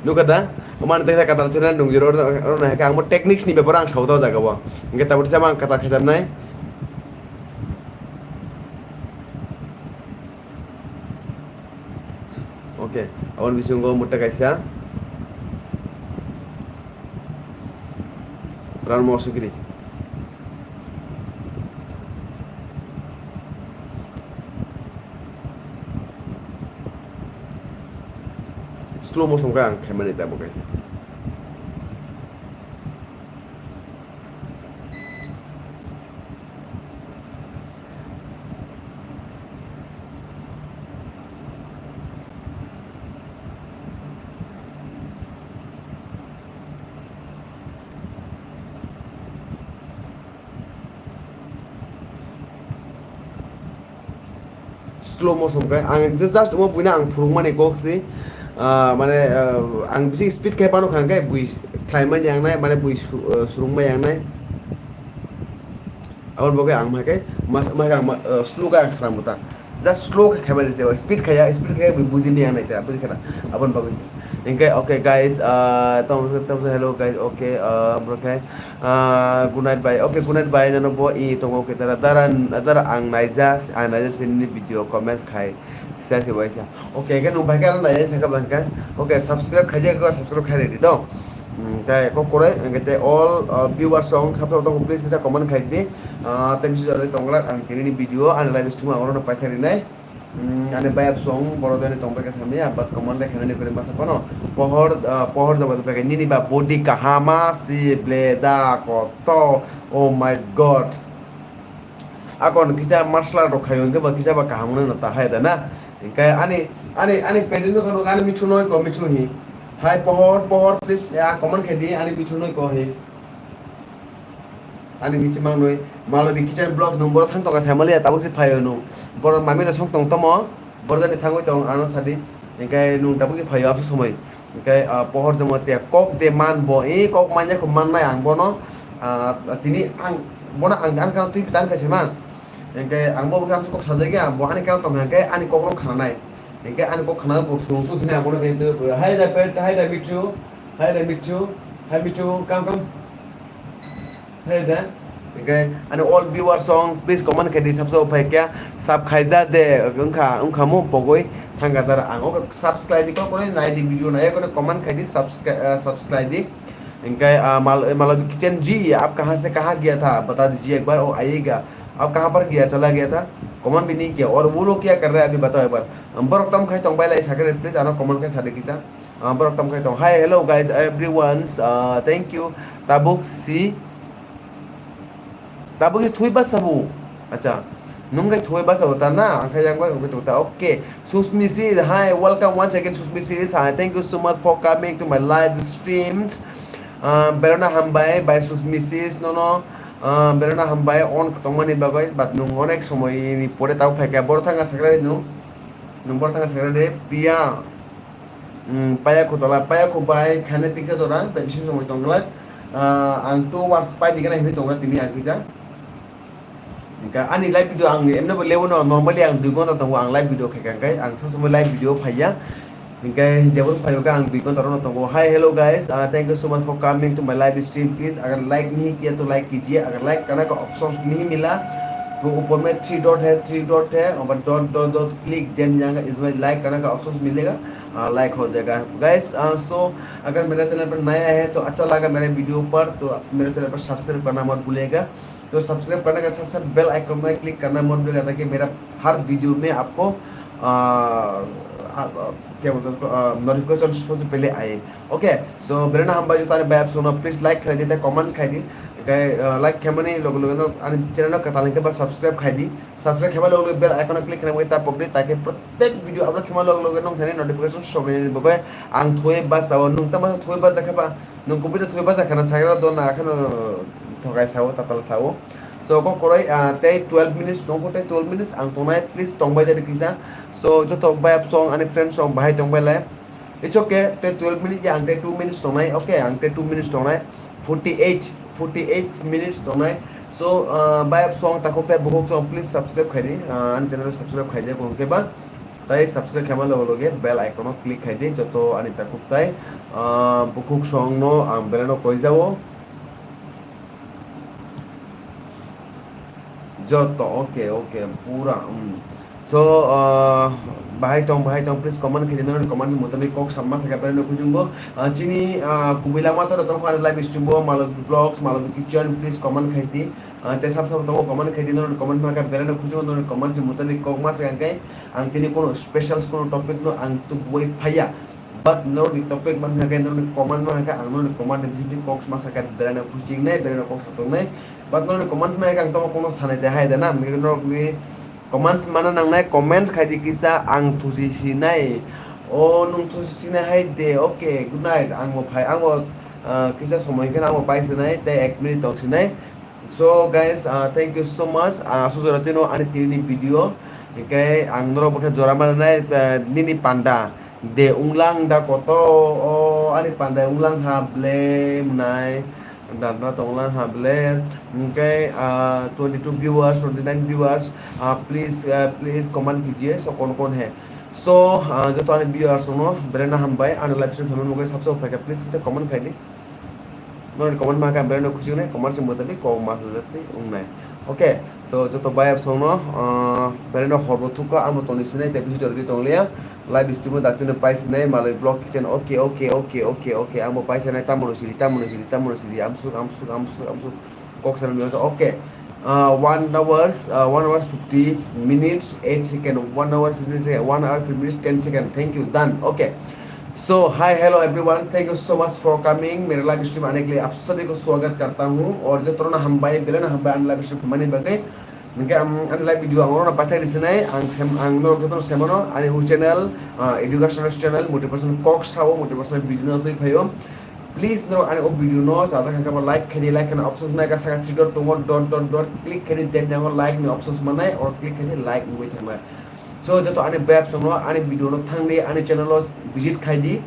Nukha da? Oman tei katal channel nung jero, oro nai kha ang bo techniques ni bepar ang sao ta jaga o. Hingke tabuk sama ang katal khajam nai. Okay, aboni bisingo mutta kaisa. Ran mo sugri. Slow motion khe ang khaimani tabuk kaisa. Slow motion khe ang just omo buino ang phurukmani kok si, ah, mane, ah, ang bisi speed khe phano kha khe bui khlaimani yang nai, mane bui su-, ah, surungmani yang nai. Aboni bagwi ang ma khe mas-, ma khe ang ma, ah, slow khe ang swnam ta. Just slow khe khaimani se, speed khaya, speed khaya bui bujimani yang nai ta, buji khana. Aboni bagwi se. Hinkhe, okay, guys, ah, tamo, tamo, hello, guys, okay, ah, bro, khe, ah, good night, bye. Okay, good night, bye. Nano bo i tongo, okay, dara, dara, dara, ang naija, ang naija sini video comment khai, sa, se waisa. Okay, khe nung bai khe ano naija, sa khe bang khe. Okay, subscribe khaijak khe, subscribe khai ready do. Hmm, khe kok korai, ang khe all, ah, viewers song, subscribe tong, please, kisa comment khai di. Ah, thank you, jajak tongla, ang tini ni video, ang live stream ang oro no pai khai rinai. Hmm, ani bayap song, boro dani tong pai kha samya, but comment le khainani kori masa phano. Pohor, ah, pohor jaba de pai kha, nini ba body kahama si ble da koto, oh my God. Akon kisa martial art rok khayo, hinkhe ba kisa ba kaham wngna ta hai da na. Hinkhe ani, ani, ani pedi no khano ani mithu noi ko mithu hi. Hai pohor, pohor, please, ya, comment khai di, ani mithu noi ko hi. Ani mithi mangnoi, Malobi Kitchen Vlog nung boro thang toka sai maliya, tabuk se phaio nung. Boro mami no song tong tomo, boro jani thangwi tong, ano sadi. Hinkhe nung tabuk se phaio, abse somoi. Hinkhe, ah, pohor jamo te kok de man bo, e kok manya kho mannai ang bono. Ah, tini ang, bono ang, ang kano twi tan khe se man. Hinkhe ang bo bwkha kok sajagya, bo ani kano tong hinkhe ani kok no khananai. Hinkhe ani kok khana bo sung tu tini ang bono twi tu, "Hi da pet, hi da mithu, hi da mithu, hi mithu, come, come." Hai da. Hinkhe ani all viewers song, please comment khai di, subscribe phai kya, sub khaija de, wngkha, wngkha mo pogoi thangka dar ang. Oke, subscribe di, kok koi nai di video nai, kone comment khai di, subscri-, ah, subscribe di. Hinkhe, ah, Mal-, Malobi Kitchen ji, aap kahan se kahan gaya tha, bata dijiye ek bar, wo aayega. Aap kahan par gaya, chala gaya tha, comment bhi nahi kiya, aur wo log kya kar rahe hain, abhi batao ek bar. Borok tam khai tong bai lai sakhe, please ano comment khai sa di kisa. Ah, borok tam khai tong. Hi, hello guys, everyone's, ah, thank you. Tabuk si, tabuk si thui basa bu. Acha, nung kai thui basa bu ta na? Ang khai yang bai, okay, ta. Okay. Susmi sis, hi, welcome once again, Susmi sis. Hi, thank you so much for coming to my live streams. Ah, berana hambai, by Susmi sis, no, no. Ah, berana hambai, on tongmani bagoi, but nung onek somoy ni pore tau phai kha. Boro thanga sakra nung, nung boro thanga sakra de, Priya. Hmm, paya khu tola, paya khu bai khaina tiksa jora, tai bisi somoi tong glak. Ah, ang two hours pai di gana hinwi tong glak tini ang kisa. Hinkhe ani live video ang emne bo lewo no, normally ang dui ghonta tongo ang live video khai kha, hinkhe ang sob somoi live video phaiya. Hinkhe jebon phaio khe ang dui ghonta rono tongo. Hi, hello guys, ah, thank you so much for coming to my live stream. Please agar like nahi kiya to like kijiye, agar like karne ka option nahi mila, to upar mein three dot hai, three dot hai, aur dot dot dot click, then jayega, isme like karne ka option milega. आ, लाइक हो जाएगा। गाइस, आ, सो अगर मेरा चैनल पर नया है तो अच्छा लगा मेरे वीडियो पर तो मेरे चैनल पर सब्सक्राइब करना मत भूलिएगा। तो सब्सक्राइब करने के साथ साथ बेल आइकन में क्लिक करना मत भूलिएगा ताकि मेरा हर वीडियो में आपको, आ, आ, आ, क्या बोलते हैं उसको, आ, नोटिफिकेशन सबसे पहले आए। ओके, सो बेरे ना हम भाई जो तारे बैप सुनो, प्लीज लाइक कर देते, कमेंट कर दी। Khe, ah, like khaimani loge loge no ani channel no kwtal hinkhe ba subscribe khai di. Subscribe khaima loge loge bell icon o click khaina bagwi ta pok di, takhe protek video upload khaima loge loge nung thani notification sobaini bagwi ang thoi ba sao, nung tamo thoi ba jakha ba, nung kubui thoi ba jakha na sagra do na kheno thokai sao, tatal sao. So kok koroi, ah, tei twelve minutes tong kho, tei twelve minutes ang tongnai, please tong bai jadi kisa. So joto bayap song ani friends song bahai tong bai lai. It's okay, tei twelve minutes ya, ang tei two minutes tongnai, okay, ang tei two minutes tongnai, forty eight, forty eight minutes tongnai. So, ah, bayap song, takhuk tei bukhuk song, please subscribe khai di, ah, ani channel subscribe khai di, kung khe ba, tei subscribe khaima loge loge bell icon o click khai di, joto ani takhuk tei, ah, bukhuk song no ang belai no koi jao. Joto, okay, okay, pura, um. So, uh, bahai tong, bahai tong, please comment khe di, nang comment ni mutabik kok samma sakha, belai no khujungo. Uh, chini, uh, kubui lama to tong kho ani live stream bo, Malobi Vlogs, Malobi Kitchen, please comment khai di. Uh, tei sab sab tongo comment khai di, nang comment ma kha, belai no khujungo, nang comment ni mutabik kok ma sakha khe, ang tini kono special kono topic no ang tubui phaiya. But norokni topic man kha khe, norokni comment man kha khe, ang norokni comment ni bisingtwi kok ma sakha, beraino khuchingnai, beraino kok satongnai. But norokni comment man kha khe ang tamo kono sanai de hai de na, hwnkhe norokni comments mana nangnai, comments khai di kisa, ang thusi sinai. O nwng thusi sinai hai de, okay, good night. Ang bo phai, ang bo, ah, kisa somoi khe ang bo pai sinai, tei ek minute tong sinai. So guys, ah, thank you so much. Ah, aswk jora twino ani tini ni video. Hwnkhe ang norok bo khe jora mananai, ah, nini panda. De wnglang da koto, o ani panda wnglang ha ble mwnai. Dana tonglang ha ble. Hwnkhe, ah, twenty two viewers, twenty nine viewers. Ah, please, ah, please comment kijiye, so kon kon hai. So, ah, joto ani viewers no, belai no hambai. Ani live stream hambai mokhe subscribe khaikha, please kisa comment khai di. Norokni comment ma khe ang belai no khuchingnai, comment se mwtali kok ma sajak twi wngnai. Okay, so joto bayap songno, ah, belai no horbo thukha, amo tongni sinai, tei bisi jordi tongliya. Live stream o dakti no pai sinai, malai vlog kitchen, okay, okay, okay, okay, okay, amo pai sinai, tamo no siri, tamo no siri, tamo no siri, amsuk, amsuk, amsuk, amsuk, kok sanai, okay. Ah, one hours, ah, one hours fifty minutes eight second, one hour fifty minutes, one hour fifty minutes ten second. Thank you, done. Okay. So hi, hello everyone, thank you so much for coming मेरे live stream आने के लिए आप सभी को स्वागत करता हूँ। और jotono hambai, belai no hambai ani live stream mani bagwi. Hwnkhe ang ani live video ang oro paithak risinai, ang sem, ang norok jotono semano ani u channel, ah, educational channel, motivational kok sao, motivational video no twi phaio. Please norok ani o video no chajak hwnkhe ba like khaidi, like khana options mai ka saka three dot tongo, dot dot dot click khaidi, then jango like ni options manai, or click khaidi like wngwi thangnai. So joto ani bayap songno ani video no thangdi, ani channel o visit khaidi,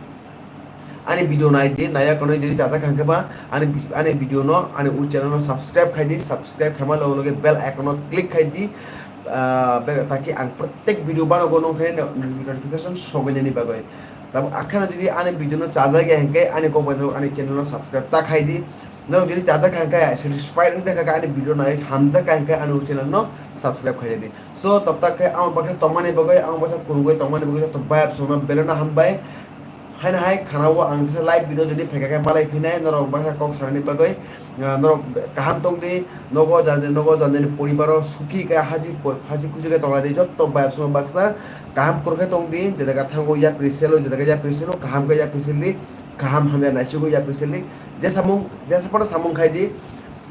ani video naidi, naya kono jodi chajak hwnkhe ba ani vi-, ani video no ani u channel no subscribe khaidi, subscribe khaima loge loge bell icon no click khaidi, ah, be-, taki ang protek video banogo nong phai no-, notification sogoinani bagwi. Tamo akhano jodi ani video no chajak ya hwnkhe ani kok bai ani channel no subscribe ta khaidi. Norok jodi chajak kha hwnkhe, satisfied wngjakha khe ani video nai hamjakha hwnkhe ani channel no subscribe khaidi. So toptak khe ang bakhe tongmani bagwi, ang bakhe kurungwi tongmani bagwi joto bayap songno belai no hambai. Haino hai khana o ang kisa live video jodi phaikha khe malai phinai norok bakhe kok sanani bagwi. Ah, norok kaham tongdi, nogo jani, nogo jani poribaro sukhi khe haji po-, haji kuji khe tonglai di, jotto bayap songno baksa kaham kwrwkhe tongdi, je jaga thango yapri selo, je jaga yapri selo, kaham khe yapri seldi, kaham hamya naisugwi yapri seldi, je samung, je sapano samung khaidi,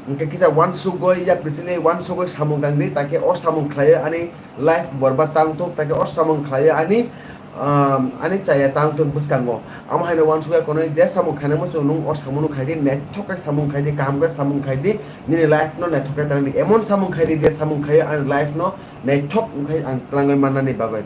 hwnkhe kisa uansukgwi yapri seldi, uansukgwi samung tangdi, takhe o samung khlaiwi ani life borbat tang thok, takhe o samung khlaiwi ani, um, ani chaya tang thok bwskango. Amo haino uansukya kono je samung khainai muchung nung o samung no khaidi, naithok khe samung khaidi, kaham khe samung khaidi, nini life no naithok khe tangdi. Emon samung khaidi je samung khaiwi ani life no naithok wngkhai ang twlangwi mannani bagwi.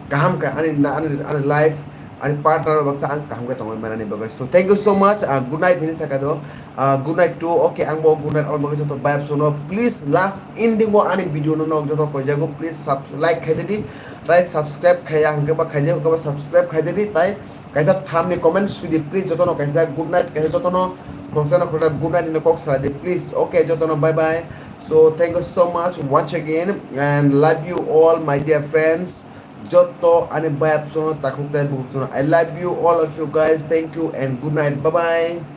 Kaham khe ani na-, ani, ani life, ani partner rok baksa ang kaham khe tongwi mannani bagwi. So thank you so much. Ah, good night hini saka do. Ah, good night to, okay, ang bo good night, ang bo joto bayap sono. Please last ending o ani video no nok joto koijago, please sub-, like khaijadi, tai subscribe khaiya hwnkhe ba khaijak hwnkhe ba subscribe khaijadi, tai kaisa thamni comment sudi, please jotono kaisa good night, kaisa jotono khoroksa no khoroksa good night hino kok saladi, please. Okay, jotono bye bye. So thank you so much once again and love you all my dear friends. Joto ani bayap sono takhuk tai bukhuk sono. I love you all of you guys. Thank you and good night. Bye bye.